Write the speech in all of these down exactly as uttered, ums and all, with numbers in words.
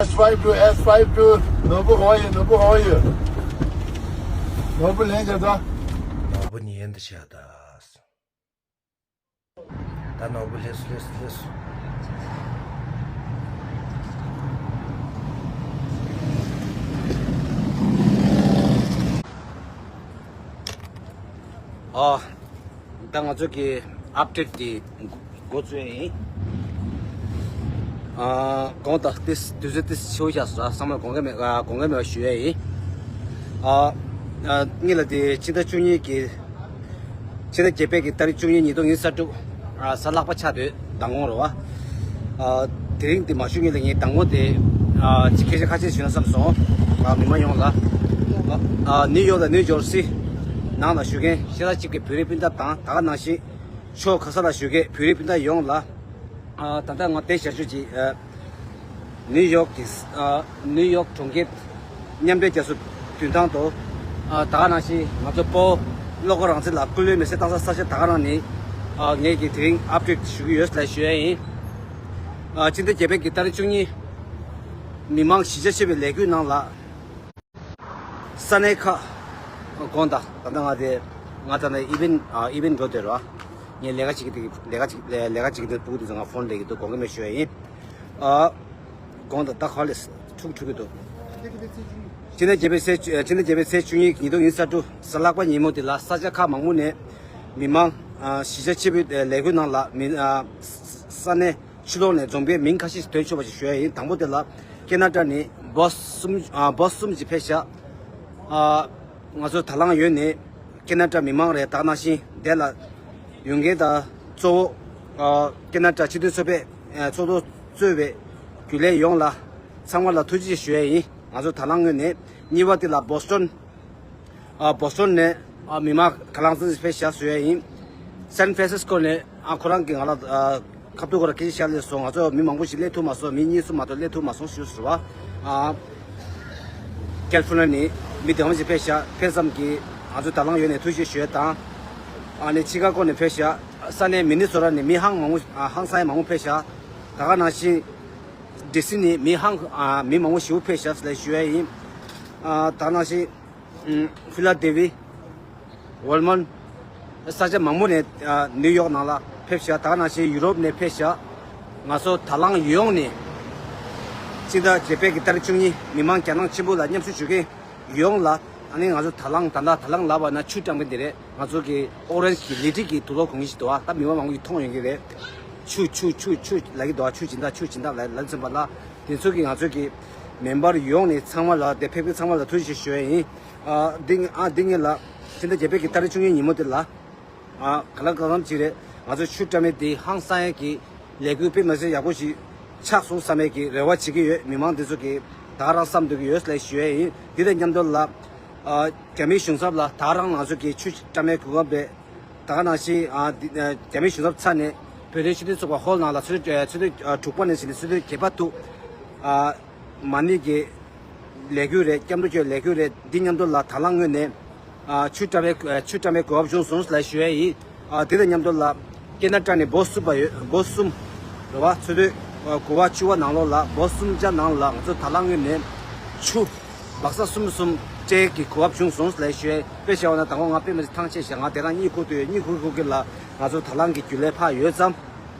S five two, S five two. ནོར་བུ་ཧོ་ཡི། ནོར་བུ་ཧོ་ཡི། ནོར་བུ་ལེན་བྱ་ད། ནོར་བུ་ཉན་དུ་བྱ་ད། ད་ནོར་བུ་ལེས་ལེས་ལེས། ཨ། ད་ང་ཚོ་གི་ཨབ་ཌེཊ་དེ་འགོ་བཙུགས་ཡིན། ཨ། དགོངས་དག་ཏིས་དུས་ཚོད་ཏིས་ཆེ་བོ་བཞག་སོང་། ཚང་མ་དགོངས་འགལ་མེད། ཨ། དགོངས་འགལ་མེད་པ་ཞུ་ཡས་ཡིན། ཨ། ཨ། ངེད་ལ་དེ་ཕྱི་ཟླ་བཅུ་གཉིས་ཀྱི། ཕྱི་ཟླ་བརྒྱད་པའི་གི་ཏ་རིག་བཅུ་གཉིས་ཉིས་སྟོང་ཉི་ཤུ་རྩ་དྲུག་ཨ། གཟའ་ལྷག་པ་ཆགས་དུས་མདང་དགོང་རེད་བ། ཨ། དེ་རིང་འདི་མ་ཞུ་སྔོན་ལ་ངས་མདང་དགོང་དེ། ཨ། ཅིག་སྐད་ཆ་ཁ་ཤས་ཞུ་ན་བསམ་སོང་། ཨ། མི་མང་ཡོངས་ལ། ཨ། ནིའུ་ཡོག་དང་ནིའུ་ཇོར་སི་ནང་ལ་བཞུགས་མཁན་ཤེས་རབ་ཅིག་གི་བོད་རིགས་སྤུན་ཟླ་དང་ད་ག་ནང་བཞིན་ཕྱོགས་ག་ས་ལ་བཞུགས་མཁན་བོད་རིགས་སྤུན་ཟླ་ཡོངས་ལ། ཨ། ད་ལྟ་ང་དེ་ཞབས་ཞུ་ཅིག་ཨ། ནིའུ་ཡོག་གི། ཨ། ནིའུ་ཡོག་གྲོང་ཁྱེར་མཉམ་འབྲེལ་རྒྱལ་ཚོགས་མདུན་ཐང་དུ། ཨ། ད་ག་ནང་བཞིན་ང་ཚོ་སྤོ་བོ་བློ་དགའ་རང་བཙན་ལགས་སྐུ་ལུས་མེ་སྲེག་བཏང་ས་ས་ཆ་ད་ག་རང་ནས། ཨ། ངེད་ཀྱིས་དེ་རིང་ཨབ་ཌེཊ་ཞུ་གི་ཡོད་ལ་ཞུ་ཡ་ཡིན། ཨ། ཕྱི་ཟླ་བརྒྱད་པའི་གི་ཏ་རིག་བཅུ་གཉིས། མི་མང་གཞིས་ཆགས་ཆེ་བའི་ལས་འགུལ་ནང་ལ། ས་གནས་ཁག་དགོངས་དག་ད་ལྟ་ང་དེ། ང་ད་ལྟ་ཨི་ཝེན་ཨ། ཨི་ཝེན་འགྲོ་བསྡད་རོགས། ངས་ལས་ཀ་བྱེད་ཀྱི་དེ། ལས་ཀ་བྱེད། ལས་ཀ་བྱེད་ཀྱི་དེ་སྤུ་གུ་དེ་ཚོ་ང་ཕོན་ལས་ཀྱི་འདུག་དགོངས་ཀྱི་མེད་ཞུ་ཡ་ཡིན། ཨ། དགོངས་དག་ད་ག་ལས་འཁྲུག་འཁྲུག་གི་འདུག་ཕྱི་ཟླ་བརྒྱད་པའི་ཚེས། ཕྱི་ཟླ་བརྒྱད་པའི་ཚེས་བཅུ་གཉིས་ཉིས་སྟོང་ཉི་ཤུ་རྩ་དྲུག་གཟའ་ལྷག་པ་ཉིན་མོ་དེ་ལ་ས་ཆ་ཁག་མང་པོ་ནས་མི་མང་། ཨ། གཞིས་ཆགས་ཆེ་བའི་ལས་འགུལ་ནང་ལ་མི། ཨ། ས་གནས། ཕྱི་ལོགས་ནས་འཛོམས་མཁན་མིང་ཁ་ཤས་ཤིག་ཐོན་ཆོག་པ་ཞིག་ཞུ་ཡ་ཡིན། དང་པོ་དེ་ལ་ཁེ་ན་ཌ་ནས་བྷོ་སི་གསུམ། ཨ། བྷོ་སི་གསུམ་ཅིག་ཕེབས་ཤག་ཨ། ང་ཚོ་ད་ལང་ཡོད་ནས་ཁེ་ན་ཌ་མི་མང་རེད། ད་ག་ནང་བཞིན་དེ་ལ་ཡོང་མཁན་དང་གཙོ་བོ། ཨ། ཁེ་ན་ཌ་སྤྱི་མཐུན་ཚོགས་པས། ཨ། ཚོགས་གཙོ་གཙོས་པའི་རྒྱུན་ལས་ཡོངས་ལ་ཚང་མ་ལ་ཐུགས་རྗེ་ཆེ་ཞུ་ཡ་ཡིན། ང་ཚོ་ད་ལང་ངོས་ནས། གཉིས་པ་དེ་ལ་བྷོ་སི་ཊོན། ཨ། བྷོ་སི་ཊོན་ནས། ཨ། མི་མང་ག་ལང་ཙམ་ཞིག་ཕེབས་ཤག་ཞུ་ཡ་ཡིན། སན་ཧྥ་རན་སིས་ཀོ་ནས། ཨ། ཁོ་རང་གིས་ང་ལ། ཨ། ཁ་ཐུག་ཁོ་རང་སྐད་ཆ་བཤད་སླེབས་སོང་། ང་ཚོ་མི་མང་པོ་ཞིག་སླེབས་ཐུབ་མ་སོང་། མི་གཉིས་གསུམ་མ་གཏོགས་སླེབས་ཐུབ་མ་སོང་ཞུས་སོང་བ། ཨ། ཀལ་ཧྥོ་ནི་ཡ་ནས་མི་དེ་འམ་ཞིག་ཕེབས་ཤག་ཕེབས་ཙམ་གྱིས་ང་ཚོ་ད་ལང་ཡོད་ནས་ཐུགས་རྗེ་ཆེ་ཞུ་ཡ་དང་། ཨ་ནི་ཆི་ཀ་གོ་ནས་ཕེབས་ཤག་ས་གནས་མི་ནི་སོ་ཊ་ནས་མི་ཧང་མང་པོ། ཨ། ཧང་སང་ཡ་མང་པོ་ཕེབས་ཤག་ད་ག་ནང་བཞིན་ཌི་སི་ནས་མི་ཧང་། ཨ། མི་མང་པོ་ཞེ་པོ་ཕེབས་ཤག་ལབ་ཞུ་ཡ་ཡིན། ཨ། ད་ག་ནང་བཞིན། ཨམ། ཕི་ལ་ཌེལ་ཕི། ཝར་མོན། ས་ཆ་མང་པོ་ནས། ཨ། ནིའུ་ཡོག་ནང་ལ་ཕེབས་ཤག་ད་ག་ནང་བཞིན་ཡུ་རོབ་ནས་ཕེབས་ཤག་ང་ཚོ་ད་ལང་ཡོངས་ནས་སྤྱི་ཟླ་བརྒྱད་པའི་གི་ཏ་རིག་བཅུ་གཉིས་མི་མང་རྒྱ་ནག་ཆེན་པོ་ལ་མཉམ་ཞུགས་ཞུ་མཁན་ཡོངས་ལ། ཨ་ནི་ང་ཚོ་ད་ལང་ད་ལྟ་ད་ལང་ལབ་པ་ན་ཆུ་བཀྲམ་མཁན་དེ་རེད། ང་ཚོ་གི་ཨོ་རེན་ཇི་གི་ལི་ཊི་གི་དུག་ལོག་གོན་གྱི་ཞིག་འདུག་ཨ། ད་མི་མང་མང་པོ་ཞིག་མཐོང་ཡོང་གི་རེད། ཆུ་ཆུ་ཆུ་ཆུ་ལབ་ཀྱི་འདུག་ཨ། ཆུ་སྦྱིན་བདག་ཆུ་སྦྱིན་བདག་ལབ་ལབ་ཚོད་པ་ལ། དེ་ཚོ་གི་ང་ཚོ་གི་མེམ་བར་ཡོངས་ནས་ཚང་མ་ལ། དེ་ཕེབས་མཁན་ཚང་མ་ལ་ཐུགས་རྗེ་ཆེ་ཞུ་ཡ་ཡིན། ཨ། འདི། ཨ། འདི་ངེད་ལ་ཕྱི་ཟླ་བརྒྱད་པའི་གི་ཏ་རིག་བཅུ་གཉིས་ཉིན་མོ་དེ་ལ། ཨ། ག་ལ་གང་འཚམ་ཅིག་རེད། ང་ཚོ་ཆུ་བཀྲམ་མཁན་དེ་ཧང་སང་ཡ་གི་ལས་འགུལ་དཔེ་མི་སྲིད་ཡག་པོ་ཞིག་ཆགས་སོང་བསམ་ཡ་གི་རེ་བ་བྱེད་ཀྱི་ཡོད། མི་མང་དེ་ཚོ་གི་ད་ག་རང་བསམ་འདོད་ཀྱི་ཡོད་ལབ་ཞུ་ཡ་ཡིན། དེ་དང་མཉམ་དུ་ལ། ཨ། རྒྱ་མིའི་གཞུང་ཚབ་ལ་ད་ག་རང་ང་ཚོ་གི་ཆུ་བཀྲམ་མཁན་གོ་སྐབས་རེད། ད་ག་ནང་བཞིན། ཨ། འདི། ཨ། རྒྱ་མིའི་གཞུང་ཚབ་ཚར་ནས་བོད་དོན་སྤྱི་མཐུན་ཚོགས་པ་ཧོལ་ནང་ལ་ཚོད་ལྟ། ཨ། ཚོད་ལྟ། ཨ། དྲུག་པ་ནས་ཕྱིན་ནས་ཚོད་ལྟ་བརྒྱད་པ་ཐུག་ཨ། མ་ཎི་གི་ལས་འགུལ་རེད། སྐྱབས་འགྲོ་སྐྱོད་ལས་འགུལ་རེད། འདི་མཉམ་དུ་ལ་ད་ལང་ངོས་ནས། ཨ། ཆུ་བཀྲམ་པའི། ཨ། ཆུ་བཀྲམ་པའི་གོ་སྐབས་བྱུང་སོང་ལབ་ཞུ་ཡ་ཡིན། ཨ། དེ་དང་མཉམ་དུ་ལ་ཁེ་ན་ཌ་ནས་བྷོ་སི་གསུམ་པ་ཡོད། བྷོ་སི་གསུམ་རེད་བ། ཚོད་ལྟ། ཨ། གོ་བ་བཅུ་པ་ནང་ལོགས་ལ་བྷོ་སི་གསུམ་ཆ་ནང་ལ་ང་ཚོ་ད་ལང་ངོས་ནས་ཆུ་སྦག་ས་གསུམ་གསུམ་སྤྲད་ཀྱི་གོ་སྐབས་བྱུང་སོང་ལབ་ཞུ་ཡ་ཡིན། དཔེ་བཞག་པ་ན་ད་ཁོ་ང་དཔེ་མི་སྲིད་ཐང་ཆད་བཞག་ང་དེ་རང་གཉིད་ཁུག་དུས་གཉིད་ཁུག་ཁུག་གི་ལ་ང་ཚོ་ད་ལང་གི་རྒྱུན་ལས་ཕར་ཡོད་ཙང་།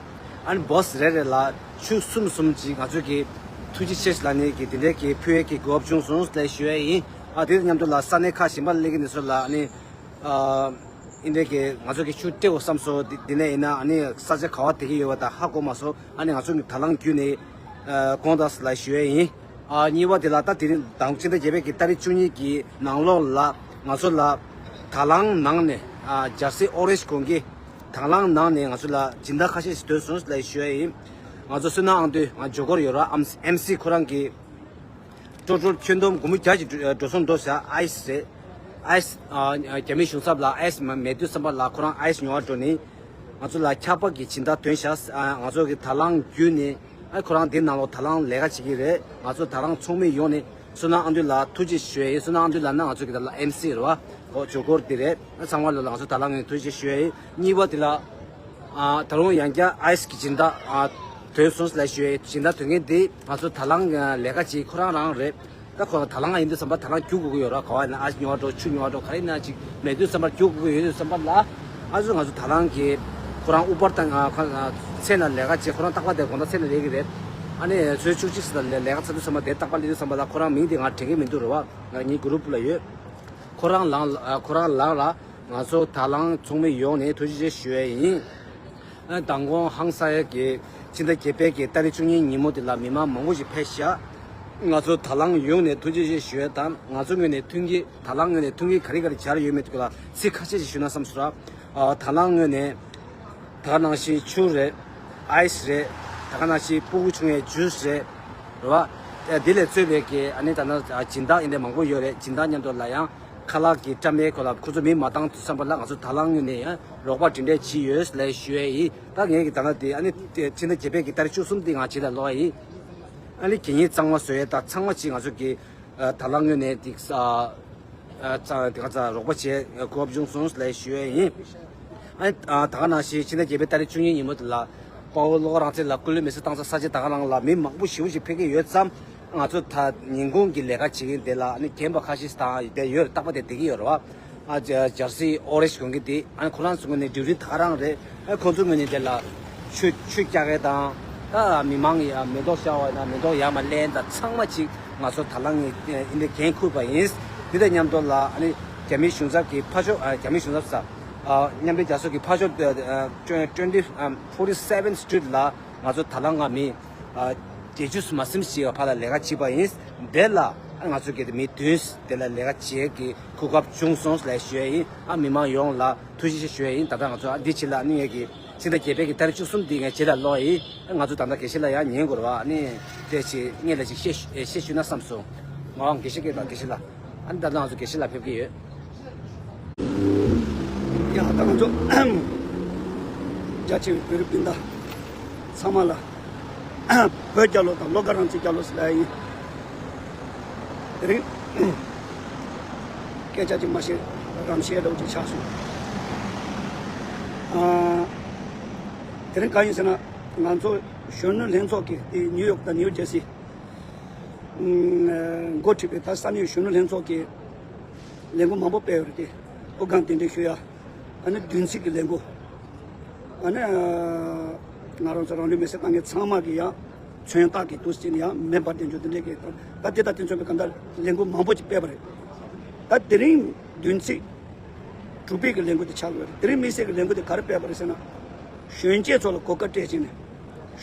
ཨ་ནི་བྷོ་སི་རེ་རེ་ལ་ཆུ་གསུམ་གསུམ་ཅིག་ང་ཚོ་གི་ཐུགས་རྗེ་ཆེ་ལབ་ནས་ཀྱི་དེ་འདྲའི་གི་ཕུལ་ཡས་ཀྱི་གོ་སྐབས་བྱུང་སོང་ལབ་ཞུ་ཡས་ཡིན། ཨ། དེ་དང་མཉམ་དུ་ལ་ས་གནས་ཁག་གཞན་པ་ལ་སླེབས་མཁན་དེ་ཚོ་ལ་ཨ་ནི། ཨ། འདི་འདྲའི་གི་ང་ཚོ་གི་ཆུ་སྤྲད་དགོས་བསམ་སོང་། དེ་དེ་ནས་ཡིན་ན་ཨ་ནི་ས་ཆ་ག་བ་བསྡད་ཀྱི་ཡོད་པ་དང་ཧ་གོ་མ་སོང་། ཨ་ནི་ང་ཚོ་གི་ད་ལང་བརྒྱུད་ནས། ཨ། དགོངས་དག་ལབ་ཞུ་ཡས་ཡིན། ཨ། གཉིས་པ་དེ་ལ་ད་དེ་རིང་དང་ཕྱི་ཟླ་བརྒྱད་པའི་གི་ཏ་རིག་བཅུ་གཉིས་ཀྱི་ནང་ལོགས་ལ་ང་ཚོ་ལ་ད་ལང་ནང་ནས། ཨ། ཇར་སི་ཨོ་རེན་ཇི་གོན་གྱི། དང་བླངས་ནང་ནས་ང་ཚོ་ལ་སྦྱིན་བདག་ཁ་ཤས་ཤིག་ཐོན་སོང་ལབ་ཞུ་ཡ་ཡིན། ང་ཚོ་བསོད་ནམས་དབང་འདུས། ང་ཇོ་སྒོར་ཡོད་ར། ཨམ། ཨེམ་སི་ཁོ་རང་གིས་ཀྲོ་ཀྲོ་ཁྱོན་བསྡོམས་སྒོར་མོ་བརྒྱ་ཅིག་འགྲོ་སོང་འགྲོ་ཤག་ཨའི་སི་རེད། ཨའི་སི། ཨ། རྒྱ་མིའི་གཞུང་ཚབ་ལ་ཨའི་སི་མ་མེད་དུས་ཙམ་པ་ལ་ཁོ་རང་ཨའི་སི་ཉོ་བར་འགྲོ་ནི། ང་ཚོ་ལ་འཁྱག་པ་གི་སྦྱིན་བདག་ཐོན་ཤག་ཨ། ང་ཚོ་གི་ད་ལང་བརྒྱུད་ནས། ཨ། ཁོ་རང་འདི་ནང་ལོགས་ད་ལང་ལས་ཀ་བྱེད་ཀྱི་རེད། ང་ཚོ་ད་རང་ཚོགས་མི་ཡོངས་ནས་བསོད་ནམས་དབང་འདུས་ལ་ཐུགས་རྗེ་ཆེ་ཞུ་ཡ་ཡིན། བསོད་ནམས་དབང་འདུས་ལབ་ན་ང་ཚོ་གི་ད་ལ་ཨེམ་སི་རེད་བ། ཨོ་ཇོ་སྒོར་དེ་རེད། ཨ། ཚང་མ་ལ་ལ་ང་ཚོ་ད་ལང་ངས་ཐུགས་རྗེ་ཆེ་ཞུ་ཡ་ཡིན། གཉིས་པ་དེ་ལ། ཨ། ད་རུང་ཡང་བསྐྱར་ཨའི་སི་གི་སྦྱིན་བདག་ཨ། ཐོན་སོང་ལ་ཞུ་ཡས་སྦྱིན་བདག་དོན་མཁན་འདི་ང་ཚོ་ད་ལང་ལས་ཀ་བྱེད་ཁོ་རང་རང་རེད། ད་ཁོ་ད་ལང་ཡིན་དུས་ཙམ་པ་ད་ལང་རྒྱུག་དགོས་ཀྱི་ཡོད་ར། ག་བ་ཡིན་ན་ཨ་ཉོ་བ་འགྲོ་ཆུ་ཉོ་བ་འགྲོ་ག་རེ་ཡིན་ན་ཅིག་མེད་དུས་ཙམ་པ་རྒྱུག་དགོས་ཀྱི་ཡོད་དུས་ཙམ་པ་ལ་ཨ་ཚོ་ང་ཚོ་ད་ལང་གི་ཁོ་རང་ཨུ་པར་དང་ཨ་ཁ་ཨ་ཚེ་ན་ལས་ཀ་བྱེད་ཁོ་རང་རྟག་པར་དེ་དགོང་དག་ཚེ་ན་ལས་ཀྱི་རེད། ཨ་ནི་ཚོའི་བཅུ་གཅིག་ཙམ་ལ་ལས་ཀ་ཚར་དུས་ཙམ་པ་དེ་རྟག་པར་སླེབས་དུས་ཙམ་པ་ལ་ཁོ་རང་མིང་དེ་ང་དྲན་གྱི་མི་འདུག་རེད་བ། ང་གཉིས་གུ་རུབ་ལ་ཡོད། ཁོ་རང་ལང་ཨ་ཁོ་རང་ལང་ལ། ང་ཚོ་ད་ལང་ཚོགས་མི་ཡོངས་ནས་ཐུགས་རྗེ་ཆེ་ཞུ་ཡས་ཡིན། ཨ་མདང་དགོང་ཧང་སང་ཡས་ཀྱི་ཕྱི་ཟླ་བརྒྱད་པའི་གི་ཏ་རིག་བཅུ་གཉིས་ཉིན་མོ་དེ་ལ་མི་མང་མང་པོ་ཞིག་ཕེབས་ཤག་ང་ཚོ་ད་ལང་ཡོངས་ནས་ཐུགས་རྗེ་ཆེ་ཞུ་ཡས་དང་ང་ཚོ་ངོས་ནས་མཐུན་རྐྱེན་ད་ལང་ངོས་ནས་མཐུན་རྐྱེན་ག་རེ་ག་རེ་སྦྱར་ཡོད་མེད་དེ་ལ་ཚིག་ཁ་ཤས་ཤིག་ཞུ་ན་བསམ་སོང་ར། ཨ་ད་ལང་ངོས་ནས་ད་ག་ནང་བཞིན་ཆུ་རེད། ཨའི་སི་རེད། ད་ག་ནང་བཞིན་སྤུ་གུ་ཆུང་བའི་ཇུས་རེད། རེད་བ། ཨ་དེ་ལས་གཙོས་པའི་གི་ཨ་ནི་ད་ནང་སྦྱིན་བདག་ཡིན་དེ་མང་པོ་ཡོད་རེད། སྦྱིན་བདག་མཉམ་དུ་ལ་ཡང་། ཁ་ལག་གི་བཀྲམ་པའི་སྐོར་ལ་ཁོ་ཚོ་མི་མ་བཏང་དུས་ཙམ་པ་ལ་ང་ཚོ་ད་ལང་ངོས་ནས་ཡང་རོགས་པ་འབྲེལ་འདྲིས་བྱས་ཡོད་ལབ་ཞུ་ཡས་ཡིན། ད་ངས་ཀྱི་ད་ལྟ་དེ་ཨ་ནི་ཕྱི་ཟླ་བརྒྱད་པའི་གི་ཏ་རིག་བཅུ་གསུམ་དེ་ང་བྱེད་ལ་ལོག་ཡ་ཡིན། ཨ་ནི་གད་སྙིགས་གཙང་མ་བཟོ་ཡས་དང་ཚང་མ་ཅིག་ང་ཚོ་གི་ད་ལང་ངོས་ནས་དེ་ད་ག་ཚ་རོགས་པ་བྱས་གོ་སྐབས་བྱུང་སོང་ལབ་ཞུ་ཡས་ཡིན། ཨ་ནི་ད་ག་ནང་བཞིན་ཕྱི་ཟླ་བརྒྱད་པའི་ཏ་རིག་བཅུ་གཉིས་ཉིན་མོ་དེ་ལ་དཔའ་བོ་བློ་དགའ་རང་བཙན་ལགས་སྐུ་ལུས་མེ་སྲེག་བཏང་ས་ས་ཆ་ད་ག་རང་ལ་མི་མང་པོ་ཞེ་པོ་ཞིག་ཕེབས་ཀྱི་ཡོད་ཙང་། ང་ཚོ་ད་ཉིན་གུང་གི་ལས་ཀ་བྱེད་མཁན་དེ་ལ་ཨ་ནི་རྒན་པ་ཁ་ཤས་དང་དེ་ཡོད་རྟག་པ་དེ་བསྡད་ཀྱི་ཡོད་རེད་བ། ཨ་ཇར་སི་ཨོ་རེ་ཇི་གོན་གྱི་དེ་ཨ་ནི་ཁོ་རང་ཚོ་ངོས་ནས་ཌིའུ་ཊི་ད་ག་རང་རེད། ཨ་ཁོ་ཚོ་ངོས་ནས་དེ་ལ་ཆུ་ཆུ་རྒྱག་མཁན་དང་ད་མི་མང་གི་མེ་ཏོག་ཤར་བ་ན་མེ་ཏོག་ཡར་མར་ལེན་དང་ཚང་མ་ཅིག་ང་ཚོ་ད་ལང་གི་ཨ་འདི་འགན་འཁུར་བ་ཡིན། དེ་དང་མཉམ་དུ་ལ་ཨ་ནི་རྒྱ་མི་གཞུང་ཚབ་ཀྱི་ཕར་ཕྱོགས་ཨ་རྒྱ་མི་གཞུང་ཚབ་ས་ཨ་མཉམ་འབྲེལ་རྒྱལ་ཚོགས་ཀྱི་ཕར་ཕྱོགས་ཨ་twenty forty seven street ལ་ང་ཚོ་ད་ལང་ང་མི། བརྒྱད་ཅུ་མ་ཟིན་ཞིག་ཕར་ལ་ལས་ཀ་བྱེད་པ་ཡིན། དེ་ལ་ང་ཚོ་གི་མི་བདུན་དེ་ལ་ལས་ཀ་བྱེད་ཀྱི་གོ་སྐབས་བྱུང་སོང་ལབ་ཞུ་ཡ་ཡིན། ཨ་མི་མང་ཡོངས་ལ་ཐུགས་རྗེ་ཆེ་ཞུ་ཡ་ཡིན། ད་ལྟ་ང་ཚོ་ཨ་འདི་བྱེད་ལ་ཨ་ནི་ངས་ཀྱི་ཕྱི་ཟླ་བརྒྱད་པའི་གི་ཏ་རིག་བཅུ་གསུམ་འདི་ངས་བྱེད་ལ་ལོག་ཡིན། ཨ་ང་ཚོ་ད་ལྟ་དགེ་བཤེས་ལ་ཡང་ཉན་དགོས་རེད་བ། ཨ་ནི་དེ་ཅི་སྔས་ལ་ཅིག་བཤད་བཤད་ཞུས་ན་བསམ་སོང་། ང་རང་དགེ་བཤེས་སྐད་དང་དགེ་བཤེས་ལ་ཨ་ནི་ད་ལྟ་ང་ཚོ་དགེ་བཤེས་ལ་ཕེབས་ཀྱི་ཡོད། ཡ་ད་ང་ཚོ་རྒྱ་ཆེ་བའི་བོད་རིགས་སྤུན་ཟླ་ཚང་མ་ལ་བོད་རྒྱལ་ལོ་དང་བློ་དགའ་རང་བཙན་རྒྱལ་ལོ་ཟེར་ལ་ཡིན། དེ་རིང་སྐད་ཆ་ཅིག་མ་བཤད་རམ་བཤད་འདྲ་བོ་ཅིག་ཆགས་སོང་། ཨ་དེ་རིང་གང་ཡིན་ཟེར་ན་ང་ཚོ་གཞོན་ནུ་ལྷན་ཚོགས་ཀྱིས་དེ་ནིའུ་ཡོག་དང་ནིའུ་ཇར་སི་འགོ་ཁྲིད་པའི་ད་ས་གནས་གཞོན་ནུ་ལྷན་ཚོགས་ཀྱིས་ལས་འགུལ་མང་པོ་སྤེལ་ཡོད་རེད་དེ། ཨོ་སྒང་གདན་འདྲེན་ཞུ་ཡ། ཨ་ནི་བདུན་ཚིགས་ཀྱི་ལས་འགུལ། ཨ་ནི་ང་རང་ཚོ་རང་ལུས་མེར་སྲེག་བཏང་མཁན་ཚང་མ་གི་ཡང་མཚོན་རྟགས་ཀྱི་དུས་ཟིན་ཡང་མེ་འབར་དེ་འཇོག་དེ་འདྲས་ཀྱི་ད་དེ་དང་དེ་མཚོན་པའི་གང་ལྟར་ལས་འགུལ་མང་པོ་ཅིག་སྤེལ་བ་རེད། ད་དེ་རིང་བདུན་ཚིགས་དྲུག་པའི་གི་ལས་འགུལ་དེ་ཆགས་ཡོད་རེད། དེ་རིང་དམིགས་བསལ་གྱི་ལས་འགུལ་དེ་ག་རེ་སྤེལ་བ་རེད་ཟེར་ན། གཞོན་སྐྱེས་ཚོ་ལ་གོ་སྐབས་སྤྲད་བྱས་ནས་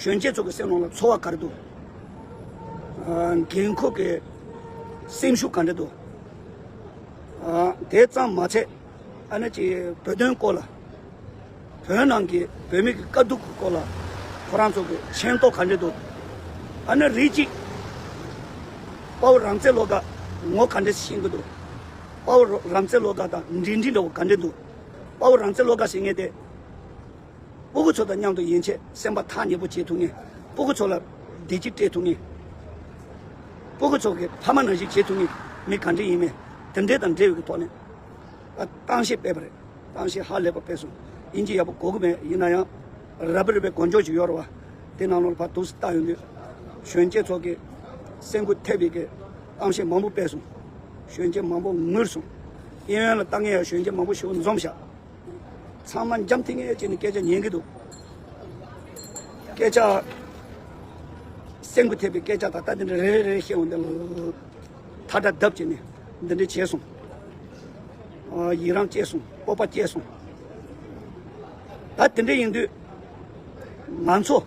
གཞོན་སྐྱེས་ཚོ་གི་སེམས་ནང་ལ་ཚོར་བ་ག་རེ་འདུག་ཨ་འགན་ཁུར་གྱི་སེམས་ཤུགས་ག་འདྲ་འདུག་ཨ་དེ་ཙམ་མ་ཚད་ཨ་ནི་ཅིག་བོད་དོན་སྐོར་ལ་བོད་ནང་གི་བོད་མི་གི་དཀའ་སྡུག་གི་སྐོར་ལ་ཁོ་རང་ཚོ་གི་མཁྱེན་རྟོགས་ག་འདྲ་འདུག་ཨ་ནི་རིགས་གཅིག་དཔའ་བོ་རང་བཙན་བློ་དགའ་ངོ་ག་འདྲ་ཤེས་ཀྱི་འདུག་དཔའ་བོ་རང་བཙན་བློ་དགའ་དང་འབྲེལ་འདྲིས་འདྲ་བོ་ག་འདྲ་འདུག་དཔའ་བོ་རང་བཙན་བློ་དགའ་ཟེར་མཁན་དེ། སྤུ་གུ་ཚོ་དང་མཉམ་དུ་ཡན་ཆད་སེམས་པ་ཐག་ཉེ་པོ་བྱེད་ཐུབ་མཁན། སྤུ་གུ་ཚོ་ལ་བདེ་སྐྱིད་སྤྲད་ཐུབ་མཁན། སྤུ་གུ་ཚོ་གི་ཕ་མ་ནང་བཞིན་བྱེད་ཐུབ་མཁན་མི་ག་འདྲ་ཡིན་མིན་དེ་འདྲའི་དང་འབྲེལ་བའི་གི་ཐོག་ནས་ཨ་གཏམ་བཤད་སྤེལ་བ་རེད། གཏམ་བཤད་ཧ་ལས་པ་སྤེལ་སོང་། དབྱིན་ཇི་ཡག་པོ་གོ་གི་མེད། ཡིན་ན་ཡང་ར་པ་རི་པའི་གོ་འཇོག་ཅིག་ཡོད་རེད་བ། དེ་ནང་ལོགས་ལ་ཕར་འདུག་སེ་བལྟ་ཡོང་དུས་གཞོན་སྐྱེས་ཚོ་གི་སེམས་འགུལ་ཐེབས་པའི་གི་གཏམ་བཤད་མང་པོ་སྤེལ་སོང་། གཞོན་སྐྱེས་མང་པོ་ངུས་སོང་། གཡས་གཡོན་ལ་ལྟ་མཁན་ཡང་གཞོན་སྐྱེས་མང་པོ་ཞིག་འཛོམས་ཤག་ཚང་མ་འཇམ་ཐིང་ངེ་བྱས་ནས་སྐད་ཆ་ཉན་གྱི་འདུག་སྐད་ཆ་སེམས་ཀྱི་ཐེབས་པའི་སྐད་ཆ་ད་ལྟ་འདི་འདྲ་རེ་རེ་རེ་བཤད་འོང་དེ་ལ་ཐ་དྲ་བརྡབ་བྱས་ནས་འདི་འདྲ་བྱས་སོང་། ཨ་ཡི་རང་སྐྱེས་སོང་། སྤོབས་པ་སྐྱེས་སོང་། ད་དེ་འདྲ་ཡིན་དུས་ང་ཚོ་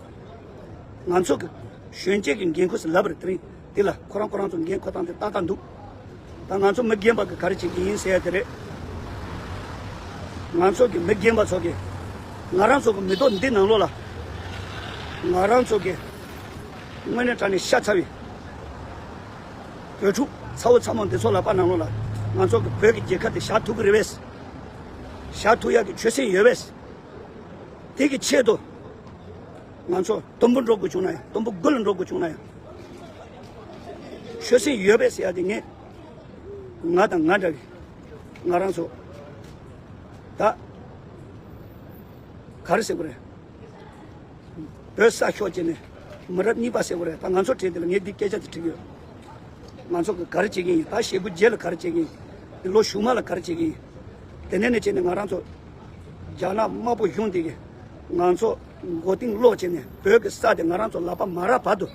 ང་ཚོ་གི་གཞོན་སྐྱེས་ཀྱི་འགན་ཁུར་ཟེར་ལབ་པ་རེད། དེ་རིང་འདི་ལ་ཁོ་རང་ཁོ་རང་ཚོ་འགན་འཁུར་སྟངས་དེ་ཏག་ཏག་འདུག་ད་ང་ཚོ་མི་རྒན་པ་གི་ག་རེ་བྱེད་ཀྱི་ཡིན་ཟེར་ཡ་དེ་རེད། ང་ཚོ་གི་མི་རྒན་པ་ཚོ་གི་ང་རང་ཚོ་གི་མི་ཐོག་འདི་ནང་ལོགས་ལ་ང་རང་ཚོ་གི་དངོས་གནས་དྲང་གནས་ཤ་ཚ་བའི་བོད་ཕྲུག་ཚ་བོ་ཚ་མོ་འདི་ཚོ་ལ་པ་ནང་ལོགས་ལ་ང་ཚོ་གི་བོད་ཀྱི་རྒྱལ་ཁབ་དེ་བཞག་ཐུབ་ཀྱི་རེད་པས། བཞག་ཐུབ་ཡ་གི་ཆོད་སེམས་ཡོད་པས། དེ་གི་ཆེད་དུ་ང་ཚོ་དུམ་བུ་འགྲོ་དགོས་བྱུང་ན་ཡང་དུམ་བུ་དགུ་ལ་འགྲོ་དགོས་བྱུང་ན་ཡང་ཆོད་སེམས་ཡོད་པས་ཟེར་ཡ་དེ་ངས་ང་དང་ང་འདྲ་བའི་ང་རང་ཚོ་ད་ག་རེ་ཟེར་དགོས་རེད། བོད་ས་ཤོར་བྱས་ནས་ མི་རབས་གཉིས་པ་ཟེར་བ་རེད། ད་ང་ཚོ་གྲས་དེ་ལ་ངས་འདི་སྐད་ཆ་དེ་དྲིས་ཡོད། ང་ཚོ་གི་ག་རེ་བྱེད་ཀྱི་ཡིན། ད་ཞེ་དགུ་བརྒྱད་ལ་ག་རེ་བྱེད་ཀྱི་ཡིན། འདི་ལོ་གཞུག་མ་ལ་ག་རེ་བྱེད་ཀྱི་ཡིན། དེ་ནས་ནས་བྱས་ནས་ང་རང་ཚོ་རྒྱ་ནག་དམར་པོ་གཞུང་འདི་གི་ང་ཚོ་མགོ་རྟིང་སློག་བྱས་ནས་བོད་ཀྱི་ས་དེ་ང་རང་ཚོ་ལག་པ་མ་རག་བར་དུ་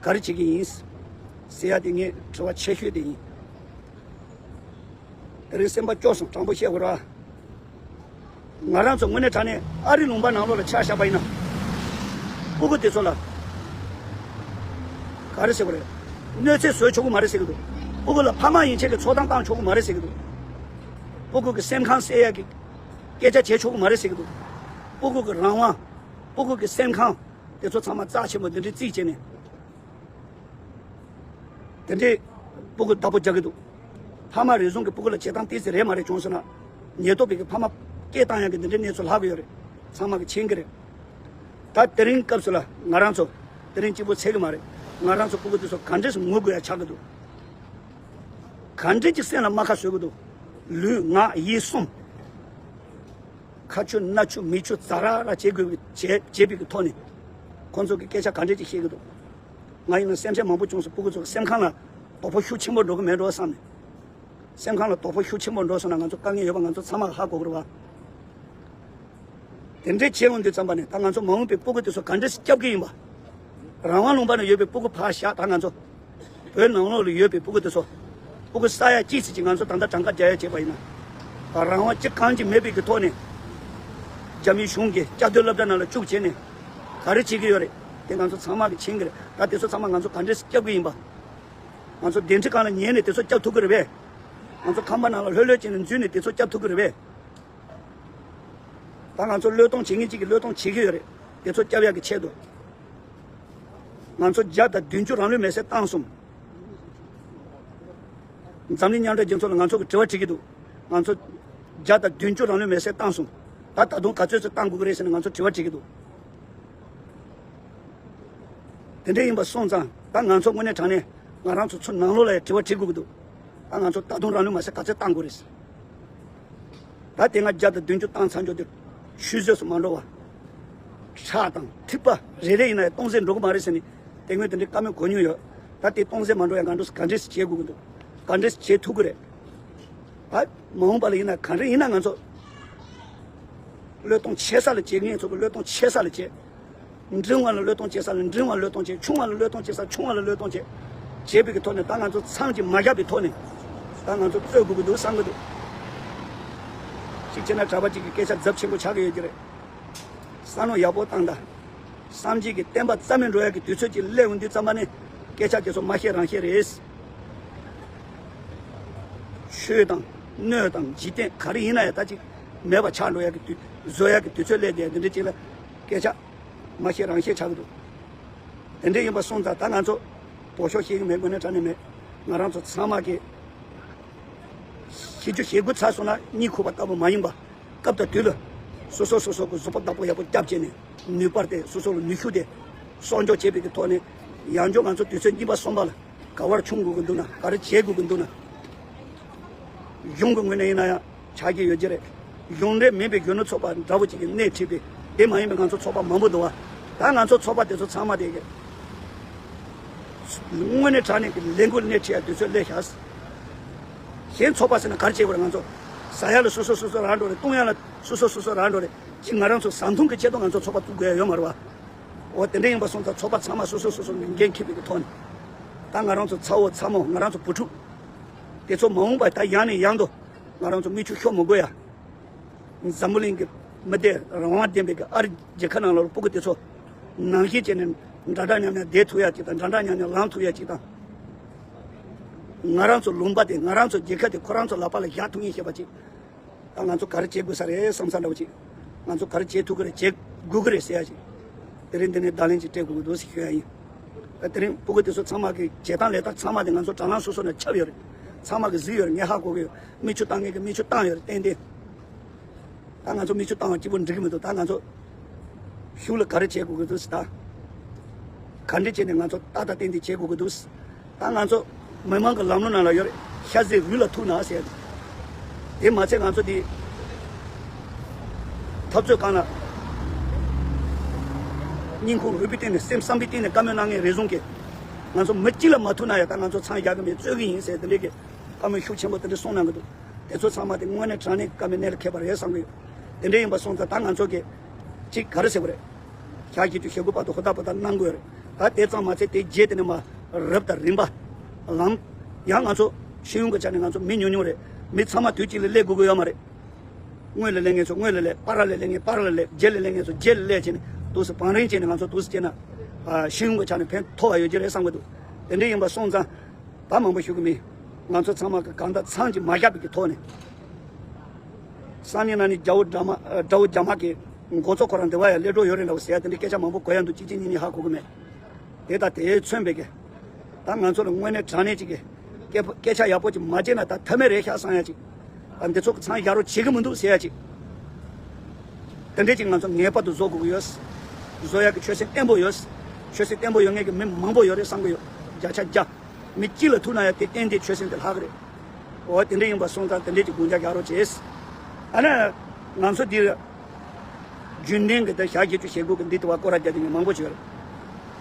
ག་རེ་བྱེད་ཀྱི་ཡིན་ཟེར་ཡ་དེ་ངའི་དྲི་བ་ཆེ་ཤོས་དེ་ཡིན། དེ་རིང་སེམས་པ་སྐྱོ་སོང་། དྲང་པོ་བཤད་དགོས་ར། ང་རང་ཚོ་དངོས་གནས་དྲང་གནས་ཨ་རི་ལུང་པ་ནང་ལོགས་ལ་ཆ་བཞག་པ་ཡིན་ན། སྤུ་གུ་དེ་ཚོ་ལ་ག་རེ་ཟེར་དགོས་རེད། གནོད་འཚེ་བཟོ་ཆོག་གི་མ་རེད་ཟེར་གི་འདུག་སྤུ་གུ་ལ་ཕ་མ་ཡན་ཆད་ཀྱི་ཚོགས་གཏམ་བཏང་ཆོག་གི་མ་རེད་ཟེར་གི་འདུག་སྤུ་གུ་གི་སེམས་ཁམས་གསལ་ཡག་གི་སྐད་ཆ་བྱེད་ཆོག་གི་མ་རེད་ཟེར་གི་འདུག་སྤུ་གུ་གི་རང་དབང་། སྤུ་གུ་གི་སེམས་ཁམས། དེ་ཚོ་ཚང་མ་རྩ་ཆེན་པོ་འདི་འདྲའི་རྩིས་བྱས་ནས། དེ་འདྲའི་སྤུ་གུ་བདག་པོ་རྒྱག་གི་འདུག་ཕ་མ་རེ་ཟུང་གི་སྤུ་གུ་ལ་བྱེད་སྟངས་ཏོག་ཙམ་རེད་མ་རེད་བྱུང་སོང་ན། ཉེན་རྟོག་པའི་གི་ཕ་མ་སྐད་བཏང་ཡག་གི་འདི་འདྲའི་གནས་ཚུལ་ལྷག་གི་ཡོད་རེད། ཚང་མ་གི་མཁྱེན་གི་རེད། ད་དེ་རིང་སྐབས་སུ་ལ་ང་རང་ཚོ་དེ་རིང་གཅིག་པོ་ཚད་གི་མ་རེད། ང་རང་ཚོ་སྤུ་གུ་དེ་ཚོ་ག་འདྲས་སུ་ངུ་དགོས་ཡ་ཆགས་གི་འདུག་ག་འདྲས་ཀྱི་སེམས་ལ་རྨ་ཁ་བཟོ་གི་འདུག་ལུས་ངག་ཡིད་གསུམ། ཁ་ཆུ་སྣ་ཆུ་མིག་ཆུ་ཛ་ར་ར་བྱེད་དགོས་པའི་བྱེད་བྱེད་པའི་གི་ཐོག་ནས། ཁོང་ཚོ་གི་སྐད་ཆ་ག་འདྲས་ཅིག་བཤད་ཀྱི་འདུག་ང་ཡིན་ན་སེམས་ཁྲལ་མང་པོ་བྱུང་སོང་། སྤུ་གུ་ཚོ་གི་སེམས་ཁམས་ལ་དོ་ཕོག་ཤུགས་ཆེན་པོ་འགྲོ་གི་མེད་འགྲོ་བསམ་ནས། སེམས་ཁམས་ལ་དོ་ཕོག་ཤུགས་ཆེན་པོ་འགྲོ་སོང་ན་ང་ཚོ་དཀའ་ངལ་ཡོད་པ་ང་ཚོ་ཚང་མ་ཧ་གོ་གི་རེད་བ། དེ་འདྲས་བྱས་ཡོང་དུས་ཙམ་པ་ནས་ད་ང་ཚོ་མ་འོངས་པའི་སྤུ་གུ་དེ་ཚོ་ག་འདྲས་སྐྱབས་ཀྱི་ཡིན་པ། རང་དབང་ལུང་པ་ན་ཡོད་པའི་སྤུ་གུ་ཕར་བཞག་ད་ང་ཚོ། བོད་ནང་ལོགས་ལ་ཡོད་པའི་སྤུ་གུ་དེ་ཚོ། སྤུ་གུ་ས་ཡ་གཅིག་ཙམ་ཅིག་ང་ཚོ་ད་ལྟ་གྲངས་ཀ་རྒྱག་ཡ་བྱས་པ་ཡིན་ན། རང་དབང་ཅི་གང་ཅི་མེད་པའི་གི་ཐོག་ནས། རྒྱ་མིའི་གཞུང་གིས་བཅའ་སྡོད་སློབ་གྲྭ་ནང་ལ་བཅུག་བྱས་ནས། ག་རེ་བྱེད་ཀྱི་ཡོད་རེད། དེ་ང་ཚོ་ཚང་མ་གིས་མཁྱེན་གྱི་རེད། ད་དེ་ཚོ་ཚང་མ་ང་ཚོ་ག་འདྲས་སྐྱབས་ཀྱི་ཡིན་པ། ང་ཚོ་གདན་ཁྲི་སྒང་ལ་ཉལ་ནས་དེ་ཚོ་སྐྱབས་ཐུབ་ཀྱི་རེད་པས། ང་ཚོ་ཁང་པ་ནང་ལ་ལྷོད་ལྷོད་བྱས་ནས་འཛུལ་ནས་དེ་ཚོ་སྐྱབས་ཐུབ་ཀྱི་རེད་པས། ད་ང་ཚོ་བློས་གཏོང་བྱེད་མཁན་གཅིག་གིས་བློས་གཏོང་བྱེད་ཀྱི་ཡོད་རེད། དེ་ཚོ་སྐྱབས་ཡག་གི་ཆེད་དུ། ང་ཚོ་བརྒྱ་དང་བདུན་ཅུ་རང་ལུས་མེར་སྲེག་བཏང་སོང་། འཛམ་གླིང་མཉམ་འབྲེལ་རྒྱལ་ཚོགས་ལ་ང་ཚོ་གི་དྲི་བ་དྲི་གི་འདུག་ང་ཚོ་བརྒྱ་དང་བདུན་ཅུ་རང་ལུས་མེར་སྲེག་བཏང་སོང་། ད་ད་དུང་ག་ཚོད་ཚོད་བཏང་དགོས་ཀྱི་རེད་ཟེར་ནས་ང་ཚོ་དྲི་བ་དྲི་གི་འདུག་དེ་འདྲ་ཡིན་པ་སོང་ཙང་ད་ང་ཚོ་དངོས་གནས་དྲང་གནས་ང་རང་ཚོ་ཚུར་ནང་ལོགས་ལ་ཡང་དྲི་བ་དྲི་དགོས་ཀྱི་འདུག་ད་ང་ཚོ་ད་དུང་རང་ལུས་མེར་སྲེག་ག་ཚོད་བཏང་དགོས་རེད། ད་དེ་སྔ་བརྒྱ་དང་བདུན་ཅུ་བཏང་ཚར་འཇོག་དེ་ཆུད་ཟོས་སུ་མ་འགྲོ་བ། ཁྲག་དང་ཐིགས་པ་རེ་རེ་ཡིན་ན་ཡང་སྟོང་ཟད་འགྲོ་གི་མ་རེད་ཟེར་ནས་དེ་སྔོན་དེ་འདྲའི་བཀའ་མོལ་གོ་མྱོང་ཡོད། ད་དེ་སྟོང་ཟད་མ་འགྲོ་ཡ་ང་ཚོས་ག་འདྲས་བྱེད་དགོས་ཀྱི་འདུག་ག་འདྲས་བྱེད་ཐུབ་ཀྱི་རེད། ད་མ་འོངས་པ་ལ་ཡིན་ན་ག་འདྲ་ཡིན་ན་ང་ཚོ་བློས་གཏོང་ཆེ་ས་ལ་བྱེད། ངས་ཚོ་གི་བློས་གཏོང་ཆེ་ས་ལ་བྱེད། འབྲིང་བ་ལ་བློས་གཏོང་བྱེད་ས་ལ་འབྲིང་བ་ལ་བློས་གཏོང་བྱེད། ཆུང་བ་ལ་བློས་གཏོང་བྱེད་ས་ཆུང་བ་ལ་བློས་གཏོང་བྱེད། བྱེད་པའི་གི་ཐོག་ནས་ད་ང་ཚོ་མཚམས་ཀྱི་མ་བཞག་པའི་ཐོག་ནས་ད་ང་ཚོ་རྩོད་དགོས་ཀྱི་འདུག་བསམ་གྱི་འདུག་གཅིག་བྱས་ན་གྲྭ་པ་གཅིག་གི་སྐད་ཆ་རྫབ་ཆེན་པོ་ཆགས་ཀྱི་ཡོད་ཀྱི་རེད། བསམ་བློ་ཡག་པོ་བཏང་དང་། སངས་རྒྱས་ཀྱི་བསྟན་པ་རྩ་མེད་འགྲོ་ཡག་གི་དུས་ཚོད་ཅིག་སླེབས་ཡོང་དུས་ཙམ་པ་ནས་སྐད་ཆ་དེ་ཚོ་མ་བཤད་རང་བཤད་རེད། ཆོས་དང་། སྣོད་དང་། འཇིག་རྟེན་ག་རེ་ཡིན་ན་ཡང་ད་ཅིག་མེད་པ་ཆགས་འགྲོ་ཡག་གི་དུས། བཟོ་ཡག་གི་དུས་ཚོད་སླེབས་བསྡད་འདི་འདྲ་ཅིག་ལ་སྐད་ཆ་མ་བཤད་རང་བཤད་ཆགས་ཀྱི་འདུག་དེ་འདྲ་ཡིན་པ་སོང་ཙང་ད་ང་ཚོ་ལྡོག་ཕྱོགས་བཤད་ཀྱི་མེད། དངོས་གནས་དྲང་གནས་མེད། ང་རང་ཚོ་ཚང་མ་གི་ཤེས་རྒྱུ་ཞེ་དགུ་ཚར་སོང་ན་གཉིད་ཁུག་པ་ལྟ་བུ་མ་ཡིན་པ། སྐབས་དང་དུས་ལ་སོ་སོ་སོ་སོ་གི་གཟུགས་པོ་བདག་པོ་ཡག་པོ་སྐྱབས་བྱས་ནས་ནུས་པ་དེ་སོ་སོ་ལ་ནུས་ཤུགས་དེ་གསོག་འཇོག་བྱེད་པའི་གི་ཐོག་ནས་ཡང་བསྐྱར་ང་ཚོ་དུས་ཚོད་གཉིས་པ་གསུམ་པ་ལ་ག་བར་མཆོང་དགོས་ཀྱི་འདུག་ན། ག་རེ་བྱེད་དགོས་ཀྱི་འདུག་ན། གཞུང་གི་ངོས་ནས་ཡིན་ན་ཡང་ཆགས་ཀྱི་ཡོད་ཀྱི་རེད། གཞུང་འབྲེལ་མིན་པའི་གཞོན་ནུ་ཚོགས་པ་འདྲ་བོ་ཅིག་གིས་སྣེ་ཁྲིད་པའི་དེ་མ་ཡིན་པའི་ང་ཚོ་ཚོགས་པ་མང་པོ་འདུག་བ། ད་ང་ཚོ་ཚོགས་པ་དེ་ཚོ་ཚང་མ་དེ་གི་དངོས་གནས་དྲང་གནས་ཀྱི་ལས་འགུལ་སྣེ་ཁྲིད་ཡ་དུས་ཚོད་སླེབས་ཤག་གཞན་ཚོགས་པ་ཟེར་ན་ག་རེ་བྱེད་དགོས་རེད། ང་ཚོ་ཟ་ཡ་ལ་སོ་སོ་སོ་སོ་རག་འགྲོ་རེད། བཏུང་ཡ་ལ་སོ་སོ་སོ་སོ་རག་འགྲོ་རེད། ཅིག་ང་རང་ཚོ་བཟའ་འཐུང་གི་ཆེད་དུ་ང་ཚོ་ཚོགས་པ་བཙུགས་དགོས་ཡ་ཡོད་མ་རེད་བ། འོ་དེ་འདྲ་ཡིན་པ་སོང་ཙང་ཚོགས་པ་ཚང་མ་སོ་སོ་སོ་སོ་འགན་འཁྱེར་བའི་གི་ཐོག་ནས་ད་ང་རང་ཚོ་ཚ་བོ་ཚ་མོ་ང་རང་ཚོ་བུ་ཕྲུག་དེ་ཚོ་མ་འོངས་པ་ད་ཡང་ནས་ཡང་དུ་ང་རང་ཚོ་མིག་ཆུ་ཤོར་མི་དགོས་ཡ། འཛམ་བུ་གླིང་གི་མི་སྡེ་རང་དབང་ལྡན་པའི་གི་ཨ་རི་རྒྱལ་ཁབ་ནང་ལ་སྤུ་གུ་དེ་ཚོ་ནང་བཞིན་བྱས་ནས་འདྲ་འདྲ་མཉམ་མཉམ་བསྡད་ཐུབ་ཡ་ཅིག་དང་། འདྲ་འདྲ་མཉམ་མཉམ་ལངས་ཐུབ་ཡ་ཅིག་དང་། ང་རང་ཚོ་ལུང་པ་དེ་ང་རང་ཚོ་རྒྱལ་ཁབ་དེ་ཁོ་རང་ཚོ་ལག་པ་ལ་བཞག་ཐུབ་ངེས་ཤེས་པ་ཅིག་ད་ང་ཚོ་ག་རེ་བྱེད་དགོས་ས་རེད་བསམ་ས་འདྲ་བོ་ཅིག་ང་ཚོ་ག་རེ་བྱེད་ཐུབ་ཀྱི་རེད། བྱེད་དགོས་ཀྱི་རེད་ཟེར་ཡ་ཅིག་དེ་རིང་འདི་ནས་བརྡ་ལན་ཅིག་སྤྲད་དགོས་ཀྱི་འདུག་ཟེར་ཞུ་ཡ་ཡིན། ད་དེ་རིང་སྤུ་གུ་དེ་ཚོ་ཚང་མ་གི་བྱེད་སྟངས་ལས་སྟངས་ཚང་མ་དེ་ང་ཚོ་དྲ་ལམ་སོ་སོ་ནས་ཁྱབ་ཡོད་རེད། ཚང་མ་གི་གཟིགས་ཡོད་རེད། ངས་ཧ་གོ་གི་ཡོད། མིག་ཆུ་བཏང་མཁན་གི་མིག་ཆུ་བཏང་ཡོད་རེད། ཏན་ཏན། ད་ང་ཚོ་མིག་ཆུ་བཏང་བ་གཅིག་པུ་འགྲིག་གི་མི་འདུག་ད་ང་ཚོ་གཞུག་ལ་ག་རེ་བྱེད་དགོས་ཀྱི་འདུག་ཟེར། ད་ག་འདྲ་བྱས་ནས་ང་ཚོ་ཏག་ཏག་ཏན་ཏན་བྱེད་དགོས་ཀྱི་འདུག་ད་ང་ཚོ་མི་མང་གི་ལམ་ལུགས་ནང་ལ་ཡོད་རེད། ཤ་ཟད་འུ་ལ་ཐུག་ན་ཟེར། དེ་མ་ཚད་ང་ཚོ་དེ་འཐབ་རྩོད་སྒང་ལ་ སྙིང་ཁུང་རུས་པའི་གཏིང་ནས་སེམས་བསམ་པའི་གཏིང་ནས་བཀའ་མོལ་གནང་མཁན་རེ་ཟུང་གིས་ང་ཚོ་མི་གཅིག་ལ་མ་ཐུག་ན་ཡང་ད་ང་ཚོ་མཚམས་རྒྱག་གི་མེད། རྩོད་གི་ཡིན་ཟེར་དེ་འདྲའི་གི་བཀའ་མོལ་ཤུགས་ཆེན་པོ་དེ་འདྲ་གསུངས་གནང་གི་འདུག་དེ་ཚོ་ཚང་མ་དེ་དངོས་གནས་དྲང་གནས་བཀའ་མོལ་གནད་ལ་འཁེལ་པ་རེད་བསམ་གི་ཡོད། དེ་འདྲ་ཡིན་པ་སོང་ཙང་ད་ང་ཚོ་གི་གཅིག་ག་རེ་ཟེར་བ་རེད། ཞག་བཞི་བཅུ་ཞེ་དགུ་བར་དུ་ཧུར་ཐག་པ་ཐག་གནང་དགོས་རེད། ད་དེ་ཙམ་མ་ཚད་དེ་རྗེས་དེ་ནས་མ་རབ་དང་རིམ་པ་ལམ་ཡང་ང་ཚོ་ཤེས་ཡོན་གྱི་ཆ་ནས་ང་ཚོ་མི་ཉུང་ཉུང་རེད། མི་ཚང་མ་དུས་གཅིག་ལ་སླེབས་དགོས་ཀྱི་ཡོད་མ་རེད། སྔོན་ལ་སླེབས་མཁན་ཚོ་སྔོན་ལ་སླེབས། བར་ལ་སླེབས་མཁན་བར་ལ་སླེབས། རྗེས་ལ་སླེབས་མཁན་ཚོ་རྗེས་ལ་སླེབས་བྱས་ནས་འདུག་སེ་བང་རིམ་བྱས་ནས་ང་ཚོ་འདུག་སེ་བྱས་ན་ཨ་ཤེས་ཡོན་གྱི་ཆ་ནས་ཕན་ཐོགས་པ་ཡོད་ཀྱི་རེད་བསམ་གྱི་འདུག་དེ་འདྲ་ཡིན་པ་སོང་ཙང་ད་མང་པོ་ཞུ་གི་མིན། ང་ཚོ་ཚང་མ་གི་གང་ལྟར་མཚམས་ཀྱི་མ་བཞག་པའི་གི་ཐོག་ནས་སང་ཉིན་གནངས་ཉིན་རྒྱལ་བོ་དགྲ་མ་དགྲ་བོ་རྒྱ་དམག་གི་འགོ་གཙོ་ཁོ་རང་འདི་བ་ཡ་སླེབས་འགྲོ་ཡོད་རེད་འདྲ་བོ་ཟེར་ཡ་དེ་འདྲའི་སྐད་ཆ་མང་པོ་གོ་ཡ་འདུག་གཅིག་གཅིག་གཉིས་གཉིས་ཧ་གོ་གི་མེད། དེ་དང་དེས་མཚོན་པའི་གི་ད་ང་ཚོ་ལ་དངོས་གནས་དྲང་གནས་ཅིག་གི་སྐད་སྐད་ཆ་ཡག་པོ་ཅིག་མ་བརྗེད་ན་ད་ཐབས་མེད་རེད་ཤག་བསམ་ཡ་ཅིག་ཨ་འདི་ཚོ་གི་མཚམས་བཞག་རོགས་བྱེད་གི་མི་འདུག་ཟེར་ཡ་ཅིག་དེ་འདྲས་ཅིག་ང་ཚོ་ངེས་པར་དུ་བཟོ་དགོས་ཀྱི་ཡོད། བཟོ་ཡ་གི་ཆོད་སེམས་བརྟན་པོ་ཡོད། ཆོད་སེམས་བརྟན་པོ་ཡོད་མཁན་གི་མི་མང་པོ་ཡོད་རེད་བསམ་གི་ཡོད། བརྒྱ་ཆ་བརྒྱ། མི་གཅིག་ལ་ཐུག་ན་ཡང་དེ་ཏན་ཏན་ཆོད་སེམས་དེ་ལྷག་གི་རེད། འོ་དེ་འདྲས་ཡིན་པ་སོང་ཙང་དེ་འདྲས་ཀྱི་དགོངས་འཇགས་རྒྱག་རོགས་བྱེད། ཨ་ནི་ང་ཚོ་འདིར་རྒྱུན་ལྡན་གྱི་ད་ཞག་བཞི་བཅུ་ཞེ་དགུ་གི་འདི་དུ་བ་སྐོར་ར་རྒྱག་དེ་མི་མང་པོ་ཞིག་ཡོད་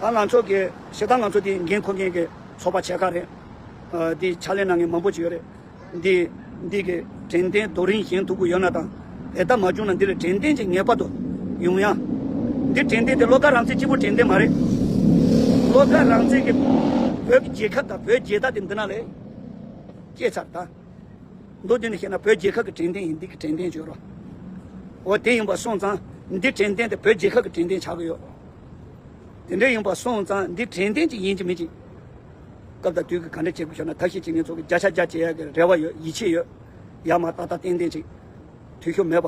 རེད། ད་ང་ཚོ་གི་ཞེ་ད་ང་ཚོ་དེ་འགན་འཁུར་མཁན་གྱི་ཚོགས་པ་ཆེ་ཁག་རེད། ཨ་དེ་ཕྱག་ལས་གནང་མཁན་མང་པོ་ཞིག་ཡོད་རེད། འདི་འདི་གི་དྲན་རྟེན་རྡོ་རིང་བཞེངས་ཐུབ་ཀྱི་ཡོད་ན་དང་དེ་ལྟ་མ་བྱུང་ན་འདི་ལ་དྲན་རྟེན་ཅིག་ངེས་པར་དུ་ཡོང་ཡ། འདི་དྲན་རྟེན་དེ་བློ་དགའ་རང་བཙན་གཅིག་པུ་དྲན་རྟེན་མ་རེད། བློ་དགའ་རང་བཙན་གྱི་བོད་ཀྱི་རྒྱལ་ཁབ་དང་བོད་རྒྱལ་དར་དེ་འདི་ན་ལས་སྐྱེས་ཚར་ད། མདོ་རྒྱུད་ནས་བཤད་ན་བོད་རྒྱལ་ཁབ་ཀྱི་དྲན་རྟེན་ཡིན། འདི་གི་དྲན་རྟེན་བརྗོད་རོགས། འོ་དེ་ཡིན་པ་སོང་ཙང་འདི་དྲན་རྟེན་དེ་བོད་རྒྱལ་ཁབ་ཀྱི་དྲན་རྟེན་ཆགས་ཀྱི་ཡོད། དེ་འདྲ་ཡིན་པ་སོང་ཙང་འདི་དྲན་རྟེན་ཅིག་ཡིན་གཅིག་མིན་གཅིག་སྐབས་དང་དུས་ཀྱི་ག་འདྲ་བྱེད་དགོས་ཤོར་ན་ཐབས་ཤེས་བྱེད་མཁན་ཚོ་གི་བརྒྱ་ཆ་བརྒྱ་བྱེད་ཡ་གི་རེ་བ་ཡོད། ཡིད་ཆེས་ཡོད། ཡ་མ་ཏག་ཏག་ཏན་ཏན་ཅིག་འཐུས་ཤོར་མེད་པ་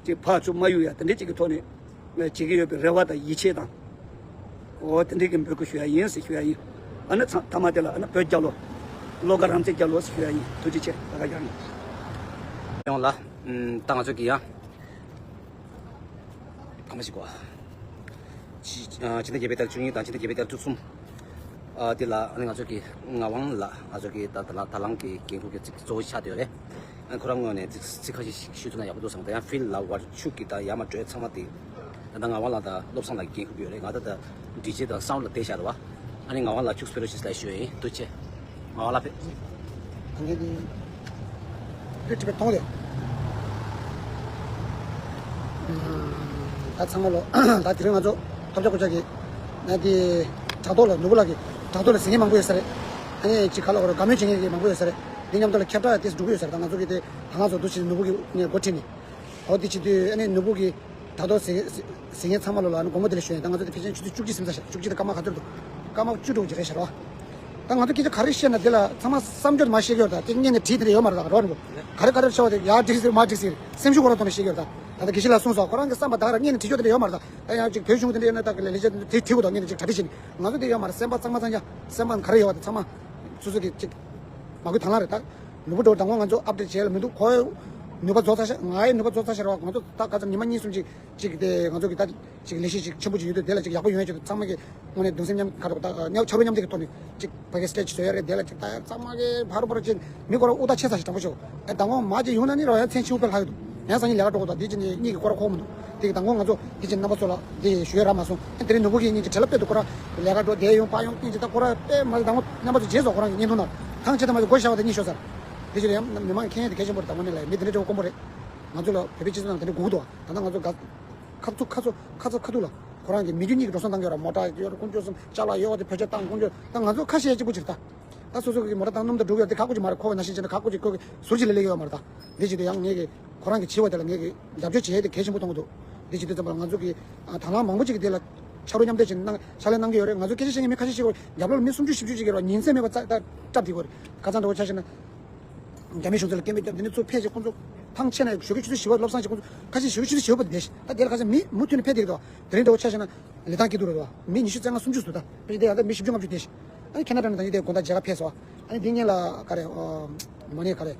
ཅིག་ཕར་ཚུར་མ་གཡུག་ཡ་དེ་འདྲ་ཅིག་གི་ཐོག་ནས་བྱེད་ཀྱི་ཡོད་པའི་རེ་བ་དང་ཡིད་ཆེས་དང་། འོ་དེ་འདྲའི་གི་འབོད་སྐུལ་ཞུ་ཡ་ཡིན་ཟེར་ཞུ་ཡ་ཡིན། ཨ་ནི་ཚང་མཐའ་མ་དེ་ལ་ཨ་ནི་བོད་རྒྱལ་ལོ། བློ་དགའ་རང་བཙན་རྒྱལ་ལོ་ཟེར་ཞུ་ཡ་ཡིན། ཐུགས་རྗེ་ཆེ། ད་ག་ཡག་ནི་ཡོང་ལ། ད་ང་ཚོ་གི་ཡ། ག་མ་ཞིག་གོ། ཕྱི་ཕྱི་ཟླ་བརྒྱད་པའི་ཟླ་བཅུ་གཉིས་དང་ཕྱི་ཟླ་བརྒྱད་པའི་ཟླ་བཅུ་གསུམ། ཨ་དེ་ལ་ཨ་ནི་ང་ཚོ་གི་ངག་དབང་ལགས་ང་ཚོ་གི་ད་ད་ལ་ད་ལང་གི་འགན་ཁུར་གི་ཚིག་གཙོ་བོ་ཆགས་བསྡད་ཡོད་རེད། ཨ་ཁོ་རང་ངོས་ནས་ཚིག་ཚིག་ཁ་ཤས་ཤིག་ཞུས་ཐུབ་ན་ཡག་པོ་འདུག་བསམ། ད་ཡང་ཕིལ་ལགས་ཝར་ཆུ་གི་ད་ཡ་མ་གྲོས་ཚང་མ་དེ་ད་ལྟ་ངག་དབང་ལགས་དང་བློ་བཟང་ལགས་ཀྱི་འགན་ཁུར་གི་ཡོད་རེད། ང་ད་ད་ཌི་ཇེ་དང་སའུན་ཌི་ལ་བསྡད་བཞག་རེད་བ། ཨ་ནི་ངག་དབང་ལགས་ཆུ་སྤེ་རོ་ཞིག་ལ་ཞུ་ཡ་ཡིན། ཐུགས་རྗེ་ཆེ། ངག་དབང་ལགས་ཕེབས། ད་ངས་དེ་ཁྱོད་ཁྲི་པའི་མཐོང་དེ། ད་ཚང་མ་ལོ་ད་དེ་རིང་ང་ཚོ་ཐོབ་ཆ་ཁོ་ཆ་གི་ན་དེ་དྲ་ཐོག་ལ་ནོར་བུ་ལགས་ཀྱི་དྲ་ཐོག་ལ་ཟིན་མཁན་མང་པོ་ཡོད་ས་རེད། ཨ་ནི་ཅིག་ག་ལ་འོ་ར་དགའ་མོས་བྱེད་མཁན་གྱི་མང་པོ་ཡོད་ས་རེད། དེ་མཉམ་དུ་ལ་ཁྱབ་བསྒྲགས་དེ་འགྲོ་གི་ཡོད་ས་རེད། ད་ང་ཚོ་གི་དེ་ད་ང་ཚོ་འདུ་བྱེད་ནོར་བུ་གི་ནས་འགོ་ཁྲིད་ནས་འོ་དེ་བྱེད་དུས་ཨ་ནི་ནོར་བུ་གི་དྲ་ཐོག་ཟིན་ཟིན་མཁན་ཚང་མ་ལོ་ལ་ཨ་ནི་དགོངས་པ་དེ་ལ་ཞུ་ཡིན། ད་ང་ཚོ་དེ་ཕལ་ཆེར་བཅུ་གཅིག་ཟིན་ས་ཤག་བཅུ་གཅིག་དང་སྐར་མ་ག་ཚོད་འདུག་སྐར་མ་བཅུ་དྲུག་ཅིག་རེད་ཤག་རེད་བ། ད་ང་ཚོ་སྐད་ཆ་ག་རེ་བཤད་ན་དེ་ལ་ཚང་མ་བསམ་སྦྱོར་མ་བཤད་ཀྱི་ཡོད། ད་དེ་སྔོན་ནས་བྲིས་དེ་འདྲ་ཡོད་མ་རེད། ད་རོགས་རེད་གོ། ག་རེ་ག་རེ་བཤད་པ་དེ་ཡར་འགྲིག་ཟེར་མར་འགྲིག་ཟེར་སེམས་ཤུགས་ཁོ་རང་ཐོག་ནས་བཤད་ཀྱི་ཡོད། ད་ད་ལྟ་དགེ་བཤེས་ལགས་གསུངས་སོང་། ཁོ་རང་གི་བསམ་པ་ད་ག་རང་སྔོན་ནས་བྲིས་ཆོག་དེ་འདྲ་ཡོད་མ་རེད། ད་ད་ཡང་ཅིག་བོད་གཞུང་དེ་འདྲ་ཡོད་ན་ད་གི་ལས་ལས་བྱེད་དེ་བྲིས་དགོས། ད་སྔོན་ནས་ཅིག་གྲ་སྒྲིག་བྱས་ནས་ང་ཚོ་དེ་ཡོད་མ་རེད། སེམས་པ་གཙང་མ་ཚང་ཡ་སེམས་པ་ག་རེ་ཡོད་པ་དེ་ཚང་མ་སོ་སོ་གི་ཅིག་མ་བསྐུལ་དང་བླངས་རེད། ད་ནོར་བུ་འགྲོ་དང་པོ་ང་ཚོ་ཨབ་ཌེཊ་བྱས་ལ་མི་འདུག་ཁོའི་ནུས་པ་རྫོགས་ཚར་ཤག་ངའི་ནུས་པ་རྫོགས་ཚར་ཤག་རེད་བ། ང་ཚོ་ད་ག་ཚོད་ཉི་མ་གཉིས་གསུམ་ཅིག་ཅིག་དེ་ང་ཚོ་གི་ད་ཅིག་ལས་གཞི་ཅིག་ཆེན་པོ་ཅིག་ཡོད་དུས་དེ་ལ་ཅིག་ཡག་པོ་ཡོང་ཡ་ཆེད་དུ་ཚང་མ་གི་དངོས་གནས་གདུང་སེམས་མཉམ་ག་རེ་ད་མཉམ་ཕྱར་གྲུ་མཉམ་འདེགས་ཀྱི་ཐོག་ནས་ཅིག་ཕ་གི་སི་ཊེ་ཇི་བཟོ་ཡ་རེད། དེ་ལ་ཅིག་ད་ཚང་མ་གི་ཕར་རུ་ཕར་རུ་ཅིག་མི་ཁོ་རང་དབུགས་ཐག་ཆད་ཚར་ཞིག་དྲང་པོ་ཤོད། ཨེ་ད་ངོ་མ་ཅིག་ཡོང་ན་ནི་རོ་ཡ་མཚན་ཕྱི་པོ་ཕེབས་ལྷག་གི་འདུག་ངས་སང་ཉིན་ལས་ཀ་འགྲོ་དགོས་འདུག་དེ་ཅིག་ནི་གཉིས་ཀྱི་སྐོར་ཁོག་མི་འདུག་དེ་གི་ད་ངོ་ང་ཚོ་དེ་ཅིག་རྣམ་པ་ཚོ་ལ་དེ་ཞུ་ཡ་རག་མ་སོང་། ཨེ་དེ་རིང་ནོར་བུ་གི་གཉིས་ཀྱི་བྲེལ་བ་དཔེ་འདུག་ཁོ་རང་ལས་ཀ་འགྲོ་བསྡད་ཡོང་པ་ཡོང་གཉིས་ཅིག་ད་ཁོ་རང་དཔེ་མ་ཟད་ད་ངོ་རྣམ་པ་ཚོ་རྗེས་སུ་ཁོ་རང་གི་བརྙན་ཐུང་ནང་ཐང་ཆད་ད་མ་ཚོ་སྒོ་བཞག་པ་དེ་གཉིད་ཤོར་ཚར། དེ་ཅིག་ཡང་མི་མང་མཁྱེན་ཡ་དེ་གལ་ཆེན་པོ་རེད། ད་དངོས་གནས་ལ་མི་དེ་འདྲ་འདྲ་བོ་དཀོན་པོ་རེད། ང་ཚོ་ལ་བོད་པའི་སྤྱི་ཚོགས་ནང་དེ་འདྲ་དགོས་ཀྱི་འདུག་ད་ལྟ་ང་ཚོ་ག་ཁ་ཚུགས་ཁ་ཚུགས་ཁ་ཚུགས་ཁ་ཐུག་ལ་ཁོ་རང་གི་མི་རྒྱུ་གཉིས་ཀྱི་འགྲོ་སོང་བཏང་གི་ཡོད་ར། མོ་ཊ་ཡོད་ར་དཀོན་མཆོག་གསུམ་ཅ་ལག་ཡོད་ར། དེ་བོད་ཆས་བཏང་དཀོན་མཆོག་ད་ང་ཚོ་ཁ་ཤས་གཅིག་པུ་ཅིག་རེད། ད་ད་སོ་སོ་གི་མོ་ཊ་བཏང་སྣུམ་དང་འགྲོ་གི་ཡོད་དེ་ཁག་པོ་ཅིག་མ་རེད། ཁོ་བའི་ནང་བཞིན་བྱས་ན་ཁག་པོ་ཅིག་ཁོ་གི་ཟུར་གྱི་ལས་ལས་ཡོད་མ་རེད། ད་འདི་ཅིག་དེ་ཡང་ངས་གི་ཁོ་རང་གི་བྱས་པ་དེ་ལ་ངས་གི་རྒྱབ་སྐྱོར་བྱེད་ཡས་དེ་གལ་ཆེན་པོ་མཐོང་གི་འདུག་འདི་ཅིག་དེ་ཙམ་པ་ལ་ང་ཚོ་གི་ཨ་དང་བླངས་མང་པོ་ཅིག་གི་དེ་ལ་ཕྱག་རོགས་མཉམ་འདེགས་བྱས་ནས་གནང་ཕྱག་ལས་གནང་གི་ཡོད་རེད། ང་ཚོ་སྐད་ཆ་བཤད་མཁན་མི་ཁ་ཤས་ཤིག་རྒྱབ་ལོགས་ལ་མི་སུམ་ཅུ་བཞི་བཅུ་ཅིག་ཡོད་རེད། ཉིན་མཚན་མེད་པར་ཙག་ཙག་སྐྲག་བསྡད་ཀྱི་ཡོད་རེད། ཁ་སང་འདྲ་བོ་ཆ་བཞག་ན། རྒྱ་མིའི་གཞུང་ཚབ་ལ་སྐད་འབོད་བརྒྱབ། དེ་ནས་ཚུར་ཕེབས་བྱས་ཁོང་ཚོ་ཐང་ཆད་ན་ཞོགས་ཀས་ཆུ་ཚོད་བཞི་པ་བློ་བཟང་ཞིག་ཁོང་ཚོ་ཁ་ཤས་ཞོགས་ཀས་ཆུ་ཚོད་བཞི་པ་བསྡད་ཤག་ད་དེ་ལ་ཁ་ཤས་མི་མུ་མཐུད་ནས་ཕེབས་བསྡད་ཀྱི་འདུག་དེ་རིང་འདྲ་བོ་ཆ་བཞག་ན་ལི་ཐང་སྐྱིད་སྡུག་རེད་བ། མི་ཉི་ཤུ་རྩ་ལྔ་སུམ་ཅུ་འདུག་ད་ཕལ་ཆེར་དེ་ཡང་ད་མི་བཞི་བཅུ་ལྔ་བཅུ་བསྡད་ཤག་ཨ་ནི་ཁེ་ན་ཌ་ནས་ད་ཉིན་དེ་དགོང་དག་མཇལ་ཁ་ཕེབས་སོང་། ཨ་ནི་འདི་ཉིན་ལ་ག་རེ་མ་ནི་ག་རེ་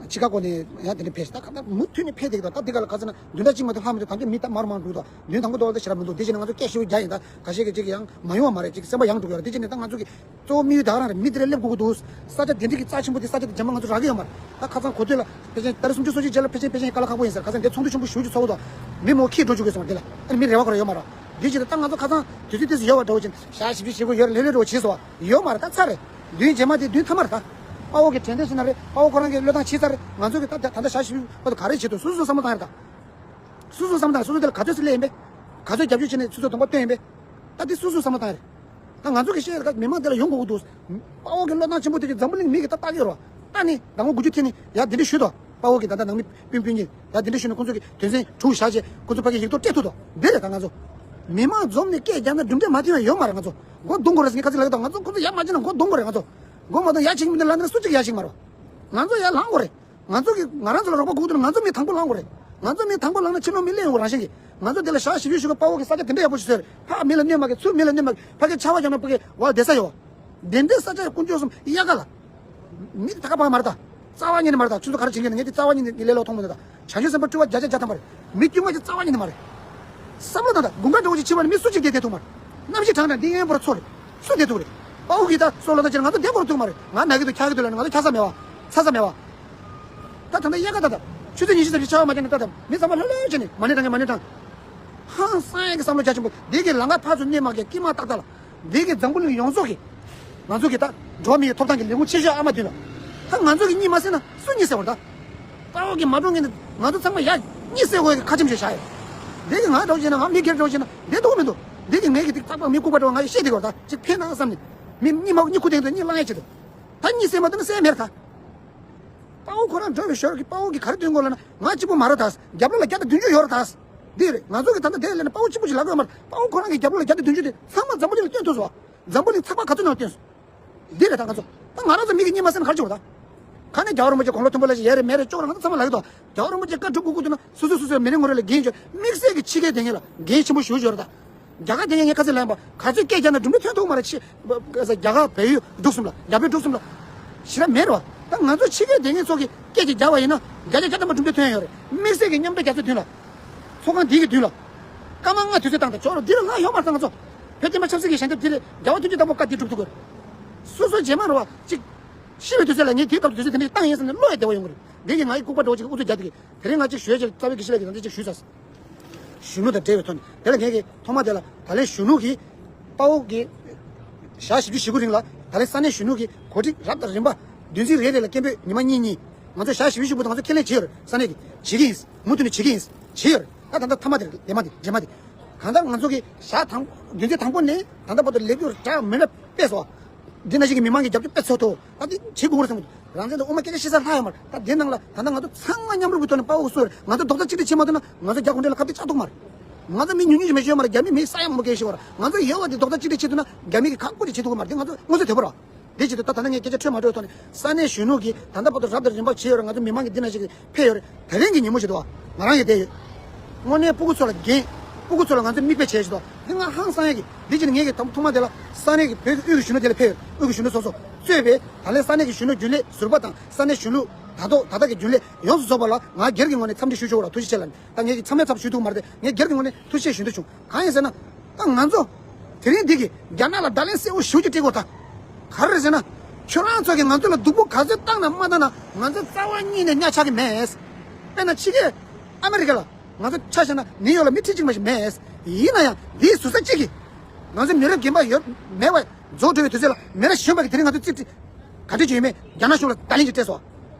ཅི་ཀ་གོ་ནས་ཡང་དེ་འདྲ་ཕེབས་ཤག་ད་ག་ད་མུ་མཐུད་ནས་ཕེབས་བསྡད་ཀྱི་འདུག་ད་འདི་ག་ལ་ག་ཚོད་ན་བདུན་ཕྲག་གཅིག་མ་གཏོགས་ལྷག་མི་འདུག་ད་མི་ད་མར་མར་འགྲོ་གི་འདུག་བདུན་དང་པོ་འདྲ་བོ་ད་ཞེ་དྲག་མི་འདུག་དེ་བྱས་ནས་ང་ཚོ་སྐད་ཞེ་པོ་རྒྱག་ཡིན། ད་ཁ་ཤས་ཀྱིས་ཅིག་ཡང་མ་ཡོང་བ་མ་རེད། ཅིག་སེམས་པ་ཡང་འགྲོ་གི་ཡོད་རེད། དེ་བྱས་ནས་ད་ང་ཚོ་གི་གཙོ་བོ་དམིགས་ཡུལ་ད་ག་རང་རེད། མི་དེ་འདྲ་སླེབས་དགོས་ཀྱི་འདུག་ས་ཆ་དེ་འདྲ་གི་རྩ་ཆེན་པོ་དེ་ས་ཆ་དེ་རྗེས་མ་ང་ཚོ་རག་གི་ཡོད་མ་རེད། ད་ཁ་སང་གོ་ཐོས་ལ་ཕལ་ཆེར་ཏ་རིག་སུམ་ཅུ་སོ་གཅིག་རྗེས་ལ་ཕལ་ཆེར་ཕལ་ཆེར་དཀའ་ལས་ཁག་པོ་ཡིན་ཟེར། ཁ་སང་དེ་ཚོགས་འདུ་ཆེན་པོ་ཞེ་པོ་ཅིག་ཚོགས་འདུག་མི་མང་པོ་ཁྱིས་འགྲོ་བཅུག་གི་སོང་དེ་ལ། ཨ་ནི་མི་རེ་བ་ཁོ་རང་ཡོད་མ་རེད། འདི་བྱེད་དུས་ད་ང་ཚོ་ཁ་སང་དུས་ཚོད་དེ་ཚོ་ཡོད་པ་འདྲ་བོ་ཅིག་ཞག་བཞི་བཅུ་ཞེ་དགུ་ཡོད་རེད་ལེ་ལེ་འདྲ་བོ་བྱས་སོང་བ་ཡོད་མ་རེད། ད་ཚར་རེད། བདུན་རྗེས་མ་དེ་བདུན་ཐ་མ་རེད། ད་དཔའ་བོ་གི་དྲན་རྟེན་ཞིག་ན་རེད། དཔའ་བོ་ཁོ་རང་གིས་བློས་བཏང་བྱས་ཚར་རེད། ང་ཚོ་གི་ད་ད་ལྟ་ཞག་བཞི་བཅུ་བར་དུ་ག་རེ་བྱེད་འདུག་སོ་སོ་བསམ་བློ་བཏང་རེད་ད། སོ་སོ་བསམ་བློ་བཏང་། སོ་སོ་དེ་ལ་ག་ཚོད་ཙམ་སླེབས་ཡིན་པས། ག་ཚོད་རྒྱབ་སྐྱོར་བྱས་ནས་སོ་སོ་གདོང་པ་སྟོན་ཡིན་པས། ད་དེ་སོ་སོ་བསམ་བློ་བཏང་རེད། ད་ང་ཚོ་གི་བཤད་ཡོད་ཀ་མི་མང་དེ་ལ་ཡོང་དགོས་ཀྱི་འདུག་དཔའ་བོ་གི་བློས་བཏང་ཆེན་པོ་དེ་གི་འཛམ་བུ་གླིང་མི་གི་ད་ལྟ་གི་རོ། ད་ནི་ཟླ་ངོ་དགུ་བཅུ་ཐེངས་ནི་ཡ་དེ་འདྲ་ཞུས་དོ། དཔའ་བོ་གི་ད་ལྟ་ནང་མི་སྤུན་སྤུན་གཉིས་ཡ་དེ་འདྲ་ཞུས་ནས་ཁོང་ཚོ་གི་དོན་ཚན་དྲུག་བཞག་བྱས་ཁོང་ཚོ་ཕ་གི་ཡིག་ཐོག་སྤྲད་ཐུབ་དོ། འདི་རེད་ད་ང་ཚོ། མི་མང་འཛོམས་ནས་སྐད་རྒྱག་ན་གྲུབ་འབྲས་མ་ཐོན་ཡ་ཡོད་མ་རེད། ང་ཚོ་མགོ་རྡུང་དགོས་རེད་ཟེར་ནས་ཁ་ཚིག་ལབ་ཀྱི་འདུག་ང་ཚོ་ཁོང་ཚོ་ཡ་མ་བྱས་ན་མགོ་རྡུང་དགོས་རེད། ང་ཚོ་མགོ་མ་རྡུང་ཡ་བྱེད་ཀྱི་མི་འདུག་ལབ་ན་སུ་གཅིག་ཡ་བྱེད་ཀྱི་མ་རེད། ང་ཚོ་ཡ་ལངས་དགོས་རེད། ང་ཚོ་གི་ང་རང་ཚོ་ལ་རོགས་པ་དགོས་འདུག་ང་ཚོ་མི་དང་པོ་ལངས་དགོས་རེད། ང་ཚོ་མི་དང་པོ་ལངས་ན་ཕྱི་ལོགས་མི་གླེང་ཡོང་རང་བཞིན་གྱིས། ང་ཚོ་འདི་ལ་ཞག་བཞི་བཅུ་ཞུ་གི་དཔའ་བོ་གི་ས་ཆ་དེ་འདྲ་ཡག་པོ་ཞིག་བཟོས་རེད། ཕར་མི་ལ་གནོད་མ་གི་ཚུར་མི་ལ་གནོད་མ་གི་ཕ་གི་ཆར་པ་བཞག་ན་ཕ་གི་བ་བསྡད་ས་ཡོད། དེ་འདྲའི་ས་ཆ་ཀུན་སྤྱོད་གསུམ་དབྱར་ཁ་ལ། མི་དེ་ད་ག་པ་མ་རེད་ད། རྩ་བ་ཉིད་ནས་མ་རེད་ད། ཁྱོད་ཚོ་ག་རེ་བྱེད་མཁན་ནི་ངས་དེ་རྩ་བ་ཉིད་ནས་ལས་ལོག་མཐོང་མི་འདུག་ད། བྱང་ཆུབ་སེམས་དཔའ་སྤྲུལ་པ་བརྒྱ་ཆ་བརྒྱ་ཐམ་པ་རེད། མི་དཀྱུས་མ་ཅིག་རྩ་བ་ཉིད་ནས་མ་རེད། བསམ་བློ་བཏང་ད་དགུན་ཁ་འདྲ་བོ་ཅིག་ཕྱིན་པ་ནི་མི་སུ་གཅིག་བསྡད་བསྡད་ཐུབ་མ་རེད། གནམ་གཤིས་གྲང་དྲགས་འདི་ཡན་པོར་ཚོར། སུ་བསྡད་ཐུབ་རེད། དཔའ་བོ་གིས་ད་སོ་ལོ་ད་ཅིག་ང་ཚོ་བསྡད་དགོས་ཐུབ་མ་རེད། ང་ན་གི་འདུག་འཁྱག་གི་འདུག་ལབ་ནས་ང་ཚོ་འཁྱག་ས་མེད་བ། ཚ་ས་མེད་བ། ད་ད་ལྟ་དབྱར་ཁ་ད་ད་ཆུ་ཚོད་ཉི་ཤུ་ཙམ་ཞིག་ཆར་པ་མ་བརྒྱབ་ན་ད་ད་མི་ཚང་མ་ལྷོད་ལྷོད་བྱས་ནས་མ་ཎི་བགྲང་གི་མ་ཎི་བགྲང་། ཧང་སང་ཡག་གི་བསམ་བློ་རྒྱ་ཆེན་པོ་འདི་གི་ལམ་ཁ་ཕར་ཚུར་གནོད་མ་གི་དཀྱིལ་མ་ཏག་ཏག་ལ། འདི་གི་འཛམ་བུ་གླིང་ཡོངས་རྫོགས་ཀྱི། ང་ཚོ་གི་ད་འགྲོ་བ་མིའི་ཐོབ་ཐང་གི་ལས་ཁུངས་ཆེ་ཤོས་ཨ་མ་མདུན་ལ། ད་ང་ཚོ་གི་གཉིད་མ་སད་ན་སུ་གཉིད་སད་པ་རེད་ད། དཔའ་བོ་གི་མ་འགྲོ་ངེས་ནི་ང་ཚོ་ཚང་མ་ཡ་གཉིད་སད་དགོས་ཀྱི་ཁ་ཆེམས་ཞིག་བཞག་ཡོད། འདི་གི་ང་འདྲ་བོ་བྱས་ན་ང་མི་སྒེར་འདྲ་བོ་བྱས་ན་བསྡད་ཐུབ་ཀྱི་མི་འདུག་འདི་གི་ངས་གི་ཏིག་ཏག་ཏག་མི་ལྐུགས་པ་འདྲ་བོ་ང་ཡི་བཤད་བསྡད་དགོས་རེད་ད་ཅིག་ཕན་ན་བསམ་ནས། མི་གཉིད་མ་གཉིད་ཁུག་ཐེངས་དུ་གཉིད་ལངས་ཡ་ཆེད་དུ། ད་གཉིད་སད་མ་ཐུབ་ན་སད་མེད་རེད་ད། དཔའ་བོ་ཁོ་རང་འགྲོ་བའི་ཞོར་གྱི་དཔའ་བོ་གི་ག་རེ་སྟོན་དགོས་ལབ་ན་ང་གཅིག་པུ་མ་རེད་ད། རྒྱབ་ལོགས་ལ་བརྒྱ་དང་བདུན་ཅུ་ཡོད་རེད་ད། འདི་རེད་ང་ཚོ་གི་ད་ལྟ་དེ་ལས་ནས་དཔའ་བོ་གཅིག་པུ་ཞིག་ལབ་དགོས་མ་རེད། དཔའ་བོ་ཁོ་རང་གི་རྒྱབ་ལོགས་ལ་བརྒྱ་དང་བདུན་ཅུ་དེ་ཚང་མ་འཛམ་བུ་གླིང་ལ་སྟོན་ཐུབ་སོང་བ། འཛམ་བུ་གླིང་ཚགས་པར་ག་ཚོད་ནང་ལ་སྟོན་སོང་། འདི་རེད་ད་ང་ཚོ། ད་ང་རང་ཚོ་མི་གི་གཉིད་མ་སད་ན་ག་རེ་བྱེད་དགོས་ད། ཁ་ནས་རྒྱལ་བ་རིན་པོ་ཆེ་དགུང་ལོ་མཐོན་པོ་ལ་ཞིག་ཡས་རེད་མེད་རེད་ཅོག་རེད་ང་ཚོ་ཚང་མ་ལབ་ཀྱི་འདུག་རྒྱལ་བ་རིན་པོ་ཆེ་བཀའ་སྒྲུབ་དགོས་ཀྱི་འདུག་ན་སོ་སོ་སོ་སོའི་མི་རེ་ངོ་རེ་ལ་འགན་ཡོད། དམིགས་བསལ་གྱི་ཕྱི་རྒྱལ་དེ་ངེད་ལ་འགན་ཆེན་པོ་ཞེ་པོ་ཅིག་ཡོད་རེད་ད། རྒྱ་གར་དེ་ངས་ངས་ཁ་སང་ལབ་པ་ག་ཚོད་སྐད་རྒྱག་ན་གྲུབ་འབྲས་ཐོན་ཐུབ་མ་རེད་ཕྱི། རྒྱ་གར་བལ་ཡུལ་འབྲུག་གསུམ་ལ་རྒྱ་བལ་འབྲུག་གསུམ་ལ། ཞེ་དྲག་མེད་རེད་བ། ད་ང་ཚོ་ཕྱི་རྒྱལ་དེ་ངས་ཚོ་གི་སྐད་ཅིག་རྒྱག་པ་ཡིན་ན་བརྒྱ་ཆ་བརྒྱ་ཐམ་པ་གྲུབ་འབྲས་ཐོན་ཡོད་རེད། དམིགས་བསལ་གྱི་མཉམ་འབྲེལ་རྒྱལ་ཚོགས་མདུན་ལ། ཚོགས་ཁང་འདི་གི་མདུན་ལ། སྐར་མ་ལྔ་དུས་ཚོད་བཏང་དང་ཅོག་རོ་འདི་ལ་ལྷག་ཡོད་མ་རེད་ད་ང་ཚོ། བོད་བསྟན་པ་ཆབ་སྲིད་ཀྱི་ཞལ་འདེབས་འདི་ལས་རྒྱལ་བ་ཐུགས་རྗེ་དམ་པ་བཀའ་འདི་སྒྲུབ་ཐུབ་དགོས། སོ་སོ་རྗེས་མ་རེད་བ་གཅིག་ཤི་བའི་དུས་ཚོད་ལ་ངས་དེའི་སྐབས་དུས་ཚོད་དེ་འདྲ་བཏང་ཡིན་བསམ་ནས་བློ་ཡང་བདེ་བོ་ཡོང་གི་རེད། འདི་གིས་ང་ཡི་ལྐུགས་པ་འདྲ་བོ་ཅིག་ཨུ་ཚུགས་རྒྱག་དེ་གི། དེ་རིང་ང་གཅིག་ཞུ་ཡ་ཅིག་རྩ་བའི་གི་ཤི་ལ་གི་ད་འདི་ཅིག་ཞུས་ཚར། གཞོན་ནུ་དང་འབྲེལ་བའི་ཐོག་ནས་དེ་ལ་ངས་གི་ཐོག་མ་དེ་ལ་ད་ལན་གཞོན་ནུ་གི་དཔའ་བོ་གི་ཞག་བཞི་བཅུ་ཞེ་དགུ་རིང་ལ་ད་ལན་ས་གནས་གཞོན་ནུ་གི་གོ་སྒྲིག་རབ་དང་རིམ་པ་བདུན་ཚིགས་རེ་རེ་ལ་སྐད་འབོད་ཉི་མ་གཉིས་གཉིས་ང་ཚོ་ཞག་བཞི་བཅུ་ཞེ་དགུ་དང་ང་ཚོ་ཁས་ལེན་བྱས་ཡོད་རེད། ས་གནས་ཀྱི་བྱེད་ཀྱི་ཡིན། མུ་མཐུད་ནས་བྱེད་ཀྱི་ཡིན། བྱས་ཡོད་རེད། ད་ད་ལྟ་ཐ་མ་དེ་རེད། ལས་མ་དེ་རྗེས་མ་དེ། གང་ལྟར་ང་ཚོ་གི་ཞག་དང་བདུན་ཚིགས་དང་པོ་ནས་ད་ལྟ་བར་དུ་ལས་འགུལ་གྲགས་མི་འདྲ་སྤེལ་སོང་། འདི་ན་གཞིག་གི་མི་མང་གི་རྒྱབ་སྐྱོར་སྤེལ་ཚར་ཐུབ། ད་འདི་བྱེད་དགོས་རེད་བསམ་གི་འདུག་རང་བཙན་དང་དབུ་མ་སྐད་ཆ་བཤད་ས་ལྷག་ཡོད་མ་རེད། ད་འདི་ནང་ལ་ད་ལྟ་ང་ཚོ་ཚང་མ་མཉམ་རུབ་ཀྱི་ཐོག་ནས་དཔའ་བོ་སུ་རེད། ང་ཚོ་རྡོག་རྩ་གཅིག་སྒྲིལ་བྱེད་མ་ཐུབ་ན་ང་ཚོ་རྒྱ་གུང་ཁྲན་ལ་ཁ་གཏད་གཅོག་ཐུབ་མ་རེད། ང་ཚོ་མི་ཉུང་ཉུང་ཞིག་མེད་ཤོད་མ་རེད། རྒྱ་མི་མི་ས་ཡ་མང་པོ་སྐད་ཤོད་པ་རེད། ང་ཚོ་ཡོད་པ་འདི་རྡོག་རྩ་གཅིག་སྒྲིལ་བྱེད་ཐུབ་ན་རྒྱ་མི་གིས་ཁག་པོ་ཅིག་བྱེད་ཐུབ་ཀྱི་མ་རེད། འདི་ང་ཚོ་མངོན་གསལ་དོད་པོ་རེད། དེ་བྱེད་དུས་ད་ད་ལྟ་ངས་སྐད་ཆ་འཕྲོས་མ་འཕྲོས་ཐོག་ནས་ས་གནས་གཞོན་ནུ་གིས་ད་ལྟ་བར་དུ་རབ་དང་རིམ་པ་བྱས་ཡོད་རེད། ང་ཚོ་མི་མང་གི་འདི་ན་ཞིག་ཕེབས་ཡོད་རེད། དེ་རིང་གི་ཉིན་མོ་ཞིག་འདུག་ང་རང་ཡང་བསྡད་ཡོད། དངོས་གནས་སྤུ་གུ་ཚོ་ལ་འགན། སྤུ་གུ་ཚོ་ལ་ང་ཚོས་མིག་དཔེ་བྱས་ཞིག་འདུག་དེ་ང་ཧང་སང་ཡ་གི་འདི་བྱས་ནས་ངས་གི་ཐོག་ཐོག་མ་དེ་ལ་ས་གནས་ཀྱི་བོད་ཀྱི་དབུས་ཀྱི་གཞོན་ནུ་དེ་ལ་ཕེབས་ཡོད། དབུས་ཀྱི་གཞོན་ནུ་སོ་སོ་གཙོས་པའི་ད་ལན་ས་གནས་ཀྱི་གཞོན་ནུ་རྒྱུན་ལས་ཟུར་པ་དང་ས་གནས་གཞོན་ནུ་ད་ཐོག་ད་ལྟ་གི་རྒྱུན་ལས་ཡོངས་སུ་རྫོགས་པ་ལ་ང་སྒེར་གྱི་ངོས་ནས་འཚམས་འདྲི་ཞུ་ཆོག་ར་ཐུགས་རྗེ་ཆེ་ལ་ནི། ད་ངེད་ཀྱིས་མཚམས་མེད་ཚབ་ཞུ་ཐུབ་མ་རེད་དེ། ངས་སྒེར་གྱི་ངོས་ནས་ཐུགས་རྗེ་ཆེ་ཞུ་འདོད་བྱུང་། གང་ཡིན་ཟེར་ན། ད་ང་ཚོ་དེ་རིང་འདི་གི་རྒྱ་ནག་ལ་བརྡ་ལན་གསལ་བོ་ཞེ་པོ་ཅིག་སྤྲད་དགོས་ད། ག་རེ་རེད་ཟེར་ན། ཁྱོད་རང་ཚོ་གིས་ང་ཚོ་ལ་སྡུག་པོ་ག་ཚོད་བཏང་ན་མ་བཏང་ན་ང་ཚོ་རྩ་བ་ཉིད་ནས་གཉའ་ཆག་གི་མེད། དཔེར་ན་ཕྱི་རྒྱལ་ཨ་མེ་རི་ཀ་ལ་ང་ཚོ་ཆ་བཞག་ན་ནིའུ་ཡོག་ལ་མི་ཁྲི་གཅིག་མ་ཞིག་མེད། ཡིན་ན་ཡང་འདིའི་ཟུར་ས་གཅིག་གིས་ང་ཚོ་མི་རབས་རྒན་པ་ཡོད་མེད་པ་རྫོགས་འགྲོ་བའི་དུས་ཚོད་ལ་མི་རབས་གཞོན་པ་གིས་དེ་རིང་ང་ཚོ་རྩིས་ཁྲི་ག་འདྲ་བྱས་ཡོད་མེད་རྒྱ་ནག་གཞུང་ལ་བརྡ་ལན་ཅིག་སྤྲད་སོང་།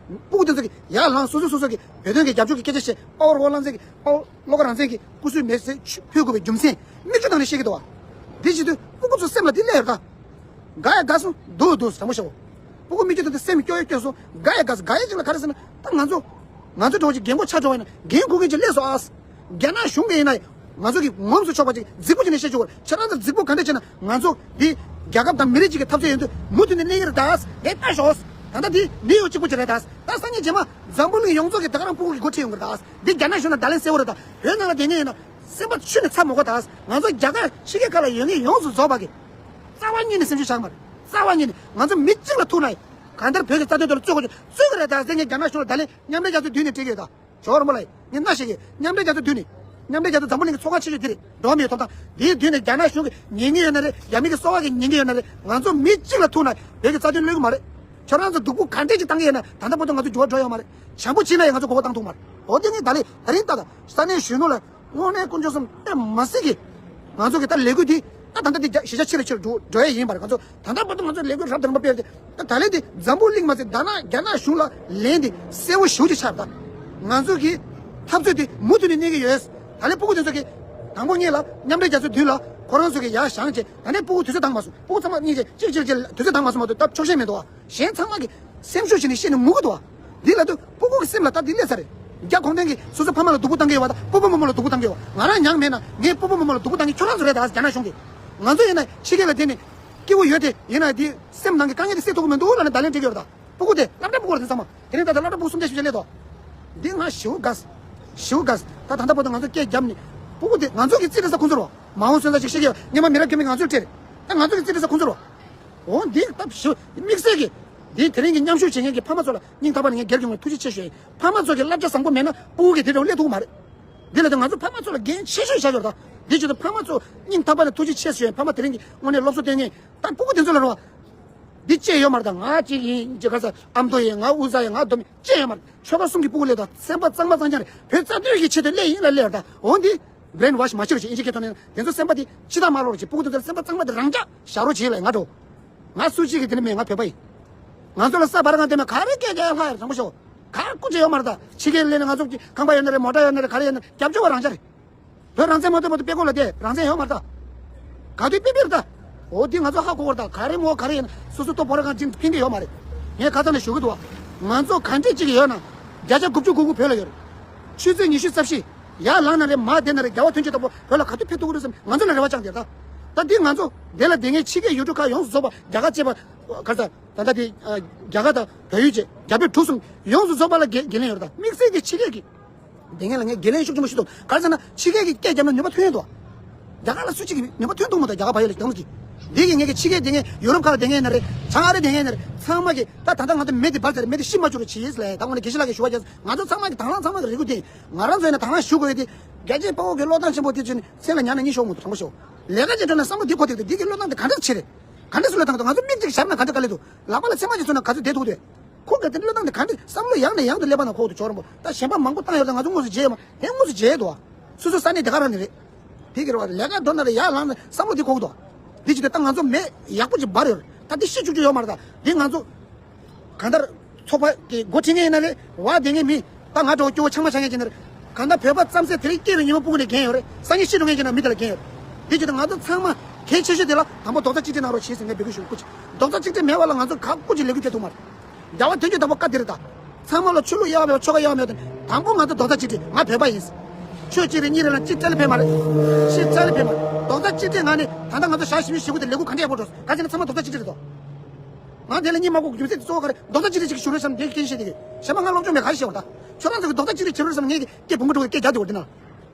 སྤུ་གུ་དེ་ཚོ་གིས་ཡར་ལངས་སོ་སོ་སོ་སོ་གིས་བོད་དོན་གྱི་རྒྱབ་སྐྱོར་གྱི་སྐད་ཆ་བཤད། དཔའ་བོར་འོ་ལང་ཚེ་གིས་དཔའ་བོ་བློ་དགའ་རང་བཙན་གྱིས་སྐུ་གཟུགས་མེ་སྲེག་ཕུལ་དགོས་པའི་རྒྱུ་མཚན་མིག་ཆུ་བཏང་ནས་བཤད་ཀྱི་འདུག་བ། འདི་བྱེད་དུས་སྤུ་གུ་ཚོ་སེམས་ལ་འདི་སླེབས་ཡོད་ད། དགའ་ཡ་དགའ་སོང་། སྡུག་སྡུག་དྲང་པོ་བཤད་འོ། སྤུ་གུ་མིག་ཆུ་བཏང་སྟེ་སེམས་སྐྱོ་ཡ་སྐྱོ་སོང་། དགའ་ཡ་དགའ་སོང་། དགའ་ཡ་ཅིག་ལ་ག་རེ་ཟེར་ན། ད་ང་ཚོ་ང་ཚོ་འདྲ་བོ་ཅིག་རྒན་གོག་ཆགས་འགྲོ་བ་ཡིན་ན་འགན་འཁུར་མཁན་ཅིག་སླེབས་སོང་ཨ། རྒྱ་ནག་གཞུང་གིས་ཡིན་ན་ང་ཚོ་གི་ངོམས་སུ་ཆོག་པ་ཅིག་རྫིག་པོ་བྱས་ནས་བཤད་ཆོག་གི་རེད། ཁྱེད་རང་ཚོ་རྫིག་པོ་ག་འདྲ་བྱས་ན་ང་ཚོ་འདི་རྒྱལ་ཁབ་དང་མི་རིགས་ཅིག་གི་འཐབ་རྩོད་ཡིན་དུས་མུ་མཐུད་ནས་གནས་ཀྱི་རེད་ད། ངས་ལྟ་ཞོག་ད་ལྟ་འདི་ནིའུ་ཡོག་གཅིག་པོ་ཅིག་རེད་ད། ད་སང་ཉིན་རྗེས་མ་འཛམ་བུ་གླིང་ཡོངས་རྫོགས་ཀྱི་ད་ག་རང་སྤུ་གུ་གི་འགོ་ཁྲིད་ཡོང་གི་རེད་ད། འདི་རྒྱ་ནག་གཞུང་ལ་བརྡ་ལན་གསལ་བོ་རེད་ད། བོད་ནང་ལ་བསྡད་མཁན་ཡིན་ན་སེམས་པ་ཆུ་ནས་ཚ་མོ་གོ་ད། ང་ཚོ་རྒྱ་གར་ཕྱི་རྒྱལ་ཁག་ལ་ཡོད་མཁན་ཡོངས་སུ་རྫོགས་པ་གི་རྩ་བ་ཉིད་ནས་སེམས་ཤུགས་ཆག་མ་རེད། རྩ་བ་ཉིད་ནས་ང་ཚོ་མི་གཅིག་ལ་ཐུག་ན་ཡང་གང་ལྟར་བོད་ཀྱི་རྩ་དོན་ཐོག་ལ་རྩོད་དགོས་རྩོད་ཀྱི་རེད་ད་ཟེར་ངས་རྒྱ་ནག་གཞུང་ལ་བརྡ་ལན་མཉམ་འབྲེལ་རྒྱལ་ཚོགས་མདུན་ནས་སྤྲད་ཀྱི་ཡོད་ད། ཇོ་བོ་རིན་པོ་ལགས་ངས་སྣ་ཞིག་གིས་མཉམ་འབྲེལ་རྒྱལ་ཚོགས་མདུན་ནས། མཉམ་འབྲེལ་རྒྱལ་ཚོགས་འཛམ་བུ་གླིང་གི་ཚོགས་ཁང་ཆེ་ཤོས་འདི་རེད། འགྲོ་བ་མིའི་ཐོབ་ཐང་འདིའི་མདུན་ནས་རྒྱ་ནག་གཞུང་གིས་ཉན་གྱི་ཡོད་ན་རེད། རྒྱ་མི་གིས་གསོལ་བ་གིས་ཉན་གྱི་ཡོད་ན་རེད། ང་ཚོ་མི་གཅིག་ལ་ཐུག་ན་བོད་ཀྱི་རྩ་དོན་གློད་ཀྱི་མ་རེད། ཁྱོད་རང་ཚོ་སྡུག་པོ་ག་འདྲས་ཅིག་བཏང་གི་ཡོད་ན་ད་ལྟ་བར་དུ་ང་ཚོ་འགྱུར་བ་འགྲོ་ཡོད་མ་རེད། བྱམས་པོ་བྱས་ན་ཡང་ང་ཚོ་མགོ་སྐོར་བཏང་ཐུབ་མ་རེད། འོ་དེ་ངས་ད་ལན་ད་རིང་ལྟ་ད་ས་གནས་གཞོན་ནུ་ལ་དངོས་གནས་དཀོན་མཆོག་གསུམ་དཔེ་མ་སྲིད་ཀྱི་ ང་ཚོ་གི་ད་ལས་འགུལ་འདི་ད་ད་ལྟ་འདི་རྒྱ་གཞིས་ཆགས་ཆེ་རུ་ཆེ་རུ་འགྲོ་འགྲོ་ཡས་ཡིན་པར། ང་ཚོ་ད་ལྟ་བར་དུ་ང་ཚོ་ལས་འགུལ་རབ་དང་རིམ་པ་སྤེལ་ཏེ། ད་ད་ལན་འདི་འཛམ་བུ་གླིང་མ་ཚད་ད་ན་རྒྱ་ནག་གཞུང་ལ་ལན་འདི་གསལ་བོ་ཞེ་པོ་ཅིག་ཆགས་པ་དང་། ང་ཚོ་གི་འཐབ་རྩོད་འདི་མུ་མཐུད་ནས་གནས་ཀྱི་ཡོད། ད་ལན་སྤུ་གུ་དེ་ཚོ་གི་དང་པོ་ཉིད་ལ་མཉམ་འབྲེལ་རྒྱལ་ཚོགས་མདུན་ལ་ཁོ་རང་ཚོ་གི་ཡར་བཞེངས་བྱས། ད་ལན་སྤུ་གུ་དུས་ཚོད་འདང་མ་སོང་། སྤུ་གུ་ཚང་མ་གཉིས་ཀྱིས་གཅིག་གཅིག་གཅིག་དུས་ཚོད་འདང་མ་སོང་མ་གཏོགས་སྟབས་ཆོག་ཤེས་མི་འདུག་བ། གཞན་ཚང་མ་གི་སེམས་ཤུགས་བྱས་ནས་བཤད་ནས་ངུ་གི་འདུག་བ། འདི་ལ་དུ་སྤུ་གུ་གི་སེམས་ལ་སྟབས་བདེ་སླེབས་ཚར་རེད། རྒྱ་གུང་ཁྲན་གྱིས་སོ་སོ་ཕ་མ་ལ་སྡུག་པོ་བཏང་གི་ཡོད་བ་དང་། སྤོ་བོ་རྨོ་མོ་ལ་སྡུག་པོ་བཏང་གི་ཡོད་བ། ང་རང་མྱངས་མེད་ན་ངའི་སྤོ་བོ་རྨོ་མོ་ལ་སྡུག་པོ་བཏང་གི་ཁྱོད་རང་ཚོ་རེད་ད། རྒྱ་ནག་གཞུང་གིས། ང་ཚོ་ཡིན་ན་ཕྱི་རྒྱལ་ལ་བསྡད་ནས་སྐྱིད་པོ་ཡོད་དེ། ཡིན་ན་དེ་སེམས་ནང་གི་དཀའ་ངལ་དེ་སེལ་ཐུབ་ཀྱི་མི་འདུག་ལབ་ནས་བརྡ་ལན་སྤྲད་ཀྱི་ཡོད་རེད་ད། སྤུ་གུ་དེ་སློབ་གྲྭ་སྤུ་གུ་རེད་དེ་ཚང་མ། དེ་རིང་ད་ལྟ་སློབ་གྲྭ་སྤུ་གུ་སུམ་བརྒྱ་བཞི་བརྒྱ་སླེབས་འདུག། འདི་ང་ཞེ་པོ་དགའ། ཞེ་པོ་དགའ། ད་ད་ལྟ་བར་དུ་ང་ཚོ་སྐད་བརྒྱབ་ནས། སྤུ་གུ་དེ་ང་ཚོ་གི་རྩིས་སྤྲད་ས་ཁོང་ཚོ་རེད་བ། མ་འོངས་སོན་རྩ་ཅིག་ཤེས་ཀྱི་ཡོད། སྔོན་མ་མི་རབས་རྒན་པས་ང་ཚོར་སྤྲད་རེད། ད་ང་ཚོ་གི་རྩིས་སྤྲད་ས་ཁོང་ཚོ་རེད་བ། འོ་འདི་སྟབས་ཞེ་པོ་དམིགས་བསལ་གྱི། འདི་དེ་རིང་གི་མཉམ་ཞུགས་བྱེད་མཁན་གྱི་ཕ་མ་ཚོ་ལ་སྙིང་ཐག་པ་ནས་ངས་སྒེར་གྱི་ངོས་ཐུགས་རྗེ་ཆེ་ཞུ་ཡིན། ཕ་མ་ཚོ་གི་བསླབ་བྱ་བཟང་པོ་མེད་ན་སྤུ་གུ་གི་དེ་འདྲ་སླེབས་ཐུབ་ཀྱི་མ་རེད། འདི་ལ་དུ་ང་ཚོ་ཕ་མ་ཚོ་ལ་འགན་ཆེ་ཤོས་བཞག་ཡོད་ད། འདི་བྱེད་དུ་ཕ་མ་ཚོ་སྙིང་ཐག་པ་ནས་ཐུགས་རྗེ་ཆེ་ཞུ་ཡིན། ཕ་མ་དེ་རིང་གི་དངོས་གནས་སློབ་གསོ་སྟོན་མཁན་ད་སྤུ་གུ་དེ་ཚོ་ལ་རེད་བ། འདི་ཅི་ཡོད་མ་རེད་ད། ང་གཅིག་ཡིན་ཅེས་ག་ས་ཨ་མདོ་ཡིན། ང་དབུ་ཟ་ཡིན། ང་རྡོ་མི་ཅི་ཡོད་མ་རེད། ཆོལ་ཁ་གསུམ་གྱི་སྤུ་གུ་ལས་ད་སེམས་པ་གཙང་མ་གཙང་རྐྱང་རེད། བོད་རྩ་དོན་གྱི་ཆེད་དུ་སླེབས་ཡིན་ལ་སླེབས་ད། འོ་འདི་brainwash མ་བྱེད་རོགས་བྱེད། ཨིན་ཇི་སྐད་ཐོག་ནས་དེ་ཚོ་སེམས་པ་དེ་ཕྱི་ཐག་མ་ལོག་རོགས་བྱེད། སྤུ་གུ་དེ་ཚོ་སེམས་པ་གཙང་མ་དེ་རང་འཇགས་བཞག་རོགས་བྱེད་ལ་ང་འགྲོ། ང་སུ་གཅིག་གིས་དེ་ནི་མེད། ང་བོད་པ་ཡིན། ང་ཚོ་ལ་ས་བར་གང་དེ་མེད། ག་རེ་སྐད་རྒྱག་ཡ་ལྷག་ཡ་དྲང་པོ་ཤོད། ག་སྐུ་ཅི་ཡོད་མ་རེད་ད། ཕྱི་རྒྱལ་སླེབས་ནས་ང་ཚོ་གི་ཁང་པ་ཡོད་ན་རེད། མོ་ཊ་ཡོད་ན་རེད། ག་རེ་ཡོད་ན་རྒྱབ་སྐྱོར་བ་རང་འཇགས་རེད། བོད་རང་བཙན་མ་ཐོབ་བར་དུ་དཔེ་ཁོག་ལ་བསྡད་རང་བཙན་ཡོད་མ་རེད་ད། ག་དུས་དཔེ་དཔེ་རེད་ད། འོ་འདི་ང་ཚོ་ཧ་གོ་བར་ད། ག་རེ་མོ་ག་རེ་ཡིན་ན་སོ་སོ་ལྟོ་ཕོར་གང་ཅིག་ཕིང་གི་ཡོད་མ་རེད། ངས་ཁ་ཚ་ནས་ཞུ་གི་འདུག་བ། ང་ཚོ་ག་འདྲས་ཅིག་ཡོད་ན་བརྒྱ་ཆ་དགུ་བཅུ་གོ་དགུ་བོད་ལ་ཡོད་རེད། ཆུ་ཚོད་ཉི་ཤུ་རྩ་བཞི། ཡར་ལངས་ན་རེད། མར་བསྡད་ན་རེད། རྒྱལ་བ་དོན་གྱི་བདག་པོ་བོད་ལ་ག་དུས་ཕེབས་ཐུབ་ཀྱི་རེད་བསམ། ང་ཚོ་ལ་རེ་བ་བཅངས་བསྡད་ད། ད་འདི་ང་ཚོ་འདི་ལ་བསྡད་མཁན་ཕྱི་རྒྱལ་ཡུལ་གྲུ་ཁག་ཡོངས་སུ་རྫོགས་པ། རྒྱ་གར་བཅས་པ་ག་རེ་ཟ། ད་ལྟ་དེ་རྒྱ་གར་དང་བལ་ཡུལ་བཅས་རྒྱ་བོད་གྲུ་གསུམ་ཡོངས་སུ་རྫོགས་པ་ལ་འགན་འགན་ལེན་ཡོད་རེད་ད། དམིགས་བསལ་གྱི་ཕྱི་རྒྱལ་གྱི་བསྡད་མཁན་ལ་ངས་འགན་ལེན་ཤུགས་ཆེན་པོ་ཞུ་འདུག། ག་རེ་ཟེར་ན་ཕྱི་རྒྱལ་གྱི་སྐད་བརྒྱབ་ན་ནུས་པ་ཐོན་ཡོད་འདུག། རྒྱ་གར་ལ་སུ་གཅིག་གིས་ནུས་པ་ཐོན་ཐུབ་མ་ཐུབ། རྒྱ་གར་བལ་ཡུལ་ལ་སྡོད་མཁན་གྱི། འདི་གི་ངས་ཀྱི་ཕྱི་རྒྱལ་བསྡད་མཁན་ཡུ་རོབ་ཁག་ལ་བསྡད་མཁན་ཡིན་ན་རེད། བྱང་ཨ་རི་བསྡད་མཁན་ཡིན་ན་རེད། ཚང་མ་གི་ད་ད་ལྟ་ང་ཚོ་མེ་དེ་འབར་ཚར་རེད། མེ་དེ་ཤི་མ་བཅུག་རོགས་བྱེད་ཟེར་ལ། ད་དངོས་གནས་དགེ་བཤེས་ལགས་ཀྱིས་ཞུ་བ་བརྒྱབ། ང་ཚོ་ཚང་མ་གི་དང་བླངས་ཚང་མ་གི་རེ་སྐུལ་དེ། ང་རང་ཚོ་ཡིན་ན་དང་བླངས་ཞུ་དགོས་ཡོད་དེ། རྒྱལ་གཅེས་དཔའ་བོ་གི་བློ་ཐག་ཆེན་པོ་དེ་ཚོ་ནི་སེམས་ལ་ཉར་ན་ཉི་ཤོག་མོ་དུ་དྲང་པོ་ཤོག། ལས་ཀ་ཅིག་འགྲོ་ན་བསམ་བློ་དེ་འཁོར་ཐེག་དེ། འདི་གི་བློ་སྟངས་དེ་ག་འདྲ་བྱེད་རེད། ག་འདྲ་སུ་ལ་བཏང་འདུག། ང་ཚོ་མིག་གཅིག་ཞར་ན་ག་འདྲ་དཀའ་ལས་འདུག། ལག་པ་ལ་ཚེར་མ་ཅིག་ཚུད་ན་ག་ཚོད་བསྡད་ཐུབ་དེ། ཁོ་ག་དེ་བློ་སྟངས་དེ་ག་འདྲ་བསམ་བློ་ཡང་ནས་ཡང་དུ་སླེབས་པ་ན་ཁོ་དུ་ཆོག་རམ་པོ། ད་གཞན་པ་མང་པོ་བཏང་ཡོད་ད། ང་ཚོ་དངོས་སུ་མཇལ་ཡོད་མ་རེད། དངོས་སུ་མཇལ་འདུག་ཨ། སོ་སོ་ས་གནས་དེ་ག་རང་ནས་རེད། དེ་གི་རེད་བ། ལས་ཀ་འགྲོ་ན་རེད། ཡར་ལངས་ན་བསམ་བློ་དེ་འཁོར་གི་འདུག། དེ་ཅི་སྟེ་ད་ང་ཚོ་མེ་ཡག་པོ་ཅིག་འབར་ཡོད་རེད། ད་དེ་ཤི་བཅུག་རྒྱུ་ཡོད་མ་རེད། ད་དེ་ང་ཚོ་གང་ལྟར་ཚོགས་པ་གི་འགོ་ཁྲིད་མཁན་ཡིན་ན་རེད། བ་དེ་ངའི་མི་ད་ང་འདྲ་བོ་སྐྱོ་བོ་ཆང་མ་ཆག་མཁན་ཅིག་ཡིན་ན་རེད། གང་ལྟར་བོད་པ་རྩམ་ཟན་དེ་རིང་སྐྱེས་པའི་ཉིན་མོ་སྤུ་གུ་ནས་འགན་ཡོད་རེད། སང་ཉིན་ཤི་འགྲོ་མཁན་ཅིག་ན་མི་དེ་ལ་འགན་ཡོད་རེད། དེ་ཅི་སྟེ་ང་ཚོ་ཚང་མ་གལ་ཆེ་ཤོས་དེ་ལ་དང་པོ་རྡོག་རྩ་གཅིག་སྒྲིལ་གནང་རོགས་བྱེད་ཟེར་ངས་འབོད་སྐུལ་ཞུ། སྐུ་མཁྱེན། རྡོག་རྩ་གཅིག་སྒྲིལ་མེད་པ་ལ་ང་ཚོ་ག་སྐུ་ཅིག་ལས་འགུལ་སྤེལ་ཐུབ་མ་རེད། རྒྱལ་བ་དོན་གྱི་བདག་པོ་བཀའ་འདི་རེད་ད། ཚང་མ་ལ་ཆོས་ལུགས་དབྱེ་བ་མེད་པ། ཆོལ་ཁ་དབྱེ་བ་མེད་པ། དང་པོ་ང་ཚོ་རྡོག་རྩ་གཅིག་སྒྲིལ། ང་བོད་པ་ཡིན། ཆོས་གཅིག་རེད། གཉིས་རེད་ལ་གཅིག་རྩ་ལས་ཕེབས་མ་རེད། གཅིག་རྩ་ལས་ཕེབས་མ་རེད། རྡོག་རྩ་གཅིག་སྒྲིལ་ངང་ནས་ད་ལྟ་ང་ཚོ་ཞག་བཞི་བཅུ་ཞེ་དགུ་དེ་ལས་འགུལ་ག་འདྲ་ཡག་པོ་འགྲོ་སོང་། ག་ཟེར་ན་ཚང་མ་རྡོག་རྩ་གཅིག་སྒྲིལ་རེད་དོ། ང་དེ་ལ་གཉིད་མ་ཁུག་རྒྱུ་མཚན་དེ་གཙོ་བོ་ག་རེ། རྡོག་རྩ་གཅིག་སྒྲིལ་ཅིག་ཞུ་རོགས་བསམ་དེ་སྐད་ཆ་བཤད་དེ་གི། གཞན་པ་ང་སློབ་སྦྱོང་མེད་ག་རེ་བཤད་འོང་ད། ཁྱོད་རང་ཚོ་གི་རྡོག་རྩ་གཅིག་སྒྲིལ་བྱེད་རོགས་བསམ། ངས་ཀྱི་སྐད་བུ་མོ་འགྲོ་གི་སྐད་རྒྱག་དེ་བར་དེ་ན།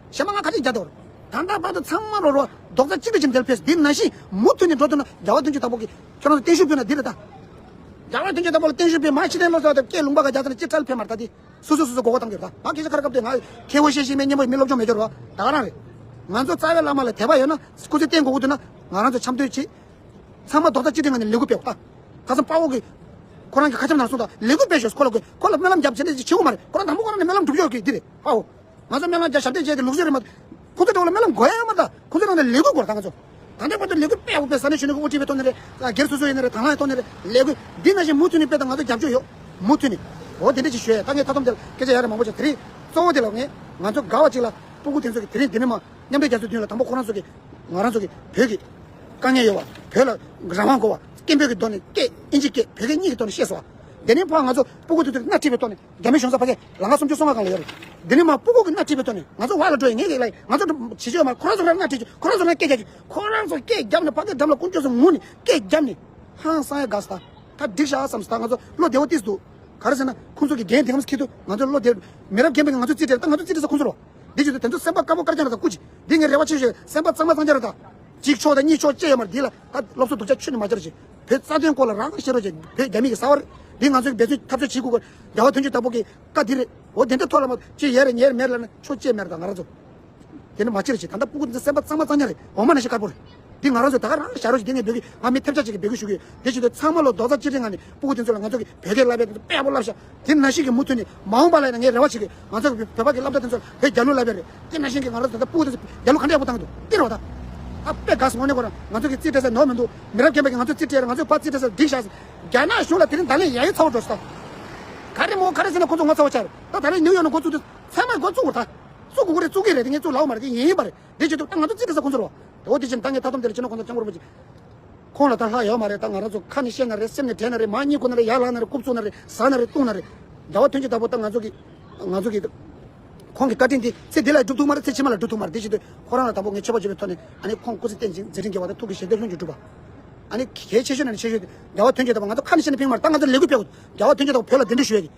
གཞན་པ་ང་ག་ཅིག་རྒྱག་དེ་བར། ད་ལྟ་བར་དུ་ཚང་མ་རོ་རོ་རྡོག་རྩ་གཅིག་སྒྲིལ་གྱི་འདིར་ཕེབས། འདི་ནང་བཞིན་མུ་མཐུད་ནས་འགྲོ་ཐུབ་ན་རྒྱལ་བ་དོན་གྱི་བདག་པོ་གིས་ཁྱོད་རང་ཚོ་བརྟན་བཞུགས་ཕུལ་ན་འདི་རེད་ད། རྒྱལ་བ་དོན་གྱི་བདག་པོ་ལ་བརྟན་བཞུགས་ཕུལ། མ་ཕྱི་ཐེངས་ལོ་ཙཱ་བ་དེ་སྐད་ལུང་པ་ག་རྒྱག་ཙ་ན་ཅི་ཁྲལ་ཕེབས་མ་རེད་ད། འདི་སོ་སོ་སོ་སོ་མགོ་སྐོར་བཏང་གི་རེད་ད། ང་སྐད་ཆ་ཁ་ར་སྐབས་དེ་ང་མཁས་པོ་བཤད་ཤེས་མེད། སྙན་པོ་མི་སློབ་སྦྱོང་མེད་ཅོག་རེད་བ། ད་ག་རང་རེད། ང་ཚོ་རྩ་བའི་བླ་མ་ལ་དད་པ་ཡོད་ན་སྐུ་ཚེ་བརྟན་དགོས་ཀྱི་འདུག་ན། ང་རང་ཚོ་འཆམ་མཐུན་བྱེད། ཚང་མ་རྡོག་རྩ་གཅིག་སྒྲིལ་ངང་ནས་ལས་འགུལ་སྤེལ་བ་ད། ཁ་སང་དཔའ་བོ་གིས་ཁོ་རང་གི་ཁ་ཆེམས་ནང་གསུངས་ད། ལས་འགུལ་སྤེལ་ཤོག། ཁོ་ལ་ཁོ་ཁོ་ལ་སྨོན་ལམ་རྒྱབ་བྱས་ནས་བྱེད་དགོས་མ་རེད། ཁོ་རང་དང་པོ་ཁོ་རང་ནས་སྨོན་ལམ་སྒྲུབ་ཤོག་གི་འདི་རེད། དཔའ་བོ། ང་ཚོ་སྨོན་ལམ་རྒྱབ་ཞབས་བརྟན་བྱས་ཏེ་ལུགས་སྲོལ་རེད་མ་གཏོགས། ཁོ་ཚོ་འདྲ་བོ་ལ་སྨོན་ལམ་དགོས་ཡ་མ་རེད་ད། ཁོ་ཚོ་རང་ལ་ལས་འགུལ་དགོས་རེད་ད། ང་ཚོ་ད་ལྟའི་བར་དུ་ལས་འགུལ་སྤེལ་ཡག་པོ་སྤེལ། ས་གནས་གཞོན་ནུ་གི་དབུ་ཁྲིད་པའི་ཐོག་ནས་རེད། སྒེར་སོ་སོ་ཡིན་ན་རེད། དང་བླངས་ཐོག་ནས་རེད། ལས་འགུལ་འདི་ནང་བཞིན་མུ་མཐུད་ནས་སྤེལ་དང་། ང་ཚོ་རྒྱབ་སྐྱོར་ཡོད། མུ་མཐུད་ནས། འོ་དེ་འདྲ་ཅིག་ཞུ་ཡ། ད་ངས་མཐའ་སྡོམ་དེ་ལ་སྐད་ཆ་ཡ་རེ་མང་པོ་བྱས། དེ་རིང་གཙོ་བོ་དེ་ལ་ངས་ང་ཚོ་དགའ་བ་ཅིག་ལ་སྤུ་གུ་དེ་ཚོ་གི་དེ་རིང་འདི་ནས་མ་མཉམ་འབྲེལ་རྒྱལ་ཚོགས་མདུན་ལ་དང་པོ་ཁོ་རང་ཚོ་གི་ང་རང་ཚོ་གི་བོད་ཀྱི་དཀའ་ངལ་ཡོད་བ། བོད་ལ་རང་དབང་དགོས་བ། སྐད་འབོད་ཀྱི་ཐོག་ནས་སྐད་ཨིན་ཇི་སྐད་བོད་སྐད་གཉིས་ཀྱི་ཐོག་ནས་བཤད་སོང་བ། དེ་ནས་ཕར་ང་ཚོ་སྤུ་གུ་དེ་ཚོ་གི་སྣེ་ཁྲིད་པའི་ཐོག་ནས་རྒྱ་མི་གཞུང་ཚབ་ཕ་གིར་ལམ་ཁ་སུམ་ཅུ་སོ་ལྔ་སྒང་ལ་ཡོད་རེད། དེ་ནས་མ་སྤུ་གུ་གི་སྣེ་ཁྲིད་པའི་ཐོག་ནས་ང་ཚོ་བར་ལ་འགྲོ་ཡ། ངས་ལབ་ཡ། ང་ཚོ་བྱེད་ཆོག་མ། ཁོ་རང་ཚོ་རང་སྣེ་ཁྲིད་ཆོག། ཁོ་རང་ཚོ་རང་སྐད་རྒྱག་ཆོག། ཁོ་རང་ཚོ་སྐད་རྒྱབ་ནས་ཕ་གིའི་འགྲམ་ལ་དཀོན་མཆོག་གསུམ་ངུས་ནས་སྐད་རྒྱབ་ནས་ཧང་སང་ཡ་དགའ་སོང་ད། ད་འགྲིག་ཤག་བསམ་སོང་། ད་ང་ཚོ་བློ་བདེ་བོ་ཏོག་ཙམ་འདུག། ག་རེ་ཟེར་ན་ཁོང་ཚོ་གི་འགན་དེ་ཙམ་འཁྱེར་འདུག། ང་ཚོ་བློ་བདེ། མི་རབས་རྒན་པ་གིས་ང་ཚོ་རྩིས་སྤྲད། ད་ང་ཚོ་རྩིས་སྤྲད་ས་ཁོང་ཚོ་རེད། འདི་བྱེད་དུས་དེ་ཚོ་སེམས་པ་དཀར་པོ་དཀར་རྐྱང་རེད་ད། སྐུ་མཁྱེན། འདི་ངའི་རེ་བ་ཆེ་ཤོས། སེམས་པ་གཙང་མ་གཙང་རྐྱང་རེད་ད། གཅིག་ཆོག་དང་གཉིས་ཆོག་ཅི་ཡོད་མ་རེད། འདི་ལ་ད་སློབ་གསོ་སྡུག་ཅག་ཁྱོན་ནས་མ་བྱེད་རོགས་བྱེད། བོད་རྩ་དོན་སྐོར་ལ་རང་བཤད་རོགས་བྱེད། བོད་རྒྱ་མི་གི་གསར་བ་རེད། འདི་ང་ཚོའི་འབད་བརྩོན་འཐབ་རྩོད་བྱེད་དགོས་སྐོར། རྒྱལ་བ་དོན་གྱི་བདག་པོ་གི་བཀའ་འདི་རེད། འོ་དེ་འདྲ་ཐོག་ལ་མ་ཅི་ཡོད་རེད་ཉེ་རེད་མེད་ལབ་ན་ཆོག་ཅི་མེད་རེད་ད། ང་རང་ཚོ་དེ་འདྲ་མ་བྱེད་རོགས་བྱེད། ད་ལྟ་སྤུ་གུ་འདི་ཚོ་སེམས་པ་གཙང་མ་གཙང་རྐྱང་རེད། འོ་མ་ནང་བཞིན་དཀར་པོ་རེད། འདི་ང་རང་ཚོས་ད་ག་རང་བཞག་རོགས་བྱེད། འདི་ངས་འབོད་ཀྱི། ང་མི་ཐེབས་ཆག་ཅིག་གིས་འབོད་སྐུལ་ཞུ་གི་ཡོད། དེ་བྱེད་དུས་ཚང་མ་ལོ་རྡོག་རྩ་གཅིག་སྒྲིལ་ངང་ནས་སྤུ་གུ་དེ་ཚོ་ལ་ང་ཚོ་གིས་བོད་སྐད་བསླབ་པའི་དཔེ་ཡག་པོ་བསླབ་ཤག། དེ་ནང་བཞིན་གྱི་མུ་མཐུད་ནས་མ་འོངས་པ་ལ་ཡིན་ན་ངས་རེ་བ་བྱེད་ཀྱི། ང་ཚོ་གི་བོད་པ་གི་བསླབ་གྲྭ་དེ་ཚོ་ལ་བོད་རྒྱལ་གླུ་བསླབ་པའི་རེད། དེ་ནང་བཞིན་གྱི་ང་རང་ཚོ་ད་ལྟ་སྤུ་གུ་དེ་ཚོ་རྒྱལ་གླུ་ག་འདྲ་ཡག་པོ་བཏང་གི་འདུག། དེ་རེད་བ་ད། ཨ་དཔེ་དགའ་སོང་། དངོས་གནས་ཁོ་རང་ང་ཚོ་གི་རྩིས་སྤྲད་ས་ནོར་མི་འདུག་མི་རབས་རྒན་པ་གི་ང་ཚོ་རྩིས་སྤྲད་ར། ང་ཚོའི་ཕ་རྩིས་སྤྲད་ས་འགྲིག་ཤག་རྒྱ་ནག་གཞུང་ལ་དེ་རིང་ད་ལན་ཡ་ཡི་ཚ་བོ་འགྲོ་སོང་། ག་རེ་མོ་ག་རེ་ཟེར་ན་ཁོ་ཚོ་ངོ་ཚ་བོ་ཆགས་རེད། ད་ད་ལན་ནིའུ་ཡོག་ནས་འགོ་བཙུགས་དུས་ཚང་མས་འགོ་བཙུགས་དགོས་རེད། ད་བཙུགས་དགོས་ཀྱི་རེད། བཙུགས་ཀྱི་རེད། དེ་ངས་བཙུགས་ལབ་པ་མ་རེད། དེ་ཡིན་ཡིན་པ་རེད། དེ་བྱེད་དུས་ད་ང་ཚོ་རྩིས་སྤྲད་ས་ཁོ་ཚོ་རེད་བ། འོ་དེ་བྱས་ནས་ད་ངས་མཐའ་སྡོམ་དེ་ལ་བྱས་ན་ཁོང་ཚོ་སྐྱབས་མགོན་རིན་པོ་ཆེ། ཁོང་ལ་ད་ལྷག་ཡོད་མ་རེད། ད་ང་རང་ཚོ་ཁ་ནས་བཤད་ན་རེད། སེམས་ནས་དྲན་ན་རེད། མ་གཉིད་ཁུག་ན་རེད། ཡར་ལངས་ན་རེད། རྐུབ་བཙུགས་ན་རེད། ཟ་ན་རེད། བཏུང་ན་རེད། རྒྱལ་བ་དོན་གྱི་བདག་པོ་ད་ང་ཚོ་གི་ང་ཚོ་གི་ཁོང་གི་བཀའ་དྲིན་དེ་ཚེ་འདི་ལ་སྒྲུབ་ཐུབ་མ་རེད། ཚེ་ཕྱི་མ་ལ་སྒྲུབ་ཐུབ་མ་རེད། དེ་བྱེད་དུས་ཁོ་རང་ལ་དང་པོ་ངས་མཆོད་པ་བརྗོད་པའི་ཐོག་ནས། ཨ་ནི་ཁོང་སྐུ་ཚེ་བརྟན་ཅིང་མཛད་འཕྲིན་རྒྱས་པ་དང་། ཐུགས་ཀྱི་བཞེད་དོན་ལྷུན་གྱིས་གྲུབ་པ། ཨ་ནི་གལ་ཆེ་ཤོས་ནང་ནས་ཆེ་ཤོས་དེ་རྒྱལ་བ་དོན་གྱི་བདག་པོ་ང་ཚོ་ཁ་ནས་བཤད་ན་ཕན་མ་རེད། ད་ང་ཚོ་ལས་འགུལ་སྤེལ་དགོས། རྒྱལ་བ་དོན་གྱི་བདག་པོ་བོད་ལ་གདན་འདྲེན་ཞུ་ཡ་གི།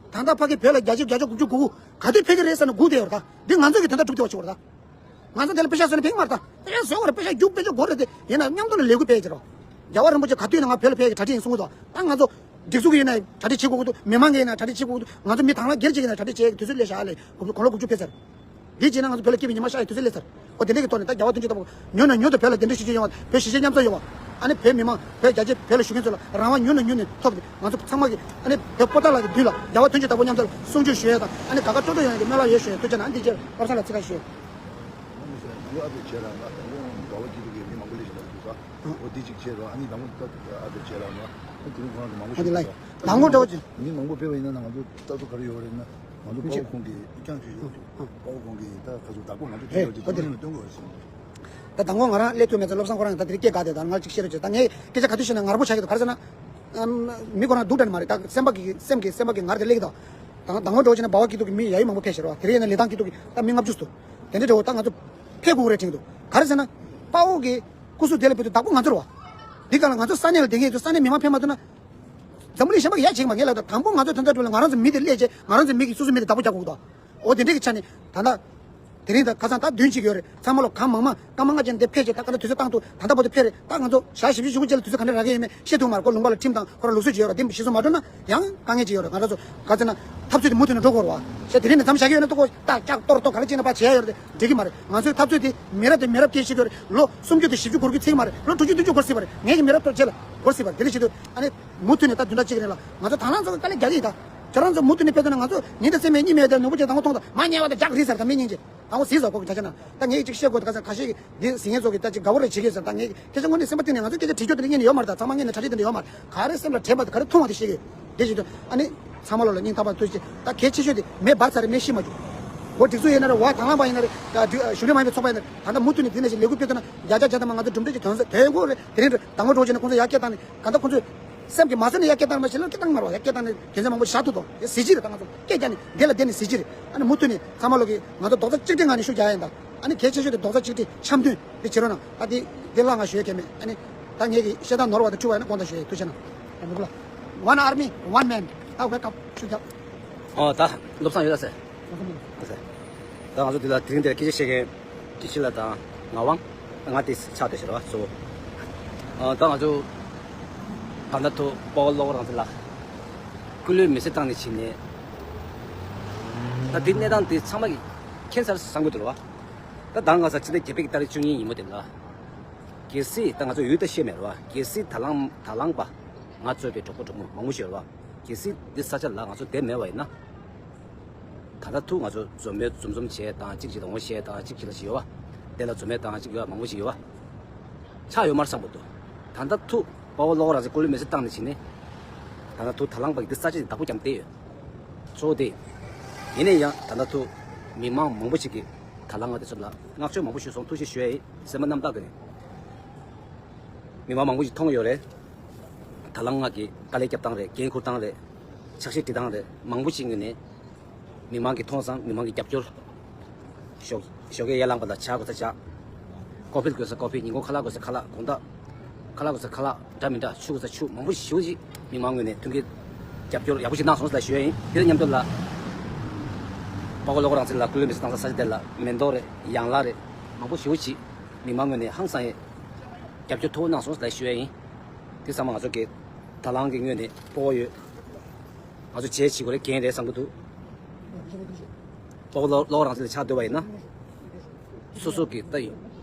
ད་ལྟ་ཕ་གི་བོད་ལ་བརྒྱ་ཆ་བརྒྱ་ཆ་དགུ་བཅུ་གོ་དགུ་ག་དུས་ཕེབས་ཀྱི་རེད་ཟེར་ན་སྒུག་བསྡད་ཡོད་རེད། ད་འདི་ང་ཚོ་གི་དོན་དག་སྒྲུབ་ཐུབ་པ་བྱེད་དགོས་རེད། ད། ང་ཚོ་དེ་ལ་པེ་ཤག་བཟོས་ན་ཕན་གྱི་མ་རེད། ད་པེ་ཤག་བཟོས་པ་རེད། པེ་ཤག་རྒྱུག་པེ་ཤག་དགོས་རེད། དེ་ཡིན་ན་མཉམ་དུ་ལ་ལས་འགུལ་སྤེལ་བྱེད་རོགས། རྒྱལ་བ་རིན་པོ་ཆེ་ག་དུས་ཡིན་ན་ང་བོད་ལ་ཕེབས་ཀྱི་གྲ་སྒྲིག་ཡིན་གསུང་གི་འདུག་ད་ང་ཚོ་སྒྲིག་འཛུགས་ཀྱི་ཡིན་ན་གྲ་སྒྲིག་བྱེད་དགོས་ཀྱི་འདུག་མི་མང་གི་ཡིན་ན་གྲ་སྒྲིག་བྱེད་དགོས་ཀྱི་འདུག་ང་ཚོ་མི་དང་བླངས་སྒེར་གྱི་ཡིན་ན་གྲ་སྒྲིག་བྱེད་ཡ་གི་དུས་ཚོད་སླེབས་ཤག་ལས་དགོངས་པ་དགུ་བཅུ་ཕེབས་ཚར། འདི་བྱས་ན་ང་ཚོ་བོད་ལ་སྐྱིད་པའི་ཉི་མ་ཤར་ཡ་དུས་ཚོད་སླེབས་ཚར། འོ་དེ་འདྲ་གི་ཐོག་ནས་ད་རྒྱལ་བ་དོན་གྱི་བདག་པོ་ཉུང་ནས་ཉུང་དུ་བོད་ལ་གདན་འདྲེན་ཞུ་རྒྱུ་ཡོང་བ། བོད་གཞིས་བྱེས་མཉམ་འཛོམས་ཡོང་བ། ཨ་ནི་བོད་མི་མང་བོད་རྒྱ་ཆེ་བོད་ལ་བཞུགས་མཁན་ཚོ་ལ་རང་དབང་ཉུང་ནས་ཉུང་ནས་ཐོབ་སྟེ། ང་ཚོ་ཚང་མ་གི་ཨ་ནི་བོད་པོ་ཏཱ་ལ་གི་མདུན་ལ་རྒྱལ་བ་དོན་གྱི་བདག་པོ་མཉམ་དུ་གསུང་ཆོས་ཞུ་ཡ་དང་། ཨ་ནི་དགའ་དགའ་སྤྲོ་སྤྲོ་ཡོང་ཡ་གི་སྨོན་ལམ་ཡོད་ཞུ་ཡ། ཐུགས་རྗེ་གནང་། འདི་རྗེས་བློ་བཟང་ལ་ཚིག་ཁ་ཞུ། ང་ཚོ་ཨ་ཕའི་བྱས་ལ་ང་དང་པོ་དགའ་བ་སྐྱིད་སྡུག་གི་མི་མང་པོ་སླེབས་བཞིན་པ་འདུག་ས། འོ་འདི་གཅིག་བྱས་རོགས། ཨ་ནི་དང་པོ་ད་ཨ་ཕའི་བྱས་ལ་ང་ཨ་དེ་རིང་ཁོ་རང་གི་མང་པོ་ཨ་ནི་ཞིག་ལ་འདུག་ད་ལང་ལོ་འདྲ་བོ་ཅིག་མི་མང་པོ་ཕེབས་པ་ཡིན་ན་ང་ཚོ་ལྟ་ཚུལ་ག་རེ་ཡོད་རེད་ན། ང་ཚོ་དཔའ་བོ་ཁོང་གིས་རྐྱང་ཞིག་ཡོད་འདུག་དཔའ་བོ་ཁོང་གིས་ད་ཁ་ཚུར་བདག་པོ་ང་ཚོ་ཕེབས་ཡོད་ཅིག་ཨ་ད་ལྟ་ནས་སྟོན་དགོས་རེད་ཟེར། ད་དང་པོ་ང་རང་སླེབས་ཐུབ་མེད་ཙང་བློ་བཟང་ཁོ་རང་ད་དེ་རིང་སྐད་བཀག་བསྡད། ད་ང་གཅིག་བཤད་རོགས་བྱེད། ད་ངས་སྐད་ཆ་ག་དུས་བཤད་ན་ངར་པོ་ཆགས་ཀྱི་འདུག་ག་རེ་ཟེར་ན། ཨམ། མི་ཁོ་རང་སྡུག་དྲན་མ་རེད། ད་སེམས་པ་གི་སེམས་ཀྱི་སེམས་པ་གི་ངར་དེ་སླེབས་ཀྱི་འདུག་ད་དང་པོ་འདྲ་བོ་བྱས་ན་སྦ་བ་སྐྱིད་སྡུག་གི་མི་ཡ་ཡི་མང་པོ་ཕེབས་ཤག་རེད་བ། དེ་རིང་ཡིན་ན་ལི་ཐང་སྐྱིད་སྡུག་གི་ད་མི་ལྔ་བཅུ་ཙམ་འདུག་དེ་འདྲ་འདྲ་བོ་ད་ང་ཚོ་ཕེབས་དགོས་རེད་དྲན་གྱི་འདུག་ག་རེ་ཟེར་ན། དཔའ་བོ་གི་སྐུ་གཟུགས་དེ་ལ་ཕེབས་དུས་བདག་པོ་ང་ཚོ་རེད་བ། འདི་ག་ལ་ང་ཚོ་ས་གནས་ལ་བསྡད་མཁན་ཡོད་དུས་ས་གནས་མི་མང་ཕེབས་མ་ཐུབ་ན། འཛམ་བུ་གླིང་གཞན་པ་གི་ཡ་བྱེད་ཀྱི་མ། ངས་ལབ་ད་དང་པོ་ང་ཚོ་དོན་དག་སྒྲུབ་ལ་ང་རང་ཚོ་མི་དེ་སླེབས་རྗེས་ང་རང་ཚོ་མི་གི་སོ་སོ་མི་དེ་བདག་པོ་རྒྱག་དགོས་ཀྱི་འདུག་འོ་དེ་འདྲ་གི་ཆ་ནས་ད་ལྟ། དེ་རིང་ད་ཁ་སང་ད་བདུན་གཅིག་ཡོད་རེད། ཚང་མ་ལོ་གང་མང་མང་སྐར་མ་ལྔ་བཅུ་འདི་ཕེབས་བྱས་ད་ག་འདྲ་དུས་ཚོད་བཏང་འདུག་ད་ལྟ་བར་དུ་ཕེབས་རེད། ད་ང་ཚོ་ཞག་བཞི་བཅུ་ཞེ་དགུ་རྗེས་ལ་དུས་ཚོད་ག་འདྲ་རག་གི་ཡོད་མེད་ཤེས་ཐུབ་མ་རེད། ཁོ་ལུང་པ་ལ་ཁྲིམས་དང་ཁོ་རང་ལུགས་སྲོལ་ཅིག་ཡོད་རེད། དེ་ཞིག་སོ་མ་འགྲོ་ན་ཡང་དཀའ་ངལ་ཅིག་ཡོད་རེད། ང་རང་ཚོ་ག་ཚོད་ན་འཐབ་རྩོད་དེ་མུ་མཐུད་ནས་འགྲོ་དགོས་རེད་བ། ཞེས་དེ་རིང་ནས་མཚམས་བཞག་གི་ཡོད་ན་ཏོག་ཙམ་ཏག་ཏག་གཏོར་གཏོར་ག་རེ་བྱས་ན་ཕར་བྱས་ཡོད་རེད། འགྲིག་གི་མ་རེད། ང་ཚོའི་འཐབ་རྩོད་དེ་མི་རབས་དེ་མི་རབས་སྐད་ཆ་བཤད་ཀྱི་ཡོད་རེད། ལོ་སུམ་ཅུ་དང་བཞི་བཅུ་འགོར་གྱི་ཚིག་མ་རེད། ལོ་དྲུག་ཅུ་བདུན་ཅུ་འགོར་སྲིད་པ་རེད། ངེད་ཀྱི་མི་རབས་ཐོག་རྗེས་ལ་འགོར་སྲིད་པ་རེད། དེ་འདྲ་བྱེད་དུས་ཨ་ནི། མུ་མཐུད་ནས་ད་བདུན་ཕྲག་གཅིག་རིང་ལ་ང་ཚོ་དང་བླངས་ཚོ་གི་དཀའ་ལས་རྒྱག་གི་ཡིན། ད་ཁྱོད་རང་ཚོ་མུ་མཐུད་ནས་ཕེབས་ཐུབ་ན་ང་ཚོ་ཉིན་དང་མཚན་མེད་གཉིས་མེད་དེ་ནོར་བུ་ཅན་དང་པོ་མཐོང་དང་མ་ཉལ་བ་དང་ལྗགས་རིལ་ཟེར་དང་མི་སྙིང་རྗེ། དང་པོ་གཟིགས་ཟེར་གོ་གི་ད་ཆ་ན་ད་ངས་ཅིག་བཤད་དགོས། ད་ག་ཚ་ཁ་ཤས་ཀྱི་འདི་གཟིགས་མཁན་ཚོ་གི་ད་ཅིག་དགའ་བོ་རེ་བྱེད་ཀྱི་ཟེར། ད་ངས་སྐད་ཆ་དངོས་གནས་སེམས་པ་གཏིང་ནས་ང་ཚོ་སྐད་ཆ་དྲི་རྒྱུ་དེ་འདྲ་གཉིས་ནས་ཡོད་མ་རེད། ད་ཚང་མ་ངས་ནས་གྲ་སྒྲིག་དེ་འདྲ་ཡོད་མ་རེད། ག་རེ་སེམས་ལ་དྲན་པ་དང་ག་རེ་མཐོང་བ་དེ་བཤད་ཀྱི་དེ་བྱེད་དུས་ཨ་ནི་ཚང་མ་ལོ་ལ་སྙིང་ཐག་པ་ཐུགས་རྗེ་ཆེ། ད་གལ་ཆེ་ཤོས་དེ་མེ་འབར་ཚར་རེད། མེ་ཤི་མ་བཅུག་འོ་སྒྲིག་འཛུགས་ཡིན་ན་རེད་བ། དང་བླངས་པ་ཡིན་ན་རེད། ད་གཞུང་འབྲེལ་མ་ཡིན་པའི་ཚོགས་པ་ཡིན་ན་རེད། ད་ལྟ་མུ་མཐུད་ནས་འདི་ནས་ཞིག་ལས་འགུལ་སྤེལ་ཐུབ་ན་བརྒྱ་ཆ་བརྒྱ་ཐམ་པ་ང་ཚོ་གྲུབ་འབྲས་ཀྱི་དོན་དོན་དགོས་རེད། དེ་རིང་རེད། དང་པོ་འགྲོ་བྱས་ནས་ཁོང་ཚོ་ཡར་སྐད་བཏང་ནས་གང་ལྟར་ཁོང་ཚོས་སེམས་ཀྱིས་མ་བཟོད་ནས་ཡར་སྐད་བཏང་མ་ཤེས་ལ་སྐད་བཏང་མ་རེད་བ། ཡར་སྐད་བཏང་ནས་དོན་ཚན་མང་པོ་བཞག་ཐུབ་དོ། ཡ་གཟི་བརྗིད་རེད། ད་ང་ཚོ་སྐད་རྒྱག་ནས་འདི་ལ་བསྡད་ནས་གཟི་བརྗིད་རེད། ཨ་ནི་མུ་མཐུད་ནས་ཚང་མ་ལོ་གིས་ང་ཚོ་རྡོག་རྩ་གཅིག་སྒྲིལ་ངང་ནས་ཤུགས་རྒྱག་ཡ་ཡིན། ད་ཨ་ནི་གལ་ཆེ་ཤོས་དེ་རྡོག་རྩ་གཅིག་སྒྲིལ་འཆམ་མཐུན་དེ་བྱེད་རོགས་གནང་། ད་དེ་དེ་ལྷག་ང་ཞུ་ཡ་གལ་མེད། ཨ་ནི་ད་ངེད་ཀྱི་བཤད་སྟངས་ནོར་བ་དང་འཁྲུལ་བ་ཡིན་ན་དགོངས་དག་ཞུ་ཡ་ཡིན། ཐུགས་རྗེ་གནང་། ཡ་མི་དགོས་ལ། One army, one man. ད་ཝེལ་ཀམ། ཤུགས་རྒྱག་ཨོ་ད་བློ་བཟང་ཡོད་ད་ཟེར། ད་ང་ཚོ་འདི་ལ་དེ་རིང་འདིར་སྐད་ཆ་བཤད་མཁན་དགེ་བཤེས་ལགས་དང་ངག་དབང་། ང་དེ་ཕྱག་དེ་ཞེས་ར་བ་གཙོ་བོ། ཨ་ད་ང་ཚོ་ད་ལྟ་ཐུག་དཔའ་བོ་བློ་དགའ་རང་བཙན་ལགས་སྐུ་ལུས་མེ་སྲེག་བཏང་ནས་ཕྱིན་ནས། ད་འདི་གནས་སྟངས་འདི་ཚང་མ་གིས་མཁྱེན་ཚར་བསམ་གྱི་འདུག་ར་བ། ད་ད་ང་ས་ཕྱི་ཟླ་བརྒྱད་པའི་ཏ་རིག་བཅུ་གཉིས་ཉིན་མོ་དེ་ལ། གལ་སྲིད་ད་ང་ཚོ་ཡུལ་ད་ཤེས་མེད་ར་བ། གལ་སྲིད་ད་ལང་ད་ལང་པ་ང་གཙོས་པའི་གྲོགས་པོ་གྲོགས་མོ་མང་པོ་ཞིག་ཡོད་ར་བ། གལ་སྲིད་འདི་ས་ཆ་ལ་ང་ཚོ་བསྡད་མེད་པ་ཡིན་ན། ད་ལྟ་ཐུག་ང་ཚོ་འཛོམས་མེད་འཛོམས་འཛོམས་བྱས་དང་གཅིག་བྱས་དང་བོ་བཤད་དང་གཅིག་བྱས་ལ་ཞིག་ཡོད་བ། དེ་ལ་འཛོམས་མེད་དང་གཅིག་ཡོད་བ་མང་པོ་ཞིག་ཡོད་བ། ཆགས་ཡོད་མ་རེད་བསམ་གྱི་འདུག་ད་ལྟ་ཐུག་དཔའ་བོ་བློ་དགའ་རང་བཙན་སྐུ་ལུས་མེ་སྲེག་བཏང་ནས་ཕྱིན་ནས། ད་ལྟ་ཐུག་ད་ལང་པ་གི་འདི་ས་ཆ་ཅིག་བདག་པོ་བརྒྱབ་བསྡད་ཡོད། གཙོ་བོ་དེ། ཡིན་ན་ཡང་ད་ལྟ་ཐུག་མི་མང་མང་པོ་ཞིག་གིས་ད་ལང་ང་དེ་ཚོ་ལ་བསྔགས་བརྗོད་མང་པོ་ཞུས་སོང་། ཐུགས་རྗེ་ཆེ་ཞུ་ཡ་ཡིན། སེམས་པ་རྣམ་དག་གིས་ནས། མི་མང་མང་པོ་ཞིག་མཐོང་ཡོད་རེད། ད་ལང་ང་གི་དཀའ་ལས་རྒྱབ་སྟངས་རེད། འགན་འཁུར་སྟངས་རེད། ཕྱག་བཞེས་སྒྲིག་སྟངས་རེད། མང་པོ་ཞིག་ངོས་ནས། མི་མང་གིས་མཐོང་ཙང་མི་མང་གི་རྒྱབ་སྐྱོར། ཞོགས་ཞོགས་ཀས་ཡར་ལངས་པ་དང་ཇ་དགོས་ས་ཇ། ཀོ་ཕི་དགོས་ས་ཀོ་ཕི། ཉིན་གུང་ཁ་ལག་དགོས་ས་ཁ་ལག་དགོང་དག་ཁ་ལག་དགོས་ས་ཁ་ལག་འདྲ་མི་འདྲ། ཆུ་དགོས་ས་ཆུ། མང་པོ་ཞེ་པོ་ཅིག་མི་མང་ངོས་ནས་མཐུན་རྐྱེན་རྒྱབ་སྐྱོར་ཡག་པོ་ཞིག་གནང་སོང་ཟེར་ལབ་ཞུ་ཡ་ཡིན། དེ་དང་མཉམ་དུ་ལ། དཔའ་བོ་བློ་དགའ་རང་བཙན་ལགས་སྐུ་ལུས་མེ་སྲེག་བཏང་ས་ས་ཆ་དེ་ལ་མེ་ཏོག་རེད། ཡང་ལག་རེད། མང་པོ་ཞེ་པོ་ཅིག་མི་མང་ངོས་ནས་ཧང་སང་ཡས་རྒྱབ་སྐྱོར་མཐོ་པོ་གནང་སོང་ཟེར་ལབ་ཞུ་ཡ་ཡིན། དེ་ཚང་མ་ང་ཚོ་གི་ད་ལང་གི་ངོས་ནས་སྤོ་བོ་ཡོད། ང་ཚོ་བྱས་བྱེད་དགོས་རེད། འགན་རེད་བསམ་གྱི་འདུག་དཔའ་བོ་བློ་བློ་དགའ་རང་བཙན་ལ་ཆགས་འདོད་པ་ཡིན་ན། སོ་སོ་གི་ད་ཡོད་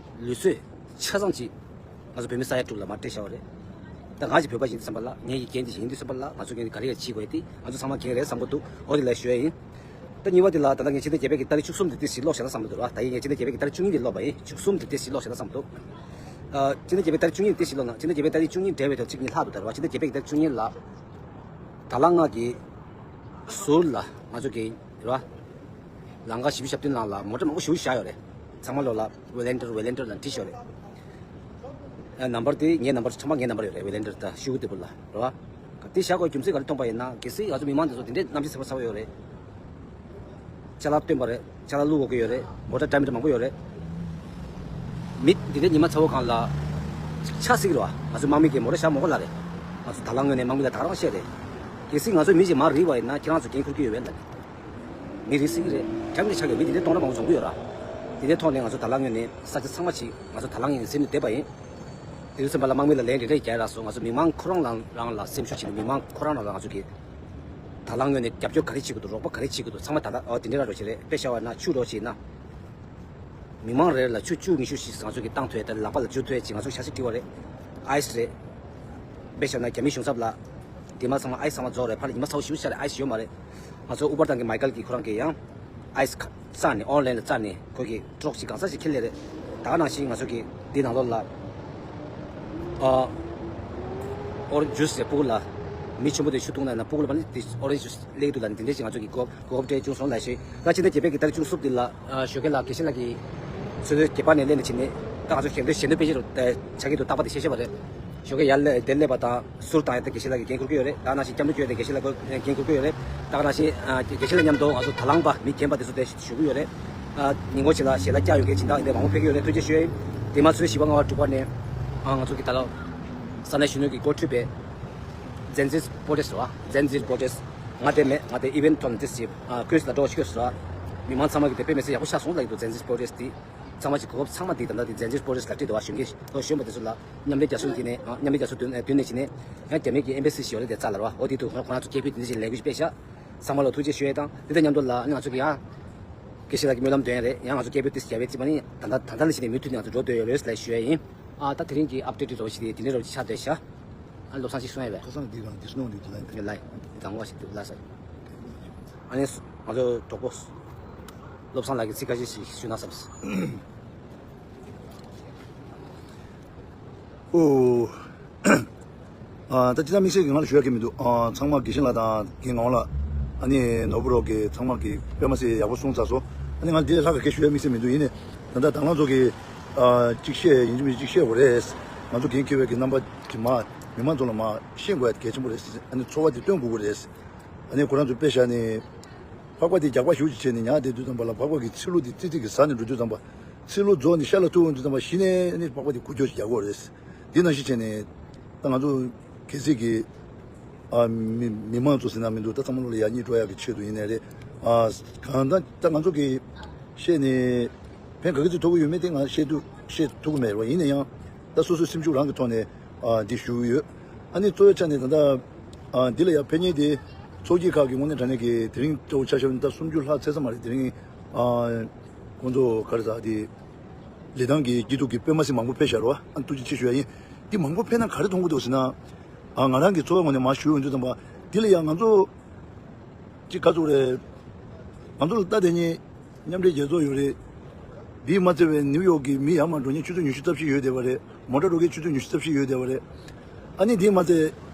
ལུས་ཚོད་ཆ་ཚང་ཅིག་ང་ཚོ་བོད་མི་ས་ཡ་དྲུག་ལ་མར་སྤྲད་བཞག་པ་རེད། ད་ང་ཅིག་བོད་པ་ཡིན་དུས་ཙམ་པ་ལ། ངེད་ཀྱི་འགན་དེ་ཡིན་དུས་ཙམ་པ་ལ། ང་ཚོ་འགན་དེ་ག་རེ་ཡང་བྱེད་དགོས་ཏེ། ང་ཚོ་ཚང་མ་འགན་རེད་བསམ་གྱི་འདུག་འོ་དེ་ལ་ཞུ་ཡ་ཡིན། ད་གཉིས་པ་དེ་ལ་ད་ལྟ་ངས་ཕྱི་ཟླ་བརྒྱད་པའི་གི་ཏ་རིག་བཅུ་གསུམ་དེ་ཏོག་ཙམ་ཀློག་བཞག་ན་བསམ་འདུག་ར། ད་ཡིན་ངས་ཕྱི་ཟླ་བརྒྱད་པའི་གི་ཏ་རིག་བཅུ་གཉིས་དེ་ཀློག་པ་ཡིན། བཅུ་གསུམ་དེ་ཏོག་ཙམ་ཀློག་བཞག་ན་བསམ་འདུག་ཨ། ཕྱི་ཟླ་བརྒྱད་པའི་ཏ་རིག་བཅུ་གཉིས་དེ་ཏོག་ཙམ་ཀློག་ན། ཕྱི་ཟླ་བརྒྱད་པའི་ཏ་རིག་བཅུ་གཉིས་འབྲེལ་བའི་ཐོག་གཅིག་གཉིས་ལྷག་འདུག་ད་ར་བ། ཕྱི་ཟླ་བརྒྱད་པའི་ཏ་རིག་བཅུ་གཉིས་ལ། ད་ལ་ང་གི་ཟུར་ལ་ང་ཚོ་གི་ར། ལམ་ཁ་བཞི་བཅུ་ཞེ་བདུན་ནང་ལ་མོ་ཊ་མང་པོ་ཞེ་པོ་བཞག་ཡོད་རེད། ཚང་མ་ལོ་ལ་ཝེ་ལན་ཊར་ཝེ་ལན་ཊར་ལ་བྲིས་ཡོད་རེད། ཨ། ནམ་བར་དེ་ངའི་ནམ་བར་ཚང་མ་ངའི་ནམ་བར་ཡོད་རེད། ཝེ་ལན་ཊར་དང་ཤུ་གུ་དེ་པོ་ལ་རེད་བ། དེ་བཞག་དགོས་རྒྱུ་མཚན་ག་རེ་མཐོང་པ་ཡིན་ན། གལ་སྲིད་ང་ཚོ་མི་མང་དེ་ཚོ་དེ་འདྲའི་གནམ་གཤིས་ཚ་བོ་ཚ་བོ་ཡོད་རེད། ཅ་ལག་བཏོན་པ་རེད། ཅ་ལག་བླུགས་འོག་གི་ཡོད་རེད། མོ་ཊ་འདྲ་མི་འདྲ་མང་པོ་ཡོད་རེད། མི་དེ་འདྲའི་ཉི་མ་ཚ་བོ་སྒང་ལ་ཆགས་སྲིད་ཀྱི་རེད་བ། ང་ཚོ་དམག་མི་གིས་མོ་ཊ་བཞག་མ་དགོས་ལབ་རེད། ང་ཚོ་ད་ལ་ངོས་ནས་དམག་མི་ལ་ད་ག་རང་བཤད་རེད། གལ་སྲིད་ང་ཚོ་མི་ཞིག་མར་རིལ་བ་ཡིན་ན་ཁྱེད་རང་ཚོ་འགན་འཁུར་གྱི་ཡོད་པས་ལབ་རེད། མི་རིལ་སྲིད་ཀྱི་རེད། ཁྲམ་གྱི་ཆ་གི་མི་དེ་འདྲའི་སྟོང་ཕྲག་མང་པོ་འཛོམས་ཀྱི་ཡོད་ར། དེ་འདྲའི་ཐོག་ནས་ང་ཚོ་ད་ལ་ངོས་ནས་ས་ཆ་ཚང་མ་ཅིག་ང་ཚོ་ད་ལ་ངོས་ནས་ཟིན་ནས་བསྡད་པ་ཡིན། དེ་དུས་ཙམ་པ་ལ་དམག་མི་ལ་ལན་རེ་རེ་རྒྱག་རག་སོང་། ང་ཚོ་མི་མང་ཁོ་རང་རང་རང་ལ་སེམས་ཤུགས་བྱས་ནས་མི་མང་ཁོ་རང་རང་ལ་ང་ཚོ་གིས་ད་ལ་ངོས་ནས་རྒྱབ་སྐྱོར་ག་རེ་བྱེད་དགོས་འདུག་རོགས་པ་ག་རེ་བྱེད་དགོས་འདུག་ཚང་མ་ད་ལྟ་ཨོ་དེ་འདྲའི་ར་འགྲོ་བྱེད་རེད། དཔེ་བཞག་པ་ན་ཆུ་འགྲོ་བྱེད་ན། མི་མང་རེ་ལ་ཆུ་བཅུ་ཉི་ཤུ་ཞིག་ང་ཚོ་གིས་བཏང་ཐུབ་ཡ་དེ་ལག་པ་ལ་འཇུ་ཐུབ་ཡ་ཅིག་ང་ཚོ་ཞབས་ཕྱི་སྤྲད་པ་རེད། ཨའི་སི་རེད། དཔེ་བཞག་ན་རྒྱ་མི་གཞུང་ཚབ་ལ། དེ་མ་ཚང་མ་ཨའི་སི་ཚང་མ་རྫོགས་རེད། ཕར་ལ་ཉི་མ་ཚ་བོ་ཞེ་པོ་ཤར་རེད། ཨའི་སི་ཡོད་མ་རེད། ང་ཚོ་ཨུ་བར་ཏང་གི་མའི་ཀལ་གྱིས་ཁོ་རང་གིས་ཡང་ཨའི་སི་ཁ་བཙལ་ནས་ཨོན་ལན་ལ་བཙལ་ནས་ཁོ་གིས་ཀྲོག་ཅིག་གང་ས་ཞིག་ཁྱེར་སླེབས་རེད། ད་ག་ནང་བཞིན་ང་ཚོ་གིས་འདི་ནང་ལོགས་ལ་ཨ་ཨོ་རེན་ཇི་ཇུས་ཟེར་སྤུ་གུ་ལ་མི་ཆེན་པོ་དེ་ཆུ་བཏུང་ན་ན་སྤུ་གུ་ལ་ཕར་ནི་དེ་ཨོ་རེན་ཇི་ཇུས་སླེབས་འདུག་ལ་ནི་དེ་འདྲས་ཅིག་ང་ཚོ་གིས་གོ་གོ་སྐབས་སྤྲད་བྱུང་སོང་ལ་ཞེས། ད་ཕྱི་ཟླ་བརྒྱད་པའི་གི་ཏ་རིག་བཅུ་གསུམ་འདི་ལ་ཨ་ཞོགས་ཀས་ལ་དགེ་བཤེས་ལགས་ཀྱིས་ཚོད་ལྟའི་རྒྱབ་ནས་སླེབས་ནས་ཕྱིན་ནས་ད་ང་ཚོ་ཞལ་འདོན་ཞལ་འདོན་དཔེ་ཆ་རུ་ཆགས་ཀྱི་འདུག་རྟག་པར་དེ་ཤེས་ཤེས་པ་རེད། ཞོགས་ཀས་ཡར་སླེབས་དེ་སླེབས་པ་དང་ཟུར་བཏང་ཡ་དེ་དགེ་བཤེས་ལགས་ཀྱིས་འགན་འཁུར་གྱི་ཡོད་རེད། ད་ནང་བཞིན་སྐྱབས་འགྲོ་སྐྱོད་དེ་དགེ་བཤེས་ལགས་ཀྱིས་འགན་འཁུར་གྱི་ཡོད་རེད། ད་ནང་བཞིན་ཨ་དགེ་བཤེས་ལགས་མཉམ་དུ་ང་ཚོ་ད་ལང་པ་མི་རྒན་པ་དེ་ཚོ་དེ་བཞུགས་ཀྱི་ཡོད་རེད། ཨ་ཉིན་གུང་ཞིག་ལ་ཞལ་ལག་བཀྱག་ཡོང་མཁན་སྦྱིན་བདག་ཡིན་པས་མང་པོ་ཕེབས་ཀྱི་ཡོད་རེད། ཐུགས་རྗེ་ཆེ་ཞུ་ཡ་ཡིན། དེ་མ་ཚུན་བཞི་པ་ལྔ་པ་དྲུག་པ་ནས་ཨ་ང་ཚོ་གི་ད་ལ་ས་གནས་གཞོན་ནུ་གིས་འགོ་ཁྲིད་པའི་ཛེན་ཛི་པོ་རོ་ཊེ་སི་རེད་བ། ཛེན་ཛི་པོ་རོ་ཊེ་སི། ང་དེ་མེད། ང་དེ་ཨི་ཝེན་ཊི་ཐོག་ནས་དེ་བྱས་ཨ་ཀོས་ལ་འགྲོ་བ་ཞིག་ཡོད་ཟེར་བ། མི་མང་ཚང་མ་གིས་དེ་དཔེ་མི་སྲིད་ཡག་པོ་ཆགས་སོང་ལབ་ཀྱི་འདུག་ཛེན་ཛི་པོ་རོ་ཊེ་སི་དེ། ཚང་མ་གཅིག་གོ་སྐབས་ཚང་མ་འདི་ད་ལྟ་འདི་ཛེན་ཛི་པོ་རོ་ཊེ་སི་ལ་སྤྲད་འདུག་བ། གཞོན་སྐྱེས་ལོ་གཞོན་པ་དེ་ཚོ་ལ་མཉམ་འབྲེལ་རྒྱལ་ཚོགས་མདུན་མདུན་ནས་བྱས་ནས་ཡང་རྒྱ་མི་གི་ཨེམ་བྷ་སི་ཞིག་ཡོད་རེད། དེ་རྩ་ལ་ར་བ། འོ་དེ་དུ་ཁོ་རང་ཚོ་སྐད་འབོད་དེ་འདྲ་ཞིག་ལས་འགུལ་ཞིག་སྤེལ་ཤག་ཚང་མ་ལ་ཐུགས་རྗེ་ཆེ་ཞུ་ཡས་དང་། དེ་དང་མཉམ་དུ་ལ་ཨ་ནི་ང་ཚོ་གི་ཡང་དགེ་བཤེས་ལགས་ཀྱི་སྨོན་ལམ་འདོན་ཡས་རེད། ཡང་ང་ཚོ་སྐད་འབོད་དེ་ཞིག་རྒྱབ་ཡས་རྩིས་པ་ནི་ད་ལྟ་ད་ལྟ་ལ་ཞིག་ནས་མུ་མཐུད་ནས་ང་ཚོ་འགྲོ་འདོད་ཡོད་རེད་ལབ་ཞུ་ཡས་ཡིན། ཨ་ད་དེ་རིང་གི་ཨབ་ཌེཊ་འདི་འདྲ་བོ་ཞིག་དེ་དེ་འདྲ་རོ་ཅིག་ཆགས་བསྡད་ཤག་ཨ་བློ་བཟང་ཅིག་གསུང་ཡས་པས། ཁ་སང་འདི་དང་འདི་སྣོང་འདི་དེ་ལ་ཡིན། ལ་ཡིན། དང་པོ་ཞིག་འདུག་ལ་ས། ཨ་ནི་ང་ཚོ་གྲོགས་པོ་བློ་བཟང་ལགས་ཀྱིས་ཚིག་ཁ་ཤས་ཤིག་ཞུས་ན་བསམས། ཨོ། ཨ་ད་སྤྱིར་བཏང་དམིགས་བསལ་གྱི་ང་ལ་ཞུ་ཡག་གི་མི་འདུག་ཨ་ཚང་མ་དགེ་བཤེས་ལགས་དང་རྒན་ངག་དབང་ལགས། ཨ་ནི་ནོར་བུ་རོགས་ཀྱིས་ཚང་མ་གིས་དཔེ་མ་སྲིད་ཡག་པོ་གསུངས་ཚར་སོང་། ཨ་ནི་ང་འདི་ལས་ལྷག་ག་གེ་ཞུ་ཡག་དམིགས་བསལ་མི་འདུག་ཡིན་ནའི་ད་ལྟ་དང་བླངས་ཚོ་གིས་ཨ་གཅིག་བཤད་ཡིན་གཅིག་མིན་གཅིག་བཤད་དགོས་རེད། ང་ཚོ་འགན་འཁྱེར་བའི་གི་རྣམ་པ་གི་མ་མི་མང་ཚོ་ལ་མ་ཤེས་དགོས་ཡག་གལ་ཆེན་པོ་རེད། ཨ་ནི་ཚོར་བ་དེ་སྟོན་དགོས་ཀྱི་རེད། ཨ་ནི་ཁོ་རང་ཚོ་དཔེ་བཞག་ནས་འཕགས་པ་དེ་རྒྱགས་པ་ཞེ་པོ་ཅིག་བྱས་ནས་ཉལ་བསྡད་དུས་ཙམ་པ་ལ་འཕགས་པ་གི་ཚིལ་ལུ་དེ་ཙི་ཙི་གིས་ཟ་ནས་འགྲོ་དུས་ཙམ་པ། ཚིལ་ལུ་རྫོགས་ནས་ཤ་ལ་ཐུག་འོང་དུས་ཙམ་པ་གཞི་ནས་ནི་འཕགས་པ་དེ་འགུལ་སྐྱོད་ཅིག་རྒྱག་གི་ཡོད་རེད། འདི་ནང་བཞིན་བྱས་ནས་ད་ང་ཚོ་གལ་སྲིད་ཀྱི་ཨ་མི་མི་མང་ཚོ་ཟེར་ན་མི་འདུག་ད་ཚང་མ་ལོ་ལ་ཡག་ཉེས་འགྲོ་ཡག་གི་ཆེད་དུ་ཡིན་ནའི་རེད། ཨ་གང་ལྟར་ད་ང་ཚོ་གིས་བཤད་ནས་ཕན་ག་གི་ཚོད་ཐོགས་ཀྱི་ཡོད་མེད་དེ་ང་བཤད་དུ་བཤད་ཐུབ་ཀྱི་མེད་རེད་བ། ཡིན་ན་ཡང་ད་སོ་སོའི་སེམས་ཤུགས་རང་གི་ཐོག་ནས་ཨ་འདི་ཞུ་གི་ཡོད། ཨ་ནི་གཙོ་བོའི་ཆ་ནས་ད་ལྟ་ཨ་འདི་ལ་ཡང་ཕན་ཉེས་དེ་ཚོགས་སྐྱིད་ཁག་གི་དངོས་གནས་དྲང་གནས་ཀྱི་དེ་རིང་སྤྲོ་བོ་ཆ་བཞག་ན་ད་སུམ་ཅུ་ལྷག་ཚད་ཙམ་མ་རེད། དེ་རིང་ཨ་ཁོང་ཚོ་ག་རེ་ཟ་དེ་ལི་ཐང་གི་སྐྱིད་སྡུག་གི་དཔེ་མ་སྲིད་མང་པོ་ཕེབས་ཤག་རེད་བ། ཨ་ཐུགས་རྗེ་ཆེ་ཞུ་ཡ་ཡིན། འདི་མང་པོ་ཕེབས་ན་ག་རེ་མཐོང་གི་འདུག་ཟེར་ན། ཨ་ང་རང་གི་ཚོར་བ་ངོས་ནས་མར་ཞུ་ཡོང་དུས་ཙམ་པ་འདི་ལ་ཡང་ང་ཚོ་ཅིག་ག་ཚོད་རེད། ང་ཚོ་ལ་ལྟ་དེ་ཉིད་མཉམ་འབྲེལ་རྒྱལ་ཚོགས་ཡོད་རེད། འདིས་མ་ཚད་པའི་ནིའུ་ཡོག་གི་མི་ཡར་མར་འགྲོ་མཁན་ཆུ་ཚོད་ཉི་ཤུ་རྩ་བཞི་ཡོད་བསྡད་པ་རེད། མོ་ཊ་འགྲོ་མཁན་ཆུ་ཚོད་ཉི་ཤུ་རྩ་བཞི་ཡོད་བསྡད་པ་རེད། ཨ་ནི་འདིས་མ་ཚད་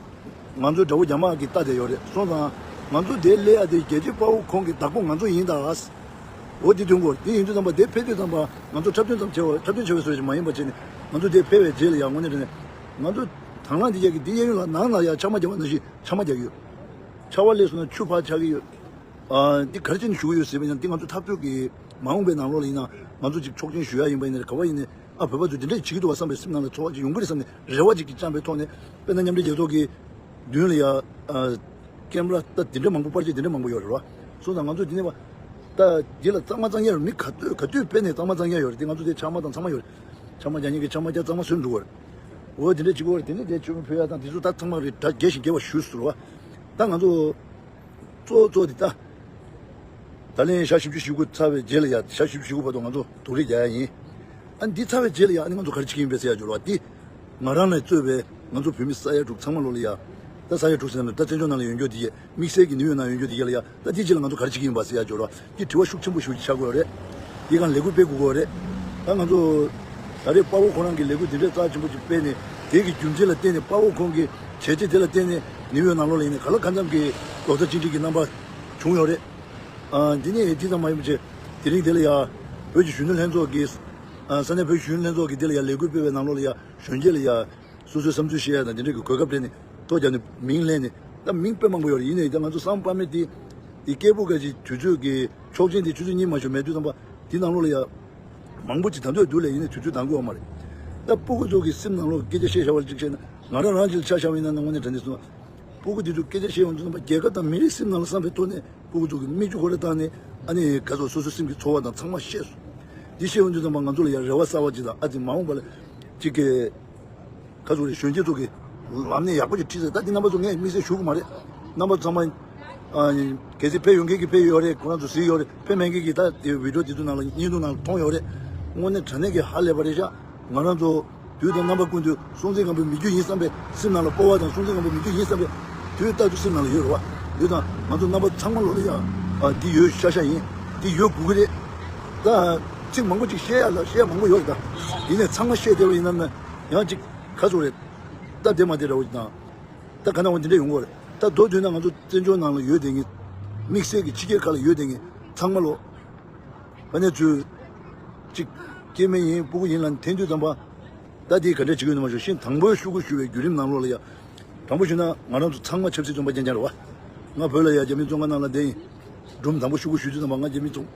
ང་ཚོའི་དགྲ་བོ་རྒྱ་དམག་གིས་ལྟ་བསྡད་ཡོད་རེད། སོང་ཙང་ང་ཚོ་འདིར་སླེབས་ཡ་དེ་རྒྱལ་གཅེས་དཔའ་བོ་ཁོང་གི་བདག་པོ་ང་ཚོ་ཡིན་ད། འོ་དེ་དོན་གོ་དེ་ཡིན་དུས་ཙམ་པ་དེ་ཕེབས་དུས་ཙམ་པ་ང་ཚོ་འཁྲབ་སྟོན་ཙམ་བྱས་པ་འཁྲབ་སྟོན་བྱས་པའི་བཟོ་ཞིག་མ་ཡིན་པ་བྱས་ནས་ང་ཚོ་དེ་ཕེབས་པའི་རྗེས་ལ་ཡང་དངོས་གནས་དྲང་གནས་ང་ཚོ་དང་བླངས་འདི་རྒྱ་གི་འདི་གཡས་གཡོན་ལ་ནང་ལ་ཡ་ཆག་མ་རྒྱག་པ་ནང་བཞིན་ཆག་མ་རྒྱག་གི་ཡོད། ཆར་པ་སླེབས་སོང་ན་ཆུ་ཕར་ཆག་གི་ཡོད། ཨ་འདི་ག་རེ་བྱས་ནས་ཞུ་གི་ཡོད་ཟེར་བ་ཡིན་ན་འདི་ང་ཚོ་འཐབ་རྩོད་ཀྱི་མ་འོངས་པའི་ནང་ལོགས་ལ་ཡིན་ན་ང་ཚོ་ཅིག་ཆོག་མཆན་ཞུ་ཡ་ཡིན་པ་ཡིན་ན་རེད། ག་བ་ཡིན་ནའི་ཨ་བོད་པ་ཚོས་འདི་འདྲས་བྱེད་ཀྱི་འདུག་བ་བསམ་པའི་སེམས་ནང་ལ་ཚོར་བ་ཅིག་ཡོང་གི་རེད་བསམ་ནས་རེ་བ་ཅིག་ཅིག་བཅངས་པའི་ཐོག་ནས་དཔེར་ན་མཉམ་འབྲེལ་རྒྱལ་ཚོགས་ཀྱི་མདུན་ལ་ཡ་ཨ་ཀེམ་ར་ད་འདི་འདྲས་མང་པོ་པར་ཆས་འདི་འདྲས་མང་པོ་ཡོད་རེད་བ། སོང་ཙང་ང་ཚོ་འདི་ནས་བ་ད་འདི་ལ་གཙང་མ་གཙང་རྐྱང་ཡོད་རེད། མི་ག་དུས་ག་དུས་དཔེ་ནས་གཙང་མ་གཙང་རྐྱང་ཡོད་རེད། འདི་ང་ཚོ་དེ་ཆག་མ་དང་ཚང་མ་ཡོད་རེད། ཆག་མ་རྒྱག་མཁན་གྱི་ཆག་མ་རྒྱག་གཙང་མ་བཟོས་འདུག་བ་རེད། འོ་དེ་འདྲས་བྱེད་དགོས་རེད། དེ་ནས་དེ་མཆོད་མེ་ཕུལ་ཡ་དང་དེ་ཚོ་ད་ཚང་མ་རེད། ད་རྒྱས་ཤིང་རྒྱས་པ་ཞུས་ཟེར་བ། ད་ང་ཚོ་གཙོ་བོ་གཙོ་བོ་དེ་ད། ད་ལན་ཞག་བཞི་བཅུ་ཞེ་དགུ་ཚར་བའི་རྗེས་ལ་ཡ་ཞག་བཞི་བཅུ་ཞེ་དགུ་བར་དུ་ང་ཚོ་སྡུག་རུས་རྒྱག་ཡ་ཡིན། ཨ་འདི་ཚར་བའི་རྗེས་ལ་ཡ་ཨ་ནི་ང་ཚོ་ག་རེ་བྱེད་ཀྱི་ཡིན་པས་ཟེར་ཡ་འབྱོར་བ་འདི། ང་རང་ནས་གཙོས་པའི་ང་ཚོ་བོད་མི་ས་ཡ་དྲུག་ཚང་མ་ལོ་ལ་ཡ། ད་ས་ཡ་དྲུག་ཟེར་ན་ད་བཙན་བྱོལ་ནང་ལ་ཡོད་རྒྱུ་དེ་ཡས་དམིགས་བསལ་གྱི་ནིའུ་ཡོག་ནང་ཡོད་རྒྱུ་དེ་ཡས་ལ་ཡ་ད་དེ་ཅི་ལ་ང་ཚོ་ག་རེ་བྱེད་ཀྱི་ཡིན་པ་ཟེར་ཡ་ཅོ་ར་དེ་དྲི་བ་ཤུགས་ཆེན་པོ་ཞིག་ཆགས་དགོས་རེད། དེ་གང་ལས་འགུལ་སྤེལ་དགོས་ཀྱི་རེད། ད་ང་ཚོ་ད་རེས་དཔའ་བོ་ཁོ་རང་གི་ལས་འགུལ་འདི་འདྲའི་རྩ་ཆེན་པོ་ཅིག་སྤེལ་ནས་དེ་གི་རྒྱུ་མཚན་ལ་བརྟེན་ནས་དཔའ་བོ་ཁོང་གི་བྱས་རྗེས་དེ་ལ་བརྟེན་ནས་ནིའུ་ཡོག་ནང་ལོགས་ལ་ཡིན་ནས་ག་ལ་གང་འཚམ་གྱི་རྡོག་རྩ་གཅིག་སྒྲིལ་གྱི་རྣམ་པ་བྱུང་ཡོད་རེད། ཨ་འདི་ནས་དེ་ཙམ་མ་ཡིན་པ་བྱས་དེ་རིང་དེ་ལ་ཡ་བོད་ཀྱི་གཞོན་ནུ་ལྷན་ཚོགས་ཀྱི་ཨ་ས་གནས་བོད་ཀྱི་གཞོན་ནུ་ལྷན་ཚོགས་ཀྱི་དེ་ལ་ཡ་ལས་འགུལ་སྤེལ་བའི་ནང་ལོགས་ལ་ཡ་གཞོན་སྐྱེས་ལ་ཡ། སོ་སོའི་བསམ་ཚུལ་བཤད་ཡ་དང་དེ་འདྲ་གི་གོ་སྐབས་སྤྲད་ནས་ཐོ་རྒྱག་ནས་མིང་ལེན་ནས་ད་མིང་དཔེ་མང་པོ་ཡོད་རེད། ཡིན་ནའི་ད་ང་ཚོ་སང་པ་མེ་དེ་དེ་སྐད་འབོད་སྐད་ཀྱི་དུས་ཚོད་ཀྱི་ཆོག་མཆན་དེ་ཆུ་ཚོད་གཉིས་མ་ཞུ་མེད་དུས་ཙམ་པ་དེ་ནང་ལོགས་ལ་ཡ་མང་པོ་ཅིག་ད་འདོད་འདུག་ལས་ཡིན་ནའི་དུས་ཚོད་འདང་དགོས་བ་མ་རེད། ད་སྤུ་གུ་ཚོ་གི་སེམས་ནང་ལོགས་སྐད་ཆ་བཤད་བཞག་པ་ཅིག་བཤད་ན་ང་རང་རང་ཅིག་ལ་ཆ་བཞག་པ་ཡིན་ན་དངོས་གནས་དྲང་གནས་སོང་། སྤུ་གུ་དེ་ཚོ་སྐད་ཆ་བཤད་ཡོང་དུས་ཙམ་པ་རྒྱལ་ཁབ་དང་མི་རིགས་སེམས་ནང་ལ་བསམ་པའི་ཐོག་ནས་སྤུ་གུ་ཚོ་གི་མིག་ཆུ་ཁོ་ར་བཏང་ནས་ཨ་ནི་ག་ཚོད་སོ་སོའི་སེམས་ཀྱི་ཚོར་བ་དང་ཚང་མ་བཤད་སོང་། འདི་བཤད་ཡོང་དུས་ཙམ་པ་ང་ཚོ་ལ་ཡང་རེ་བ་གསར་བ་ཅིག་དང་ཨ་ཙི་མ་འོངས་པ་ལ་ཅིག་གི་ཁ་ཚུགས་རེ་གཞོན་སྐྱེས་ཚོ་གི་ལམ་སྣེ་ཡག་པོ་ཅིག་ཁྲིད་ཚེ་ད་འདི་རྣམ་པ་ཚོ་ངས་དམིགས་བསལ་ཞུ་གི་མ་རེད། རྣམ་པ་ཚང་མ་ཨ་གལ་སྲིད་ཕེབས་ཡོང་མཁན་གྱི་ཕེབས་ཡོད་རེད། ཁོ་རང་ཚོ་གཟིགས་ཡོད་རེད། ཕེབས་མེད་མཁན་གྱི་ད་དེ་བི་ཌིའོ་དེ་ཚོ་ནང་ལ་བརྙན་ཐུང་ནང་ལ་མཐོང་ཡོད་རེད། དངོས་གནས་དྲང་གནས་ཀྱི་ཧ་ལས་པ་རེད་ཤག་ང་རང་ཚོ་དུས་དང་རྣམ་པ་ཀུན་ཏུ་སྲོང་བཙན་སྒམ་པོའི་མི་རྒྱུད་ཡིན་བསམ་པའི་སེམས་ནང་ལ་སྤོབས་པ་དང་སྲོང་བཙན་སྒམ་པོའི་མི་རྒྱུད་ཡིན་བསམ་པའི་དུས་རྟག་ཏུ་སེམས་ནང་ལ་ཡོད་རེད་བ། དེ་དང་ང་ཚོ་རྣམ་པ་ཚང་མ་ལོ་ལ་ཡ་ཨ་འདི་ཡོད་ཤག་ཤག་ཡིན། འདི་ཡོད་དགོས་ཀྱི་རེད། ད་ཚིག་མང་པོ་ཅིག་བཤད་ཡ་ལ་བཤད་ཡ་མང་པོ་ཡོད་རེད། ད་ཡིན་ནའི་ཚང་མ་བཤད་བསྡད་པ་ཡིན་ན་ན་ཡང་ཅིག་ཁ་ཚུགས་རེད། ད་བདེ་མ་བདེ་འདྲ་བོ་ཅིག་དང་། ད་ག་ན་འོ་འདི་འདྲ་ཡོང་གི་རེད། ད་མདོར་བསྡུས་ན་ང་ཚོ་བཙན་བྱོལ་ནང་ལ་ཡོད་བསྡད་མཁན་དམིགས་བསལ་གྱི་ཕྱི་རྒྱལ་ཁག་ལ་ཡོད་བསྡད་མཁན་ཚང་མ་ལོ། ཕ་ནས་ཚུལ་གཅིག་སྐྱེ་དམན་ཡིན་སྤུ་གུ་ཡིན་ལ་འཐེན་དུས་ཙམ་པ། ད་དེ་ག་འདྲ་བྱེད་ཀྱི་ཡོད་ན་མ་ཤེས། ཤིང་དང་པོའི་ཤོག་གུ་ཞུ་བའི་བརྒྱུད་རིམ་ནང་ལོགས་ལ་ཡ། དྲང་པོ་ཞུས་ན་ང་རང་ཚོ་ཚང་མ་ཆབ་སྲིད་བཙོན་པ་རྐྱང་རྐྱང་རེད་བ། ང་བོད་ལ་ཡ་རྒྱ་མིའི་བཙོན་ཁང་ནང་ལ་བསྡད་ཡིན། སྒྲུང་དང་པོ་ཤོག་གུ་ཞུ་དུས་ཙམ་པ་ང་རྒྱ་མིའི་བཙོན།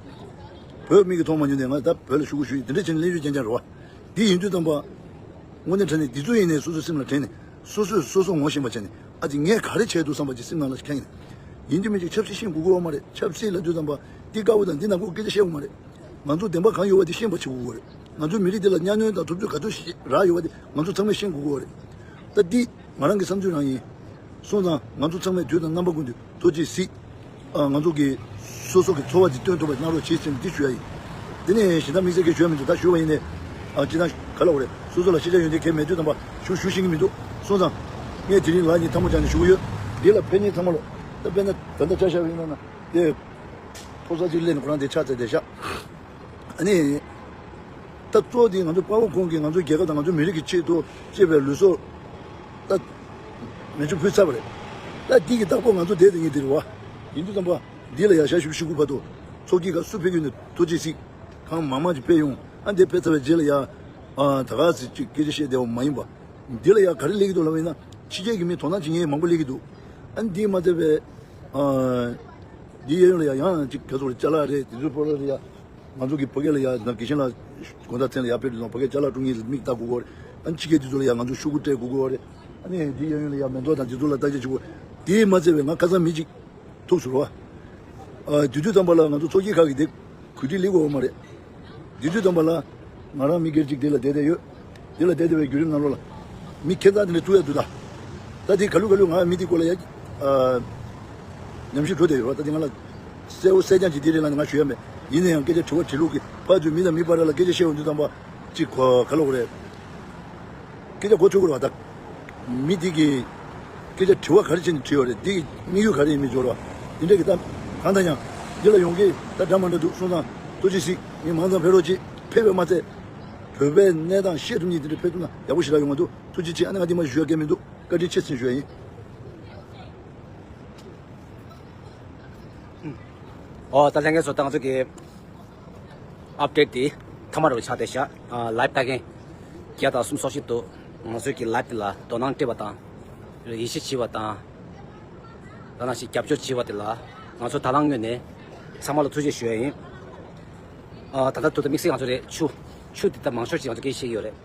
བོད་མིག་གིས་མཐོང་མ་མྱོང་ནས་ང་ད་བོད་ལ་ཤོག་གུ་ཞུ་ཡིན། དེ་འདྲ་བྱས་ནས་གླེང་ཡུལ་རྐྱང་རྐྱང་རེད་བ། འདི་ཡིན་དུས་ཙམ་པ། དངོས་གནས་དྲང་གནས་འདི་ཚོ་ཡིན་ནས་སོ་སོའི་སེམས་ལ་དྲན་ནས་སོ་སོས་སོ་སོ་ངོ་ཤེས་པ་བྱས་ནས་ཨ་ཙི་ངས་ག་རེ་བྱས་འདུག་བསམ་པ་ཅིག་སེམས་ནང་ལ་ཁེངས་ནས། ཡིན་གཅིག་མིན་གཅིག་ཆབ་སྲིད་ཤེས་དགོས་ཀྱི་ཡོད་མ་རེད། ཆབ་སྲིད་ལབ་དུས་ཙམ་པ་འདི་དཀར་པོ་དང་འདི་ནག་པོ་སྐད་ཆ་བཤད་དགོས་མ་རེད། ང་ཚོ་བདེན་པ་གང་ཡོད་པ་དེ་ཤེས་པ་བྱེད་དགོས་ཀྱི་རེད། ང་ཚོ་མི་རིགས་འདི་ལ་གཉའ་གནོན་དང་ཐོབ་ཚོད་ག་ཚོད་ཞིག་རག་ཡོད་པ་དེ་ང་ཚོ་ཚང་མས་ཤེས་དགོས་ཀྱི་ཡོད་རེད། ད་འདི་ང་རང་གི་བསམ་ཚུལ་རང་ཡིན། སོང་ཙང་ང་ཚོ་ཚང་མས་དུས་དང་རྣམ་པ་ཀུན་ཏུ་ཐུགས་རྗེ་གཟིགས། ཨ་ང་ཚོ་གི་སོ་སོ་གི་ཚོར་བ་ཅིག་སྟོན་ཐུབ་པ་གནང་རོགས་བྱེད་ཟེར་ནས་འདི་ཞུ་ཡ་ཡིན། དེ་ནས་གཞན་དག་དམིགས་བསལ་གྱི་ཞུ་ཡ་མི་འདུག་ད་ཞུ་བ་ཡིན་ནས་ཨ་ཅི་ན་ག་ལ་འོ་རེད། སོ་སོ་ལ་ཤེས་བྱ་ཡོན་ཏན་གང་མེད་དུས་ཙམ་པ་ཞུ་ཞུ་ཤེས་ཀྱི་མི་འདུག་སོང་ཙང་ངས་དེ་རིང་ལག་གཉིས་ཐལ་མོ་སྦྱར་ནས་ཞུ་གི་ཡོད། འདི་ལ་ཕན་ཉེས་ཚང་མ་ལོ། ད་དཔེར་ན་ད་ལྟ་ཆ་བཞག་པ་ཡིན་ན་ན་དེ་ཕོ་གསར་ཅིག་སླེབས་ནས་ཁོ་རང་དེ་ཆགས་ཚར་བསྡད་ཤག་ཨ་ནི། ད་གཙོ་བོ་དེ་ང་ཚོ་དཔའ་བོ་ཁོང་གིས་ང་ཚོའི་རྒྱལ་ཁབ་དང་ང་ཚོའི་མི་རིགས་ཀྱི་ཆེད་དུ་གཅེས་པའི་ལུས་སྲོག་ད་མེ་མཆོད་ཕུལ་ཚར་བ་རེད། ད་འདི་གི་བདག་པོ་ང་ཚོ་བསྡད་དེ་ངེས་དེ་རེད་བ། ཡིན་དུས་ཙམ་པ་འདི་ལ་ཡ་ཞག་བཞི་བཅུ་ཞེ་དགུ་བར་དུ་ཚོགས་ཀྱི་ཁ་སུ་ཕེབས་ཀྱི་ཡོད་ན་ཐུགས་རྗེ་གཟིགས། གང་མང་མང་ཅིག་ཕེབས་ཡོང་། ཨ་འདི་ཕེབས་ཚར་བའི་རྗེས་ལ་ཡ་ཨ་ད་ག་ཚིག་ཅིག་སྐད་ཆ་བཤད་བསྡད་པ་མ་ཡིན་པ། འདི་ལ་ཡ་ག་རེ་སླེབས་ཀྱི་འདུག་ལབ་པ་ཡིན་ན་ཕྱི་རྒྱལ་གྱི་མི་དོ་སྣང་བྱེད་མཁན་མང་པོ་སླེབས་ཀྱི་འདུག་ཨ་འདི་མ་ཚད་པའི་ཨ་འདི་གཡས་གཡོན་ལ་ཡ་ཡང་ཅིག་ག་ཚོད་རེད། ཅ་ལག་རེད། དེ་ཚོའི་སྤོ་ལོ་རེད་ཡ། ང་ཚོ་གི་ཕ་གི་ལ་ཡ་ན་དགེ་ཆེན་ལགས་དགོང་དག་མཚན་ལ་ཡར་ཕེབས་དུས་ཙམ་ཕ་གིའི་ཅ་ལག་སྤྲོད་མཁན་ལ་མིག་ལྟ་དགོས་ཀྱི་ཡོད་རེད། ཨ་ནི་ཕྱི་རྒྱལ་དེ་ཚོ་ལ་ཡ་ང་ཚོ་ཤོག་གུ་སྤྲད་དགོས་ཀྱི་ཡོད་རེད། ཨ་ནི་འདི་གཡས་གཡོན་ལ་ཡ་མེ་ཏོག་དང་དེ་ཚོ་ལ་བརྟག་དཔྱད་བྱེད་དགོས། དེ་མ་ཚད་པའི་ང་ཁ་སང་མི་གཅིག་ཐུག་སོང་རེད་བ། ཨ་དེ་དུས་ཙམ་པ་ལ་ང་ཚོ་ཚོགས་སྐྱིད་ཁག་གི་དེ་གོ་སྒྲིག་སླེབས་ཀྱི་ཡོད་མ་རེད། དེ་དུས་ཙམ་པ་ལ་ང་རང་མི་སྒེར་གཅིག་དེ་ལ་བསྡད་བསྡད་ཡོད། དེ་ལ་བསྡད་བསྡད་པའི་བརྒྱུད་རིམ་ནང་ལོགས་ལ་མི་ཁྱད་མཚར་དེ་འདྲ་ཐུག་ཡ་འདུག་ད་ད་དེ་ག་ལུ་ག་ལུ་ང་མི་དེ་སྐོར་ལ་ཡ་ཨ་ཉམས་ཞིབ་འགྲོ་བསྡད་ཡོད་རེད་བ། ད་དེ་ང་ལ་གསལ་བོ་གསལ་རྐྱང་ཅིག་དེ་རེད་ལབ་ནས་ང་ཞུ་ཡ་མེད། ཡིན་ན་ཡང་སྐད་ཆ་དྲི་བ་དྲི་ལུགས་ཀྱི་ཕར་ཚུར་མི་དང་མི་བར་ལ་སྐད་ཆ་བཤད་ཡོང་དུས་ཙམ་པ་གཅིག་གོ་ག་ལབ་དགོས་རེད། སྐད་ཆ་གོ་ཆོད་ཀྱི་རེད་བ། ད་མི་དེ་གིས་སྐད་ཆ་དྲི་བ་ག་རེ་བྱས་ནས་དྲིས་ཡོད་རེད། དེ་གི་དམིགས་ཡུལ་ག་རེ་ཡིན་མིན་འབྱོར་བ་དེ་འདྲ་གི་ད་གང་ལྟར་ཡང་འདི་ལ་ཡོང་གི་ད་འདྲ་མ་འདྲ་འདུག་སོང་ཙང་ཐུགས་རྗེ་གཟིགས། མི་མང་ཙམ་ཕེབས་རོགས་གྱིས། ཕེབས་པས་མ་ཚད་བོད་པའི་གནས་སྟངས་ཤེས་ཐུབ་མཁན་དེ་འདྲ་ཕེབས་ཐུབ་ན་ཡག་པོ་ཞེ་དྲག་ཡོང་གི་འདུག་ཐུགས་རྗེ་ཆེ། ཨ་ནི་ང་འདི་མ་ཞུ་ཡ་སྐད་མི་འདུག་བཀའ་དྲིན་ཆེ་ཟེར་ཞུ་ཡ་ཡིན། ཨོ་ད་ལྷན་རྒྱས་ཚོ་ད་ང་ཚོ་གི་ཨབ་ཌེཊ་དེ་མཐའ་མ་རུ་ཆགས་བསྡད་ཤག་ཨ་ལའིབ་ལྟ་མཁན་བརྒྱ་དང་སུམ་ཅུ་སོ་བཞི་འདུག་ང་ཚོའི་གི་ལའིབ་དེ་ལ་དོ་སྣང་སྤྲད་པ་དང་ཡིད་ཆེས་བྱས་པ་དང་ད་ནང་བཞིན་རྒྱབ་སྐྱོར་བྱས་པ་དེ་ལ་ང་ཚོ་དང་བླངས་ངོས་ནས་ཚང་མ་ལ་ཐུགས་རྗེ་ཆེ་ཞུ་ཡ་ཡིན། ཨ་ད་ལྟ་དུ་ད་དམིགས་བསལ་ང་ཚོ་རེད། ཆུ་ཆུ་དེ་ད་མང་ཤོས་ཅིག་ང་ཚོ་སྐད་ཆ་བཤད་ཀྱི་ཡོད་རེད།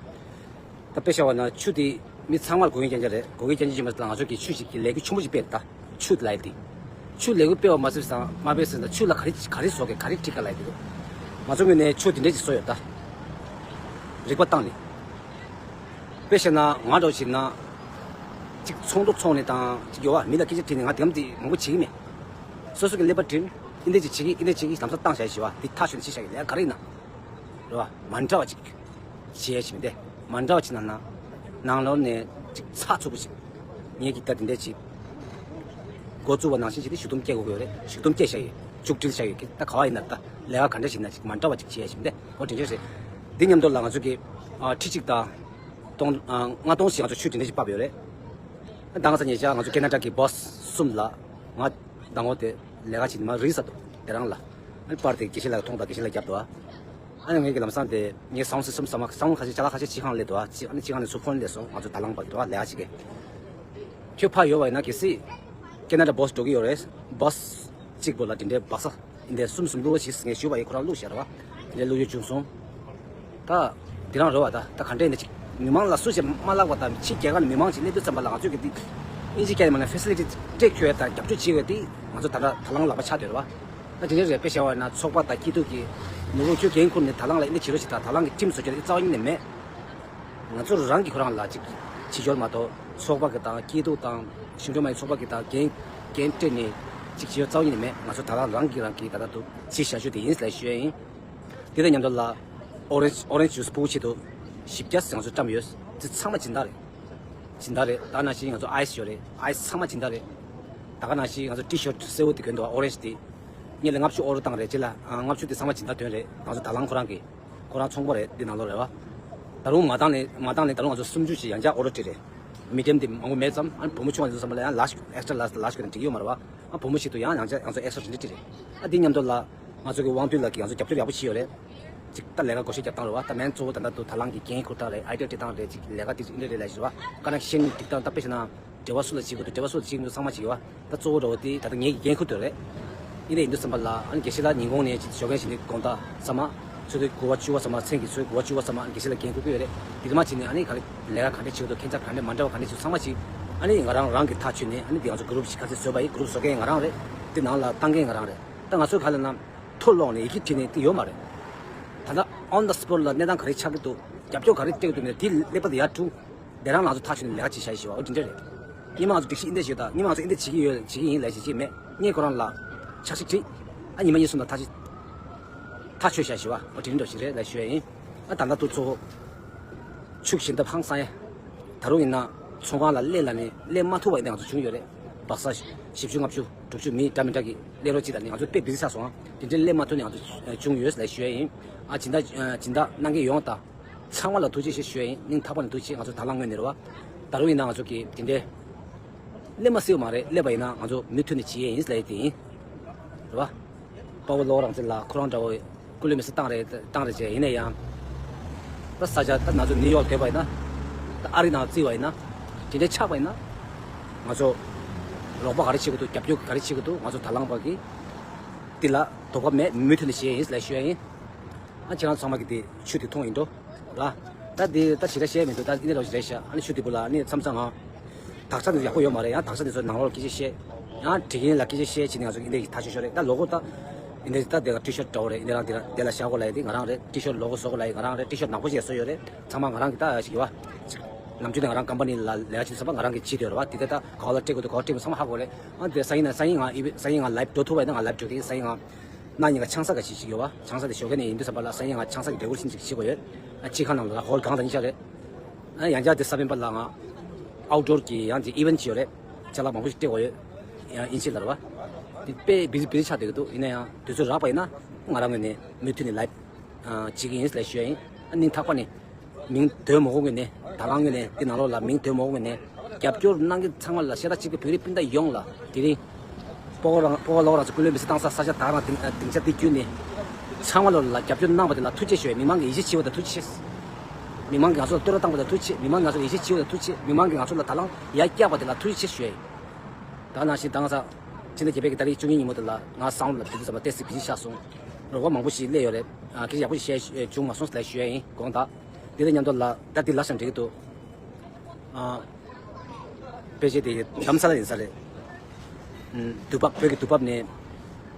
ད་དཔེ་བཞག་པ་ན་ཆུ་དེ་མི་ཚང་མར་དགོས་མཁན་རྐྱང་རྐྱང་རེད། དགོས་མཁན་རྐྱང་རྐྱང་ཅིག་མ་རེད། ང་ཚོ་གི་ཆུ་ཞིག་གི་ལས་འགུལ་ཆེན་པོ་ཞིག་སྤེལ་ད། ཆུ་ལབ་ཡ་དེ། ཆུ་ལས་འགུལ་སྤེལ་བ་མ་ཟད་ཙང་མ་སྤེལ་ཟེར་ན་ཆུ་ལ་ག་རེ་ག་རེ་བཟོ་གི་ག་རེ་ཁྲིད་ག་ལབ་ཡ་དེ་རེད། ང་ཚོ་ངོས་ནས་ཆུ་དེ་འདྲས་ཅིག་བཟོ་ཡོད་ད། རིག་པ་བཏང་ནས། དཔེ་བཤད་ན་ང་འདྲ་བོ་བྱས་ན། ཅིག་ཚོགས་འདུ་ཚོགས་ནས་དང་ཅིག་ཡོད་བ། མི་ལ་སྐད་ཆ་དྲིས་ནས་ང་དེ་གམ་དེ་མང་པོ་བྱེད་ཀྱི་མེད། སོ་སོ་གི་ཀླད་པ་དྲན། འདི་འདྲས་ཅིག་བྱེད་ཀྱི་འདི་འདྲས་བྱེད་ཀྱི་ལམ་སང་བཏང་བྱ་ཡ་བྱེད་བ་དེ་ཐག་ཆོད་ནས་བྱེད་བྱ་ཡི་ལས་ག་རེ་ཡིན་ན། རེད་བ། མ་འདྲ་བ་ཅིག་བྱེད་ཡ་བྱེད་མི་འདི། མ་འདྲ་བ་ཅིག་ན་ན། ནང་ལོགས་ནས་ཅིག་ཚགས་ཚུད་པོ་ཅིག་ངས་ཀྱི་ད་དེ་འདྲས་ཅིག་ འགོ་བཙུགས་པ་ནང་བཞིན་བྱས་ཏེ་ཞུ་གཏུམ་སྐྱེལ་དགོས་ཀྱི་ཡོད་རེད། ཞུ་གཏུམ་སྐྱེལ་བཞག་ཡོད། མཇུག་སྒྲིལ་བཞག་ཡོད་ཀི། ད་ག་བ་ཡིན་ན་ད་ལས་ཀ་ག་འདྲ་ཞིག་ན་ཅིག་མ་འདྲ་བ་ཅིག་བྱེད་ཡ་ཞིག་འདི་འོ་དེ་འདྲ་རེད། འདི་མཉམ་དུ་ལ་ང་ཚོ་གི་ཨ་ཁྲི་གཅིག་དང་སྟོང་ཨ་ལྔ་སྟོང་ཞིག་ང་ཚོ་ཆུ་དེ་འདྲ་ཞིག་ཕབ་ཡོད་རེད། ད་ང་ཚོ་ཉེ་ཆར་ང་ཚོ་ཁེ་ན་ཌ་གི་བྷོ་སི་གསུམ་ལ་ང་ཟླ་ངོ་དེ་ལས་ཀ་བྱེད་ནི་མ་རིག་ས་འདུག་དེ་རང་ལ་ཨ་པར་དེ་དགེ་བཤེས་ལགས་མཐོང་དང་དགེ་བཤེས་ལགས་རྒྱབ་འདུག་ཨ་ནི་ངས་ཀྱི་ལམ་སང་དེ་ངའི་སའུན་སི་སི་སམ་སམ་སའུན་ཁ་ཤས་ཅ་ལག་ཁ་ཤས་ཕྱི་ཁང་སླེབས་འདུག་ཨ་ཅི་ཨ་ནི་ཕྱི་ཁང་ནས་ཚུར་ཕོན་སླེབས་སོང་། ང་ཚོ་ད་ལང་པ་འདུག་ལས་ཀ་བྱེད་མཁན་ཁྱོད་ཕར་ཡོད་པ་ཡིན་ན་གལ་སྲིད་ཁེ་ན་ཌ་བྷོ་སི་འགྲོ་གི་ཡོད་རེད། བྷོ་སི་གཅིག་པོ་ལ་དེ་འདྲའི་སྦག་ས་འདི་འདྲའི་གསུམ་གསུམ་བླུགས་ཤིག་ངས་ཞུས་པ་ཡིན། ཁོ་རང་བླུགས་བཞག་རེད་བ། དེ་འདྲའི་བླུགས་ཡོད་བྱུང་སོང་། ད་འདི་རང་རེད་བ། ད་ད་ག་འདྲས་ནས་ཅིག་མི་མང་ལ་སུ་ཞིག་མ་བརླག་པ་དང་ཕྱི་རྒྱལ་ཁབ་ནས་མི་མང་ཅིག་སླེབས་དུས་ཙམ་པ་ལ་ང་ཚོས་ཀྱི་འདི་ཨིན་ཇི་སྐད་ནས་མ་ན་ཕེ་སི་ལི་ཊི་སྤྲད་ཁྱོད་དང་རྒྱབ་སྐྱོར་བྱེད་འོས་དེ་ང་ཚོ་ད་ལྟ་ད་ལང་ལག་པ་ཆག་བསྡད་རེད་བ། ད་དེ་འདྲའི་རེད། དཔེ་བཞག་པ་ཡིན་ན་ཚོགས་པ་དང་སྐྱིད་སྡུག་གི་ནོར་ལུག་ཁྱོད་འགན་ཁུར་ནས་ད་ལང་ལ་ཨིན་འདྲ་བྱེད་རོགས་བྱེད་དང་ད་ལང་གི་ཁྲིམས་བཟོ་རྒྱུ་ལ་རྩ་བ་ཉིད་ནས་མེད། ང་ཚོ་རང་གིས་ཁོ་རང་ལ་ཅིག་བྱེད་སྦྱོར་མ་གཏོགས་ཚོགས་པ་གི་དང་སྐྱིད་སྡུག་དང་གཞུང་འབྲེལ་མ་ཡིན་ཚོགས་པ་གི་དང་འགན་འགན་སྤྲད་ནས་ཅིག་བྱེད་སྦྱོར་རྩ་བ་ཉིད་ནས་མེད། ང་ཚོ་ད་ལང་རང་གིས་རང་གིས་ད་ལྟ་དུ་བྱེད་བཞག་རྒྱུ་དེ་ཡིན་ལབ་ཞུ་ཡ་ཡིན། དེ་དང་མཉམ་དུ་ལ་ཨོ་རེན་ཇི་ཨོ་རེན་ཇི་ཇུས་ཕྲུ་གུ་ཆེད་དུ་བཞི་བརྒྱ་ཙམ་ང་ཚོ་བཀྲམ་ཡོད། དེ་ཚང་མ་སྦྱིན་བདག་རེད། སྦྱིན་བདག་རེད། ད་ནང་བཞིན་ང་ཚོ་ཨའི་སི་ཡོད་རེད། ཨའི་སི་ཚང་མ་སྦྱིན་བདག་རེད། ད་ག་ནང་བཞིན་ང་ཚོ་ཊི་ཤར་ཊི་སེར་པོ་དེ་གྱོན་འདུག་ཨོ་རེན་ཇི་དེ། སྔོན་ལ་ལྔ་བཅུ་ཨོ་རོ་བཏང་རེད། རྗེས་ལ་ཨ་ལྔ་བཅུ་དེ་ཚང་མ་སྦྱིན་བདག་ཐོན་རེད། ང་ཚོ་ད་ལང་ཁོ་རང་གི་ཁོ་རང་ཚོང་པ་རེད། འདི་ནང་ལོགས་རེད་བ། ད་རུང་མ་བཏང་ནས་མ་བཏང་ནས་ད་རུང་ང་ཚོ་སུམ་ཅུ་ཞིག་ཡང་བསྐྱར་ཨོ་རོ་སྤྲད་རེད། མི་ཌི་ཡམ་དེ་མང་པོ་མེད་ཙམ། ཨ་བུ་མོ་ཆུང་བ་ཚོ་བསམ་པ་ལ་ཡང་ལཱར་ཇི་ཨེག་སི་ཊ་ལཱར་ཇི་ལཱར་ཇི་གི་དེ་འགྲིག་ཡོད་མ་རེད་བ། ཨ་བུ་མོ་ཞིག་ཏུ་ཡང་ཡང་བསྐྱར་ང་ཚོ་ཨེག་སི་ཊ་རེ་འདྲ་སྤྲད་རེད། ཨ་འདི་མཉམ་དུ་ལ་ང་ཚོ་གི་དབང་འདུས་ལགས་ཀྱིས་ང་ཚོ་རྒྱབ་སྐྱོར་ཡག་པོ་བྱས་ཡོད་རེད། ཅིག་ད་ལས་ཀ་བགོ་བཤའ་རྒྱབ་སྟངས་རེད་བ། ད་མེན་གཙོ་བོ་ད་ལྟ་དུ་ད་ལང་གི་འགན་ཁུར་སྟངས་རེད། ཨའི་ཌི་ཡ་སྤྲད་སྟངས་རེད། ཅིག་ལས་ཀ་དེ་ཅིག་འདི་འདྲ་རེད་ལབ་ཞུ་བ། ཀ་ནེག་ཤན་སྒྲིག་སྟངས་ད་དཔེ་བྱས་ན་འབྲེལ་བ་སུ་ལ་བྱེད་དགོས་འདུག་འབྲེལ་བ་སུ་ལ་བྱེད་དགོས་འདུག་ཚང་མ་བྱེད་ཀྱི་ཡོད་བ། ད་གཙོ་བོ་འདྲ་བོ་དེ་ད་ལྟ་ངེད་ཀྱི་འགན་ཁུར་དེ་རེད། ཡིན་ནའི་ཡིན་དུས་ཙམ་པ་ལ་ཨ་ནི་དགེ་བཤེས་ལགས་ཉིན་གུང་ནས་ཅིག་ཞོགས་ཀས་བྱས་ནས་དགོང་དག་ཚང་མ་ཚོད་ལྟའི་དགུ་པ་བཅུ་པ་ཚང་མ་མཚན་གྱི་ཚོད་དགུ་པ་བཅུ་པ་ཚང་མ་ཨ་ནི་དགེ་བཤེས་ལགས་འགན་ཁུར་གྱི་ཡོད་རེད། དེ་མ་བྱས་ནས་ཨ་ནི་ག་རེ་ལས་ཀ་ག་འདྲས་བྱེད་དགོས་འདུག་ཁྱད་མཚར་ག་འདྲས་མ་འདྲ་བ་ག་འདྲས་བྱེད་ཚང་མ་ཅིག་ཨ་ནི་ང་རང་རང་གིས་ཐག་ཆོད་ནས་ཨ་ནི་དེ་ང་ཚོ་གུ་རུབ་ཅིག་ག་ཚོད་བཟོས་པ་ཡིན། གུ་རུབ་བཟོ་མཁན་ང་རང་རེད། དེ་ནང་ལ་བཏང་མཁན་ང་རང་རེད། ད་ང་ཚོས་ག་ལབ་ན་ཐོ་ཀློག་ནས་ཡི་གེ་བྲིས་ནས་དེ་ཡོད་མ་རེད། ད་ལྟ་on the spot ལ་གནས་སྟངས་ག་རེ་ཆགས་ཀྱི་འདུག་རྒྱབ་སྐྱོར་ག་རེ་སྤྲད་ཀྱི་འདུག་མིན་ན་དེ་ཀླད་པ་དེ་ཡར་དཀྲུགས། དེ་རང་ང་ཚོ་ཐག་ཆོད་ནས་ལས་ཀ་བྱེད་བཞག་ཡི་ཞེས་པ་འོ་དེ་འདྲ་རེད། སྔོན་མ་ང་ཚོ་སྒྲིག་གཞི་འདི་འདྲ་ཞིག་ཡོད། ད་སྔོན་མ་ང་ཚོ་འདི་འདྲ་བྱེད་ཀྱི་ཡོད་བྱེད་ཀྱི་ཡིན་ལབ་བྱེད་ཀྱི་མེད། ངས་ཁོ་རང་ལ་འཆར་གཞི་བྲིས། ཨ་ཉི་མ་གཉིས་གསུམ་ལ་ཐག་གཅོད་ཐག་ཆོད་བཞག་ཞེས་པ་འོ་དེ་འདྲ་ཞིག་རེད་ལབ་ཞུ་ཡ་ཡིན། ཨ་ད་ལྟ་དུ་གཙོ་བོ་ཕྱུགས་ཞིང་འདེབས་ཧང་སང་ཡ། ད་རུང་ཡིན་ན་ཚོང་ཁང་ལ་སླེབས་ལ་ནི་སླེབས་མ་ཐུབ་པ་ཡིན་ན་ང་ཚོ་བྱུང་ཡོད་རེད། སྦག་ས་བཞི་བཅུ་ལྔ་བཅུ་དྲུག་ཅུ་མི་འདྲ་མི་འདྲ་གི་སླེབས་རོགས་གྱིས་ལབ་ནི་ང་ཚོ་དཔེ་བི་ཟི་ཆགས་སོང་། དེ་འདྲའི་སླེབས་མ་ཐུབ་ནས་ང་ཚོ་བྱུང་ཡོད་ལབ་ཞུ་ཡ་ཡིན། ཨ་སྦྱིན་བདག་སྦྱིན་བདག་གནང་མཁན་ཡོངས་དང་། ཚང་མ་ལ་ཐུགས་རྗེ་ཆེ་ཞུ་ཡ་ཡིན། སྙིང་ཐག་པ་ནས་ཐུགས་རྗེ་ཆེ། ང་ཚོ་ད་ལང་ངོས་ནས་རེད་བ། ད་རུང་ཡིན་ན་ང་ཚོ་གི་དེ་འདྲའི་སླེབས་མ་སྲིད་པ་མ་རེད། སླེབས་པ་ཡིན་ན་ང་ཚོ་མུ་མཐུད་ནས་བྱེད་ཡས་ཡིན་ལབ་ཡས་དེ་ཡིན། རེད་བ། དཔའ་བོ་བློ་དགའ་རང་བཙན་ལགས་ཁོ་རང་འདྲ་བོ་སྐུ་ལུས་མེ་སྲེག་བཏང་རེད་བཏང་རེད་བྱས། ཡིན་ན་ཡང་ད་ས་ཆ་ད་ང་ཚོ་ནིའུ་ཡོག་སྡོད་པ་ཡིན་ན། ད་ཨ་རི་ནང་བརྩིས་པ་ཡིན་ན། དེ་འདྲའི་ཆགས་པ་ཡིན་ན། ང་ཚོ་རོགས་པ་ག་རེ་བྱེད་ཀྱི་འདུག་རྒྱབ་སྐྱོར་ག་རེ་བྱེད་ཀྱི་འདུག་ང་ཚོ་ད་ལང་པ་གི་འདི་ལ་དོགས་པ་མེད། མུ་མཐུད་ནས་བྱེད་ཡས་ཡིན་ལབ་ཞུ་ཡ་ཡིན། ཨ་ཁྱེད་རང་ཚང་མ་གི་དེ་ཆུ་དེ་འཐུང་ཡིན་འགྲོ། ལ། ད་དེ་ད་ཞེ་དྲག་བཤད་མི་འདུག་ད་ཨི་འདྲ་རོགས་ཞིག་རེད་ཤག་ཨ་ནི་ཆུ་དེ་བུ་ལ་ཨ་ནི་མཚམས་མཚམས་ང་། དག་ཆ་དེ་ཡག་པོ་ཡོད་མ་རེད། ཡང་དག་ཆ་དེ་ཚོ་ནང་ལོགས་ལ་སྐད་ཆ་བཤད། ཡང་དྲི་མཁན་ལ་སྐད་ཆ་བཤད་བྱས་ནས་ང་ཚོ་ཨི་འདྲ་ཞིག་ཐག་ཆོད་ཤོར་རེད། ད་ལོ་གོ་ད། ཨི་འདྲ་ཞིག་ད་དེ་ག་ཊི་ཤར་འདྲ་བོ་རེད། ཨི་འདྲ་རང་དེ་ར་དེ་ལ་བཞག་གོ་ལ་ཡི་དེ་ང་རང་རེད། ཊི་ཤར་ལོ་གོ་བཟོ་གོ་ལ་ཡི་ང་རང་རེད། ཊི་ཤར་ནག་པོ་ཞིག་བཟོ་ཡོད་རེད། ཚང་མ་ང་རང་གི་ད་ཞིག་ཡོད་བ། ནམ་རྒྱུན་ནས་ང་རང་ཀམ་པ་ནི་ལ་ལས་ཀ་བྱེད་ས་པ་ང་རང་གི་བྱེད་དེ་ཡོད་རེད་བ། དེ་ད་ད་ག་བ་ལ་སྤྲད་དགོས་འདུག་ག་བ་སྤྲད་མི་ཚང་མ་ཧ་གོ་རེད། ཨ་དེ་སང་ཉིན་ང་སང་ཉིན་ང་ཨི་སང་ཉིན་ང་ལའེབ་འགྲོ་ཐུབ་པ་ཡིན་ན་ང་ལའེབ་འགྲོ་གི་ཡིན། སང་ཉིན་ང་གནངས་ཉིན་ཀ་ཆང་ས་ག་ཞིག་ཞིག་ཡོད་བ། ཆང་ས་དེ་ཞོགས་ཀས་ནས་ཡིན་དུས་ཙམ་པ་ལ་སང་ཉིན་ང་ཆང་ས་གི་འབྲས་བུ་ཆིན་ཅིག་བྱེད་དགོས་ཡོད། ཨ་ཕྱི་ཁ་ནང་ལ་ཧོལ་གང་དང་ཉིན་ཤར་རེད། ཨ་ཡང་བསྐྱར་དེ་ས་བོན་པ་ལ་ང་ཨའུ་ཌོར་གྱི་ཡང་དེ་ཨི་ཝེན་ཅིག་ཡོད་རེད། ཅ་ལག་མང་པོ་ཞིག་སྤྲད་དགོས་ཡོད། ཡང་ཨིན་ཤི་ལ་རེད་བ། དེ་དཔེ་བི་བི་ཆགས་བསྡད་ཀྱི་འདུག་ཡིན་ན་ཡང་དུས་ཚོད་རག་པ་ཡིན་ན་ང་རང་ངོས་ནས་མུ་མཐུད་ནས་ལའེབ་བྱེད་ཀྱི་ཡིན་ལབ་ཞུ་ཡ་ཡིན། ཨ་སྙིང་ཐག་པ་ནས། མིང་དོན་མོ་གོ་ངོས་ནས་ད་ལང་ངོས་ནས་དེ་ནང་ལོགས་ལ་མིང་དོན་མོ་གོ་ངོས་ནས་རྒྱབ་སྐྱོར་གནང་མཁན་ཚང་མ་ལ་ཤ་སྟག་གཅིག་གི་བོད་རིགས་སྤུན་ཟླ་ཡོངས་ལ་དེ་རིང་སྤོ་བོ་རང་སྤོ་བོ་ལོག་རང་ཚོ་སྐུ་ལུས་མེ་སྲེག་བཏང་ས་ས་ཆ་ད་རང་སྡིངས་སྡིངས་ཆ་འདི་བརྒྱུད་ནས་ཚང་མ་ལོ་ལ་རྒྱབ་སྐྱོར་གནང་བ་དེ་ལ་ཐུགས་རྗེ་ཆེ་ཞུ་ཡ། མི་མང་གི་ཡིད་ཆེས་བྱེད་པ་དེ་ཐུགས་རྗེ་ཆེ། མི་མང་གི་ང་ཚོ་ལ་བསྟོད་ར་བཏང་བ་དེ་ཐུགས་རྗེ་ཆེ། མི་མང་གི་ང་ཚོ་ལ་ཡིད་ཆེས་བྱེད་པ་དེ་ཐུགས་རྗེ་ཆེ། མི་མང་གི་ང་ཚོ་ལ་ད་ལང་ཡར་བཀྱག་པ་དེ་ལ་ཐུགས་རྗེ་ཆེ་ཞུ་ཡ། ད་ནང་བཞིན་ད་ང་ཚ་ཕྱི་ཟླ་བརྒྱད་པའི་གི་ཏ་རིག་བཅུ་གཉིས་ཉིན་མོ་དེ་ལ་ང་སའུན་ལ་དེ་དུས་ཙམ་པ་ཏེ་སི་བི་ཇི་ཆགས་སོང་། རོགས་པ་མང་པོ་ཞིག་སླེབས་ཡོད་རེད། ཨ་སྐད་ཆ་ཡག་པོ་ཞིག་བཤད་བྱུང་མ་སོང་ལབ་ཞུ་ཡ་ཡིན། དགོངས་དག་འདི་དང་མཉམ་དུ་ལ་ད་འདི་ལ་ཤམ་འགྲིག་གི་འདུག་ཨ་དཔེ་ཆ་དེ་རྡ་རམ་ས་ལ་ཡིན་ས་རེད། ཨུམ་དུས་བབ་བོད་ཀྱི་དུས་བབ་ནས་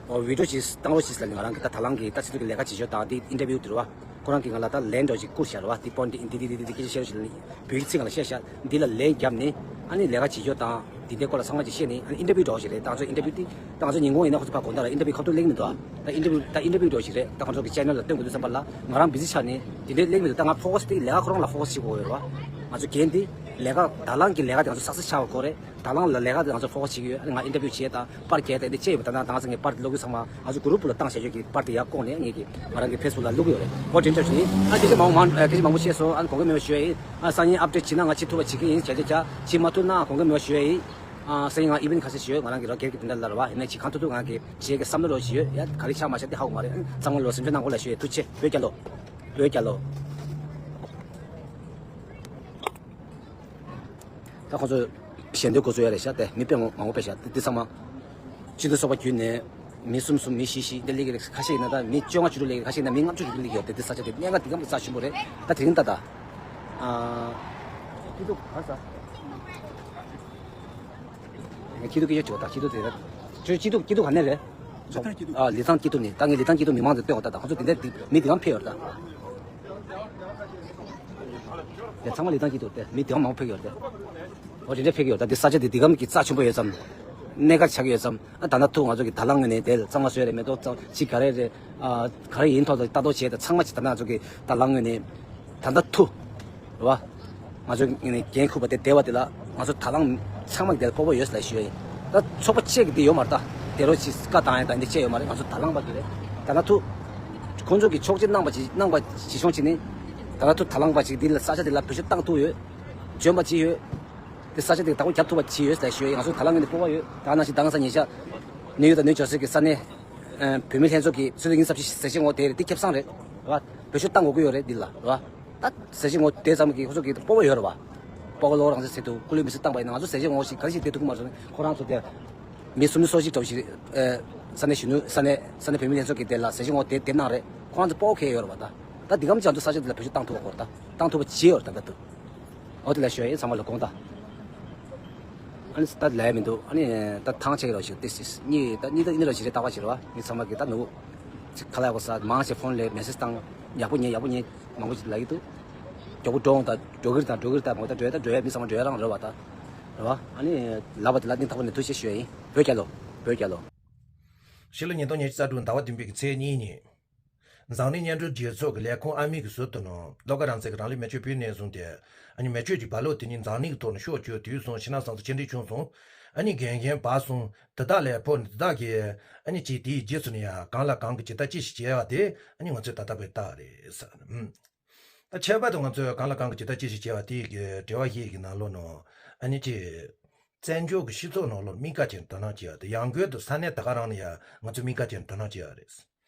ཨོ་བི་ཌི་ཡོ་ཅིག་བཏང་རོགས་ཞེས་ལ་ནི་ང་རང་གི་ད་ད་ལང་གི་ད་ཆེད་དུ་གི་ལས་ཀ་བྱེད་ཞོར་དང་འདི་ཨིན་ཊར་བིའུ་དེ་རེད་བ། ཁོ་རང་གིས་ང་ལ་ད་ལན་འདྲ་ཞིག་བསྐུར་བཞག་རེད་བ། འདི་པོ་འདི་འདི་འདི་འདི་སྐད་ཆ་བཤད་རོགས་ཞེས་ལ་ནི་བོད་ཡིག་ཚིག་ནང་ལ་བཤད་བཞག་འདི་ལ་ལན་བརྒྱབ་ནས་ཨ་ནི་ལས་ཀ་བྱེད་ཞོར་དང་འདི་འདྲའི་སྐོར་ལ་ཚང་མ་ཅིག་བཤད་ནས་ཨ་ནི་ཨིན་ཊར་བིའུ་འདྲ་ཞིག་རེད། ད་ང་ཚོ་ཨིན་ཊར་བིའུ་འདི་ད་ང་ཚོ་ཉིན་གུང་ཡིན་ན་ཁོ་ཚོ་ཕར་དགོང་དག་ལ་ཨིན་ཊར་བིའུ་ཁ་ཐུག་གླེང་མི་འདུག་ད་ཨིན་ཊར་བིའུ་ད་ཨིན་ཊར་བིའུ་འདྲ་ཞིག་རེད། ད་ང་ཚོ་གི་ཅེ་ནལ་ལ་སྟོན་དགོས་དུས་ཙམ་པ་ལ་ང་རང་བི་ཟི་ཆགས་ནས་འདི་འདྲའི་གླེང་མི་འདུག་ད་ང་ཕོ་ཁ་སི་དེ་ལས་ཀ་ཁོ་རང་ལ་ཕོ་ཁ་སི་བྱེད་དགོས་ཡོད་རེད་བ། ང་ཚོ་འགན་འདི་ལས་ཀ་ད་ལང་གི་ལས་ཀ་དེ་ང་ཚོ་སག་སེ་སི་ཆགས་པ་དགོས་རེད། དང་བླངས་ལ་ལས་ཀ་དེ་ང་ཚོ་ཕོགས་བྱེད་ཀྱི་ཡོད། ཨ་ནི་ང་ཨིན་ཊར་བིའུ་བྱས་དང་པར་རྒྱག་དང་དེ་བཅས་ཡོད་པ། ད་ནང་ད་ང་ཚོ་ངས་པར་དེ་ཀློག་རྒྱུ་ཚང་མ་ང་ཚོ་གུ་རུབ་ལ་བཏང་བྱས་ཡོད་ཀྱི། པར་དེ་ཡར་བསྐོར་ནས་ངས་ཀྱི་ང་རང་གི་ཕེ་སི་བུག་ལ་བླུག་གི་ཡོད་རེད། ཨོ་དེ་འདྲ་བྱས་ནས་ཨ་སྐད་ཆ་མང་པོ་མང་ཨ་སྐད་ཆ་མང་པོ་བཤད་སོང་། ཨ་ནི་དགོངས་འགལ་མེད་པ་ཞུ་ཡ་ཡིན། ཨ་སང་ཉིན་ཨབ་ཌེཊ་བྱེད་ན་ང་བྱེད་ཐུབ་པ་བྱེད་ཀྱི་ཡིན། བྱས་བྱས་བྱས་བྱེད་མ་ཐུབ་ན་དགོངས་འགལ་མེད་པ་ཞུ་ཡ་ཡིན། ཨ་སང་ཉིན་ང་ཨི་ཝེན་ཊི་ཁ་ཤས་ཤིག་ཡོད། ང་རང་གི་རོགས་སྒེར་གྱི་དེ་འདྲ་ལ་རེད་བ། ཡིན་ནའི་བྱེད་གང་ཐུབ་ཐུབ་ང་གི་བྱེད་ཀྱི་བསམ་བློ་རོགས་ཞིག་ཡོད། ཡ་ག་རེ་ཆགས་མ་ཆགས་དེ་ཧ་གོ་མ་རེད། ཨ་ཚང་མ་ལོ་སེམས་ཤུགས་གནང་དགོས་ལ་ཞུ་ཡ། ཐུགས་རྗེ་ཆེ། བོད་རྒྱལ་ལོ། བོད་རྒྱལ་ལོ། ད་ཁོ་ཚོ་ཞལ་འདོན་འགོ་བཙུགས་ཡ་རེད་ཤག་དེ་མི་དཔེ་མང་པོ་ཕེབས་ཤག་དེ་འདི་ཚང་མ་སྤྱི་འཐུས་ཚོགས་པ་བརྒྱུད་ནས་མི་གསུམ་གསུམ་མི་བཞི་བཞི་དེ་སླེབས་ཀྱི་རེད། ཁ་ཤས་ཡིན་ན་ད་མི་བཅོ་ལྔ་བཅུ་དྲུག་སླེབས་ཀྱི་རེད། ཁ་ཤས་ཡིན་ན་མི་ལྔ་བཅུ་ཞིག་སླེབས་ཀྱི་ཡོད་རེད། དེ་ས་ཆ་དེ་གནད་འགག་འདི་གམ་གྱི་རྩ་ཆེན་པོ་རེད། ད་དེ་རིང་ད་ད་ཨ་སྐྱིད་སྡུག་ག་ས་སྐྱིད་སྡུག་སྐད་ཆ་དྲི་བ་ད་སྐྱིད་སྡུག་དེ་རེད། ཁྱོད་སྐྱིད་སྡུག་སྐྱིད་སྡུག་ག་ནས་རེད། ལི་ཐང་སྐྱིད་སྡུག་ཨ་ལི་ཐང་སྐྱིད་སྡུག་ནི་ད་ངས་ལི་ཐང་སྐྱིད་སྡུག་མི་མང་དུ་སྟོན་འོ་ད། ད་ཁོ་ཚོ་དེ་འདྲ་མི་དེ་གམ་ཕེབས་ཡོད་རེད་ད། ཡ་ཚང་མ་ལི་ཐང་སྐྱིད་སྡུག་དེ་མི་དེ་གམ་མང་པོ་ཕེབས་ཡོད་རེད་དེ། འོ་དེ་འདྲ་ཕེབས་ཀྱི་ཡོད་ད། དེ་ས་ཆ་དེ་དེ་གམ་གྱི་རྩ་ཆེན་པོ་ཡོད་ཙམ། གནད་འགག་ཆགས་ཀྱི་ཡོད་ཙམ། ཨ་ད་ལྟ་ཐུག་ང་ཚོ་གི་ད་ལང་ངོས་ནས་དེ་གཙང་མ་བཟོས་རེད་མེ་ཏོག་གཙང་ཅི་ག་རེ་རེད། ཨ་ག་རེ་ཡིན་ཐོག་ལ་ལྟ་རྟོག་བྱས་ད་ཚང་མ་ཅི་ད་ལྟ་ང་ཚོ་གི་ད་ལང་ངོས་ནས་ད་ལྟ་ཐུག་རེད་བ། ང་ཚོ་ངོས་ནས་འགན་འཁུར་བ་དེ་བདེ་བ་དེ་ལ་ང་ཚོ་ད་ལང་ཚང་མ་གི་དེ་ལ་སྤོབས་པ་ཡོད་ལ་ཞུ་ཡ་ཡིན། ད་ཚོགས་པ་བཅས་ཀྱི་དེ་ཡོད་མ་རེད་ད། དེ་རོ་ཅི་བཀའ་བཏང་ཡ་ད་འདི་བཅས་ཡོད་མ་རེད། ང་ཚོ་ད་ལང་པ་གི་རེད། ད་ལྟ་ཐུག་ཁོང་ཚོ་གི་ཆོག་མཆན་གནང་པ་ཅིག་གནང་པ་ཅིག་བྱུང་ཅིག་ནི། ད་ལྟ་ཐུག་ད་ལང་པ་ཅིག་འདི་ལ་ས་ཆ་དེ་ལ་བེད་སྤྱོད་བཏང་ཐུབ་ཡོད། འཇོན་པ་ཅིག་ཡོད། དེ་ས་ཆ་དེ་བདག་པོ་རྒྱབ་ཐུབ་པ་ཅིག་ཡོད་ལ་ཞུ་ཡ་ཡིན། ང་ཚོ་ད་ལང་ངོས་ནས་སྤོབས་པ་ཡོད། ད་ནང་བཞིན་ད་ང་ས་ཉེ་ཆར་ནིའུ་ཡོག་དང་ནིའུ་ཇར་སི་གི་ས་གནས་བོད་མི་ལྷན་ཚོགས་ཀྱི་ཆུ་ཚོད་ཉི་ཤུ་རྩ་བཞི་ཟས་བཅད་ངོ་དེ་རེད། དེ་ཁེ་བཟང་རེད་བ། བེད་སྤྱོད་བཏང་དགོས་ཀྱི་ཡོད་རེད་འདི་ལ་བ། ད་ཟས་བཅད་ངོ་དེ་ཙམ་གྱི་ཁོ་ཚོ་གི་སྤོབས་པ་ཡོད་རེད་བ། སྤོ་བོ་ལོ་རང་བཙན་ཟེར་དུས་སྐུ་ལུས་མེ་སྲེག་བཏང་པ་ཡིན་ན་ང་ཚོ་ཟས་བཅད་ངོ་ཞིག་ག་རེ་ཞིག་བསྡད་ཐུབ་ཀྱི་མ་རེད། ཁོ་རང་ཚོ་དེ་མི་སུམ་ཅུ་སོ་གཅིག་འདྲ་བོ་ཞིག་རེད། ས་གནས་གཞོན་ནུ་ས་གནས་ས་གནས་བོད་མི་ལྷན་ཚོགས་ཀྱི་དེ་ལ་ཟས་བཅད་ངོ་དེ་དེབ་གནང་རེད། ཁོ་རང་ཚོ་སྤོབས་པ་ཁེལ་ཡོད་རེད་བ། ད་ད་འདི་གམ་ཅང་ཚོ་ས་ཆ་དེ་ལ་བེད་སྤྱོད་བཏང་ཐུབ་པ་སྐོར་ད་བཏང་ཐུབ་པ་བྱེད་ཡོད་རེད་ད་ད་དུ། འོ་དེ་ལ་ཞུ་ཡ་ཡིན་ཚང་མ་ལ་དགོངས་དག་ཨ་ནི་ད་ལས་མི་འདུག་ཨ་ནི་ད་ཐང་ཆད་རོགས་ཞིག་ཏིས་ཏིས་གཉིས་ད་གཉིས་ད་གཉིས་རོགས་ཞིག་རེད། ལྟ་བ་ཞིག་རེད་བ། ངས་ཚང་མ་གི་ད་ནུ་ཅིག་ཁ་ལག་གོ་ས་མང་ཆེ་ཕོན་ལས་མེ་སེ་ཇི་བཏང་། ཡག་པོ་ཉན་ཡག་པོ་ཉན་མང་པོ་ཞིག་ལབ་ཀྱི་འདུག་མགྱོགས་པོ་འགྲོ་འོང་ད་འགྲོ་གི་རེད་ད་འགྲོ་གི་རེད་ད་མོ་ད་འགྲོ་ཡ་ད་འགྲོ་ཡ་མི་ཚང་མ་འགྲོ་ཡ་རང་རེད་བ་ད། རེད་བ། ཨ་ནི་ལབ་པ་དེ་ལ་སྙིང་ཐག་པ་ནས་ཐུགས་རྗེ་ཆེ་ཞུ་ཡ་ཡིན། བོད་རྒྱལ་ལོ། བོད་རྒྱལ་ལོ། ཕྱི་ལོ་ཉིས་སྟོང་ཉི་ཤུ་རྩ་དྲུག་ཟླ་བ་བདུན་པའི་གི་ཚེས་གཉིས་ཉིན། འཛམ་གླིང་མཉམ་འབྲེལ་རྒྱལ་ཚོགས་ཀྱི་ལས་ཁུངས་ཨ་མི་གི་ཟུར་དུ་ནང་བློ་དགའ་རང་བཙན་གྱིས་རང་ལུས་མེ་མཆོད་ཕུལ་ནས་བཟུང་སྟེ། ཨ་ནི་མེ་མཆོད་ཀྱི་རྦ་ཀློག་དེ་ཉིད་འཛམ་གླིང་གི་ཐོག་ནས་ཤོག་བྱས་དུས་སོང་ཕྱི་ནང་བཟང་ཚོ་ཆེ་འབྲིང་ཆུང་སོང་། ཨ་ནི་རྒན་རྒན་བར་སོང་དེ་དག་ལས་ཕོ་ནི་དེ་དག་གིས་ཨ་ནི་ཅིག་དེའི་རྗེས་སུ་ནི་ཡང་གང་ལ་གང་གིས་ཇི་ལྟར་ཅི་ཞིག་བྱས་པ་དེ་ཨ་ནི་ང་ཚོས་ད་ལྟ་བས་བལྟ་བ་རེད་ཟེར། ཨུམ། ད་ཁྱད་པར་དུ་ང་ཚོས་གང་ལ་གང་གིས་ཇི་ལྟར་ཅི་ཞིག་བྱས་པ་དེའི་གི་འབྲེལ་བ་ཞིག་གི་ནང་ལོགས་ནང་ཨ་ནི་ཅིག་བཙན་བྱོལ་གྱི་སྤྱི་ཚོགས་ནང་ལོགས་དམིགས་བཀར་བྱས་ནས་དོ་སྣང་བྱེད་ཡ་དེ་ཡང་སྒོས་དུ་ས་གནས་དེ་ག་རང་ནས་ཡང་ང་ཚོས་དམིགས་བཀར་བྱས་ནས་དོ་སྣང་བྱེད་ཡ་རེད།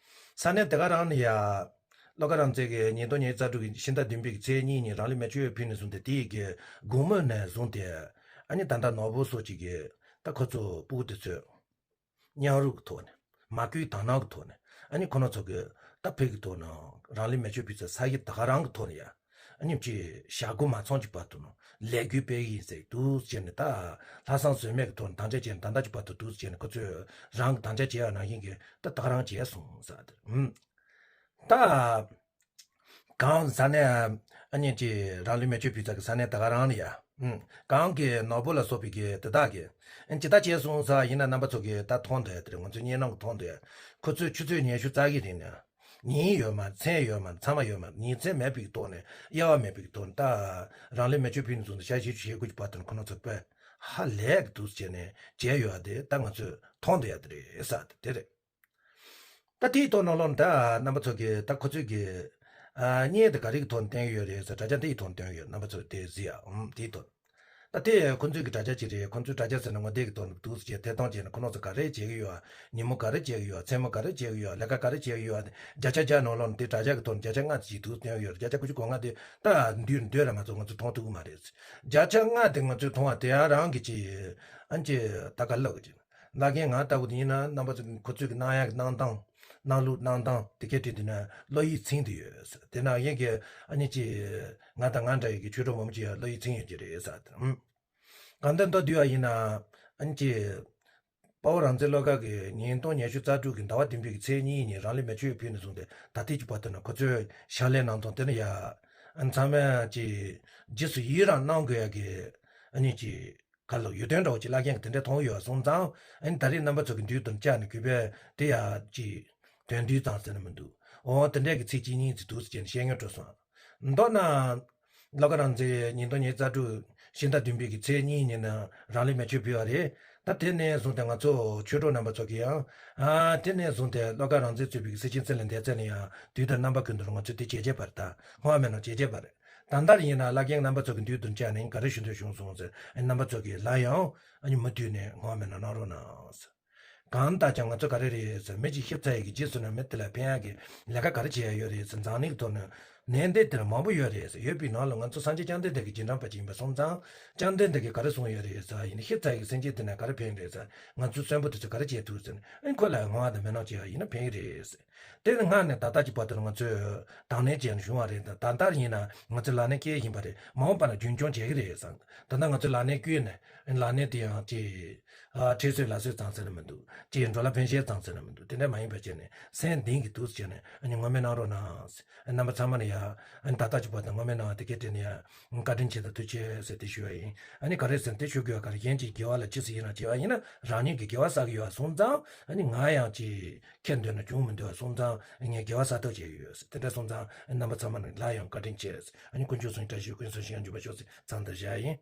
ས་གནས་དེ་ག་རང་ནས་ཡང་བློ་དགའ་རང་བཙན་གྱིས་ཉིས་སྟོང་ཉི་ཤུ་རྩ་དྲུག་གི་ཕྱི་ཟླ་བདུན་པའི་ཚེས་གཉིས་ཉིན་རང་ལུས་མེ་མཆོད་ཕུལ་ནས་བཟུང་སྟེ་དེའི་གི་དགོང་མོ་ནས་བཟུང་སྟེ་ཨ་ནི་ད་ལྟ་ནོར་བུ་སོགས་ཀྱི་གི་ད་ཁོ་ཚོ་སྤུ་གུ་དེ་ཚོས་མཉམ་རུབ་ཀྱི་ཐོག་ནས་མ་བསྐུལ་དག་སྣང་གི་ཐོག་ནས་ཨ་ནི་ཁོ་རང་ཚོ་གི་ད་ཕུགས་ཀྱི་ཐོག་ནས་རང་ལུས་མེ་མཆོད་ཕུལ་ཚེ་ས་གཞི་དེ་ག་རང་གི་ཐོག་ནས་ཡ། ཨ་ནི་ཅིག་ཞྭ་གོ་མ་ཚང་གི་བར་དུ་ནང་ལས་འགུལ་སྤེལ་གི་ཡིན་ཟེར་འདུག་ཟེར་ནས་ད་ལྷག་བསམ་ཟོལ་མེད་ཀྱི་ཐོག་ནས་དམ་བཅའ་བྱས་ནས་ད་ལྟ་གི་བར་དུ་འདུག་ཟེར་ནས་ཁོ་ཚོས་རང་གི་དམ་བཅའ་བྱས་པ་ནང་བཞིན་གྱི་ད་ད་ག་རང་བྱས་སོང་ཟེར་དེ། ཨུམ། ད་གང་ས་གནས་ཨ་ནི་ཅིག་རང་ལུས་མེ་མཆོད་ཕུལ་ས་གི་ས་གནས་ད་ག་རང་ལ་ཡ། ཨུམ། གང་གི་ནོར་བུ་ལ་སོགས་པའི་གི་དེ་དག་གི་ཨ་ནི་ཇི་ལྟར་བྱས་སོང་ཟེར་ཡིན་ན་རྣམ་པ་ཚོ་གི་ད་མཐོང་འདོད་ཡ་དེ་རེད། ང་ཚོའི་སྙན་ནང་གི་མཐོང་འདོད་ཡ། ཁོ་ཚོས་ཆུ་ཚོད་ཉི་ཤུ་རྩ་གི་རིང་ནས། ཉིན་ཡོད་མ་མཚན་ཡོད་མ་མཚམས་ཡོད་མ་ཉིན་མཚན་མེད་པའི་ཐོག་ནས་དབྱེ་བ་མེད་པའི་ཐོག་ནས་ད་རང་ལུས་མེ་མཆོད་ཕུལ་ནས་བཟུང་སྟེ་ཞག་བཞི་བཅུ་ཞེ་དགུ་གི་བར་དུ་ནས་ཁོ་རང་ཚོ་དཔེ་ཧ་ལས་ཀྱི་འདུག་ཟེར་ནས་བྱས་ཡོད་དེ་ད་ང་ཚོས་མཐོང་འདོད་ཡ་དེ་རེད་ས་དེ་རེད། ད་དེའི་ཐོག་ནང་ལོགས་ད་རྣམ་པ་ཚོ་གིས་ད་ཁོ་ཚོས་ཀྱི་ཨ་བརྙན་དེ་ག་རེ་གི་ཐོག་ནས་བསྟན་གྱི་ཡོད་རེད་ཟེར་དྲ་རྒྱ་འདི་ཡི་ཐོག་ནས་བསྟན་གྱི་ཡོད། རྣམ་པ་ཚོ་དེ་གཟིགས་ཨ་ཨུམ་དེའི་ཐོག་ད་དེ་ཁོ་ཚོའི་གི་དྲ་རྒྱ་ཅིག་རེད། ཁོ་ཚོའི་དྲ་རྒྱ་ཟེར་ན་ངོ་དེབ་ཀྱི་ཐོག་ནས་འདུག་ཟེར་ཐད་གཏོང་བྱས་ནས་ཁོ་རང་ཚོ་ག་རེ་བྱེད་ཀྱི་ཡོད། ཉིན་མོ་ག་རེ་བྱེད་ཀྱི་ཡོད། མཚན་མོ་ག་རེ་བྱེད་ཀྱི་ཡོད། ལས་ཀ་ག་རེ་བྱེད་ཀྱི་ཡོད། བརྒྱ་ཆ་བརྒྱ་ནང་ལོགས་ནས་དེ་དྲ་རྒྱ་གི་ཐོག་ནས་བརྒྱ་ཆ་ལྔ་ཅིག་འདུག་སྟོན་ཡོད་རེད། བརྒྱ་ཆ་དགུ་བཅུ་གོ་ལྔ་དེ་ད་འདུས་འདོད་ར་མ་ཚོ་ང་ཚོ་མཐོང་ཐུབ་ཀྱི་མ་རེད། བརྒྱ་ཆ་ལྔ་དེ་ང་ཚོས་མཐོང་བ་དེ་ཡང་རང་གི་ཅིག་ཨ་ཅེ་ད་ག་ལབ་ཀྱི་ཅིག་ལ་མཁན་ང་ལྟ་བུ་དེ་ཡིན་ན་རྣམ་པ་ཚོ་ཁོ་ཚོས་གི་གནང་ཡག་གི་གནང་སྟངས་གནང་ལུགས་གནང་སྟངས་དེ་གའི་གྲས་དེ་ན་བློ་ཡིད་ཚིམ་དུ་ཡོད། དེ་ན་ཡིན་གི་ཨ་ནི་ཅིག་ང་དང་ང་འདྲ་ཡི་གི་ཆོས་གྲོགས་མང་པོ་ཅིག་ཡང་བློ་ཡིད་ཚིམ་ཡོད་ཀྱི་རེད་ས་དང་། གང་ལྟར་མདོར་བསྡུས་པ་ཡིན་ན་ཨ་ནི་ཅིག་དཔའ་བོ་རང་བཙན་བློ་དགའ་གིས་ཉིས་སྟོང་ཉི་ཤུ་རྩ་དྲུག་གི་ཟླ་བ་བདུན་པའི་གི་ཚེས་གཉིས་ཉིན་རང་ལུས་མེ་མཆོད་ཕུལ་ནས་བཟུང་སྟེ་ད་ལྟའི་གི་བར་དུ་ན་ཁོ་ཚོས་ཕྱག་ལས་གནང་སྟངས་དེ་ནི་ཡ་ཨ་ཚང་མས་ཅིག་རྗེས་སུ་ཡི་རང་གནང་དགོས་ཡ་གི་ཨ་ནི་ཅིག་ག་ལ་ཡོད་དོན་འདྲ་བོ་ཅིག་བླ་རྒན་གྱིས་དེ་འདྲ་མཐོང་ཡོད་སོང་ཙང་ཨ་ནི་ད་རེས་རྣམ་པ་ཚོ་གི་མདུན་དུ་བཅར་ནས་གུས་པས་དེ་ཡ་ཅིག་དོན་བསྡུས་ཙམ་ཟེར་ན་མི་འདུག་འོ་དེ་འདྲས་ཀྱི་ཚིག་གཅིག་གཉིས་ཅིག་འདུག་ཟེར་བྱས་ནས་བཤད་ཉོན་སྤྲོ་སོང་། མདོར་ན། བློ་དགའ་རང་བཙན་ཉིས་སྟོང་ཉི་ཤུ་རྩ་དྲུག་ ཕྱི་ཟླ་བདུན་པའི་གི་ཚེས་གཉིས་ཉིན་ནས་རང་ལུས་མེ་མཆོད་ཕུལ་བ་རེད། ད་དེ་ནས་བཟུང་སྟེ་ང་ཚོ་ཆོས་གྲོགས་རྣམ་པ་ཚོ་གིས་ཡང་། ཨ་དེ་ནས་བཟུང་སྟེ་བློ་དགའ་རང་བཙན་གཙོས་པའི་གི་སེ་ཆེན་རྩེ་ལ་འདས་ཚེ་ལ་ཡང་དུས་དང་རྣམ་པ་ཀུན་ཏུ་ང་ཚོས་དེ་བྱེད་བྱེད་པར་ད་སྔོན་མེད་ན་བྱེད་བྱེད་པ་རེད། ད་ལྟར་ཡིན་ན་བླ་རྒན་རྣམ་པ་ཚོ་གི་མདུན་དུ་བཅར་ནས་ག་རེ་ཞུ་འདོད་བྱུང་སོང་ཟེར། རྣམ་པ་ཚོ་གིས་ལ་ཡང་ཨ་ནི་མུ་མཐུད་ནས་སྔོན་མེད་ན་གནང་རོགས་གནང་། གང་ལྟར་ཀྱང་ང་ཚོ་ག་རེ་རེད་ཟེར། མི་གཅིག་ཤི་ཚར་ཡི་གི་རྗེས་སུ་ནི་མི་དེ་ལ་ཕན་ཡག་གི་ལས་ཀ་ག་རེ་བྱེད་ཡ་ཡོད་རེད་ཟེར། འཛམ་གླིང་ཐོག་ནས་ནད་འདི་དེ་ལ་མང་པོ་ཡོད་རེད་ཟེར། ཡོད་པའི་ནང་ལ་ང་ཚོ་སངས་རྒྱས་བཅོམ་ལྡན་འདས་ཀྱི་རྗེས་འབྲང་པ་ཅིག་ཡིན་པ་སོང་ཙང་། བཅོམ་ལྡན་འདས་ཀྱིས་ག་རེ་གསུངས་ཡོད་རེད་ཟེར། ཡིན་ན་ཤི་ཚར་ཡི་གི་སེམས་ཅན་དེ་ནས་ག་རེ་ཕན་རེད་ཟེར། ང་ཚོ་གསོན་པོ་དེ་ཚོས་ག་རེ་བྱེད་ཐུབ་ཟེར། ཨ་ནི་ཁོ་ལ་བསྔོ་བ་དང་སྨོན་ལམ་བྱེད་ཡ་ཡིན་ན་ཕན་གི་རེད་ཟེར། དེ་ནི་སྔར་ནས་ད་ལྟ་གི་བར་དུ་ང་ཚོས་དང་ལེན་བྱས་ནས་བྱུང་བ་རེད། ད་ད་ལྟར་ཡིན་ན་ང་ཚོའི་ལག་ལེན་སྐྱེལ་བཞིན་པ་རེད། མ་འོངས་པ་ན་རྒྱུན་འཁྱོངས་བྱེད་ཀྱི་རེད་བསམ། ད་ལྟ་ང་ཚོའི་ལག་ལེན་བསྐྱོན་ནས་ལག་ལེན་དེ་ཡང་ཅིག་ཨ་ཁྲེལ་ཚོད་ལ་ཚོད་ཙམ་ཟེར་ན་མི་འདུག་ཅིག་འགྲོ་ལ་ཕན་ཤེས་ཙམ་ཟེར་ན་མི་འདུག་དེ་འདྲ་མ་ཡིན་པ་བྱས་ནས་སེམས་གཏིང་གི་འདུག་བྱས་ནས་ཨ་ནི་བསྔོ་སྨོན་གནང་རོགས་གནང་། རྣམ་པ་ཚང་མ་ལ་ཡ་ཨ་ནི་ད་ལྟ་གི་བར་དུ་བསྔོ་སྨོན་གནང་བ་དེ་གའི་གྲས་ནས་ཡ་བཀའ་དྲིན་ཆེ་དང་ཐུགས་རྗེ་ཆེ་ཟེར་དེ་ཞུ་བ་ཡིན། ཨ་ནི་ག་རེ་ཟེར་ན་དེ་ཞུ་དགོས་པ་ག་རེ། གཞན་གྱིས་དགེ་བ་ལ་ཅི་ཟེར་ཡིན་ན་བྱས་པ་ཡིན་ན་རང་ཉིད་ཀྱིས་དགེ་བ་བསགས་ཀྱི་ཡོད་པ་སོང་ཙང་། ཨ་ནི་ང་ཡང་ཅིག་ཁེ་འདོན་ན་བྱུང་མི་འདུག་པ་སོང་ཙང་། ངས་དགེ་བ་བསགས་ཐབས་བྱས་ཡོད་ཟེར། དེ་འདྲ་སོང་ཙང་རྣམ་པ་ཚང་མ་ལ་ཡང་བཀའ་དྲིན་ཆེ་ཟེར། ཨ་ནི་དཀོན་མཆོག་གསུམ་གྱི་བཀྲ་ཤིས་ཀུན་བཟང་ཞིང་ཡང་འཇུག་པར་ཤོག་ཟེར་མཚམས་འདིར་བཞག་ཡིན།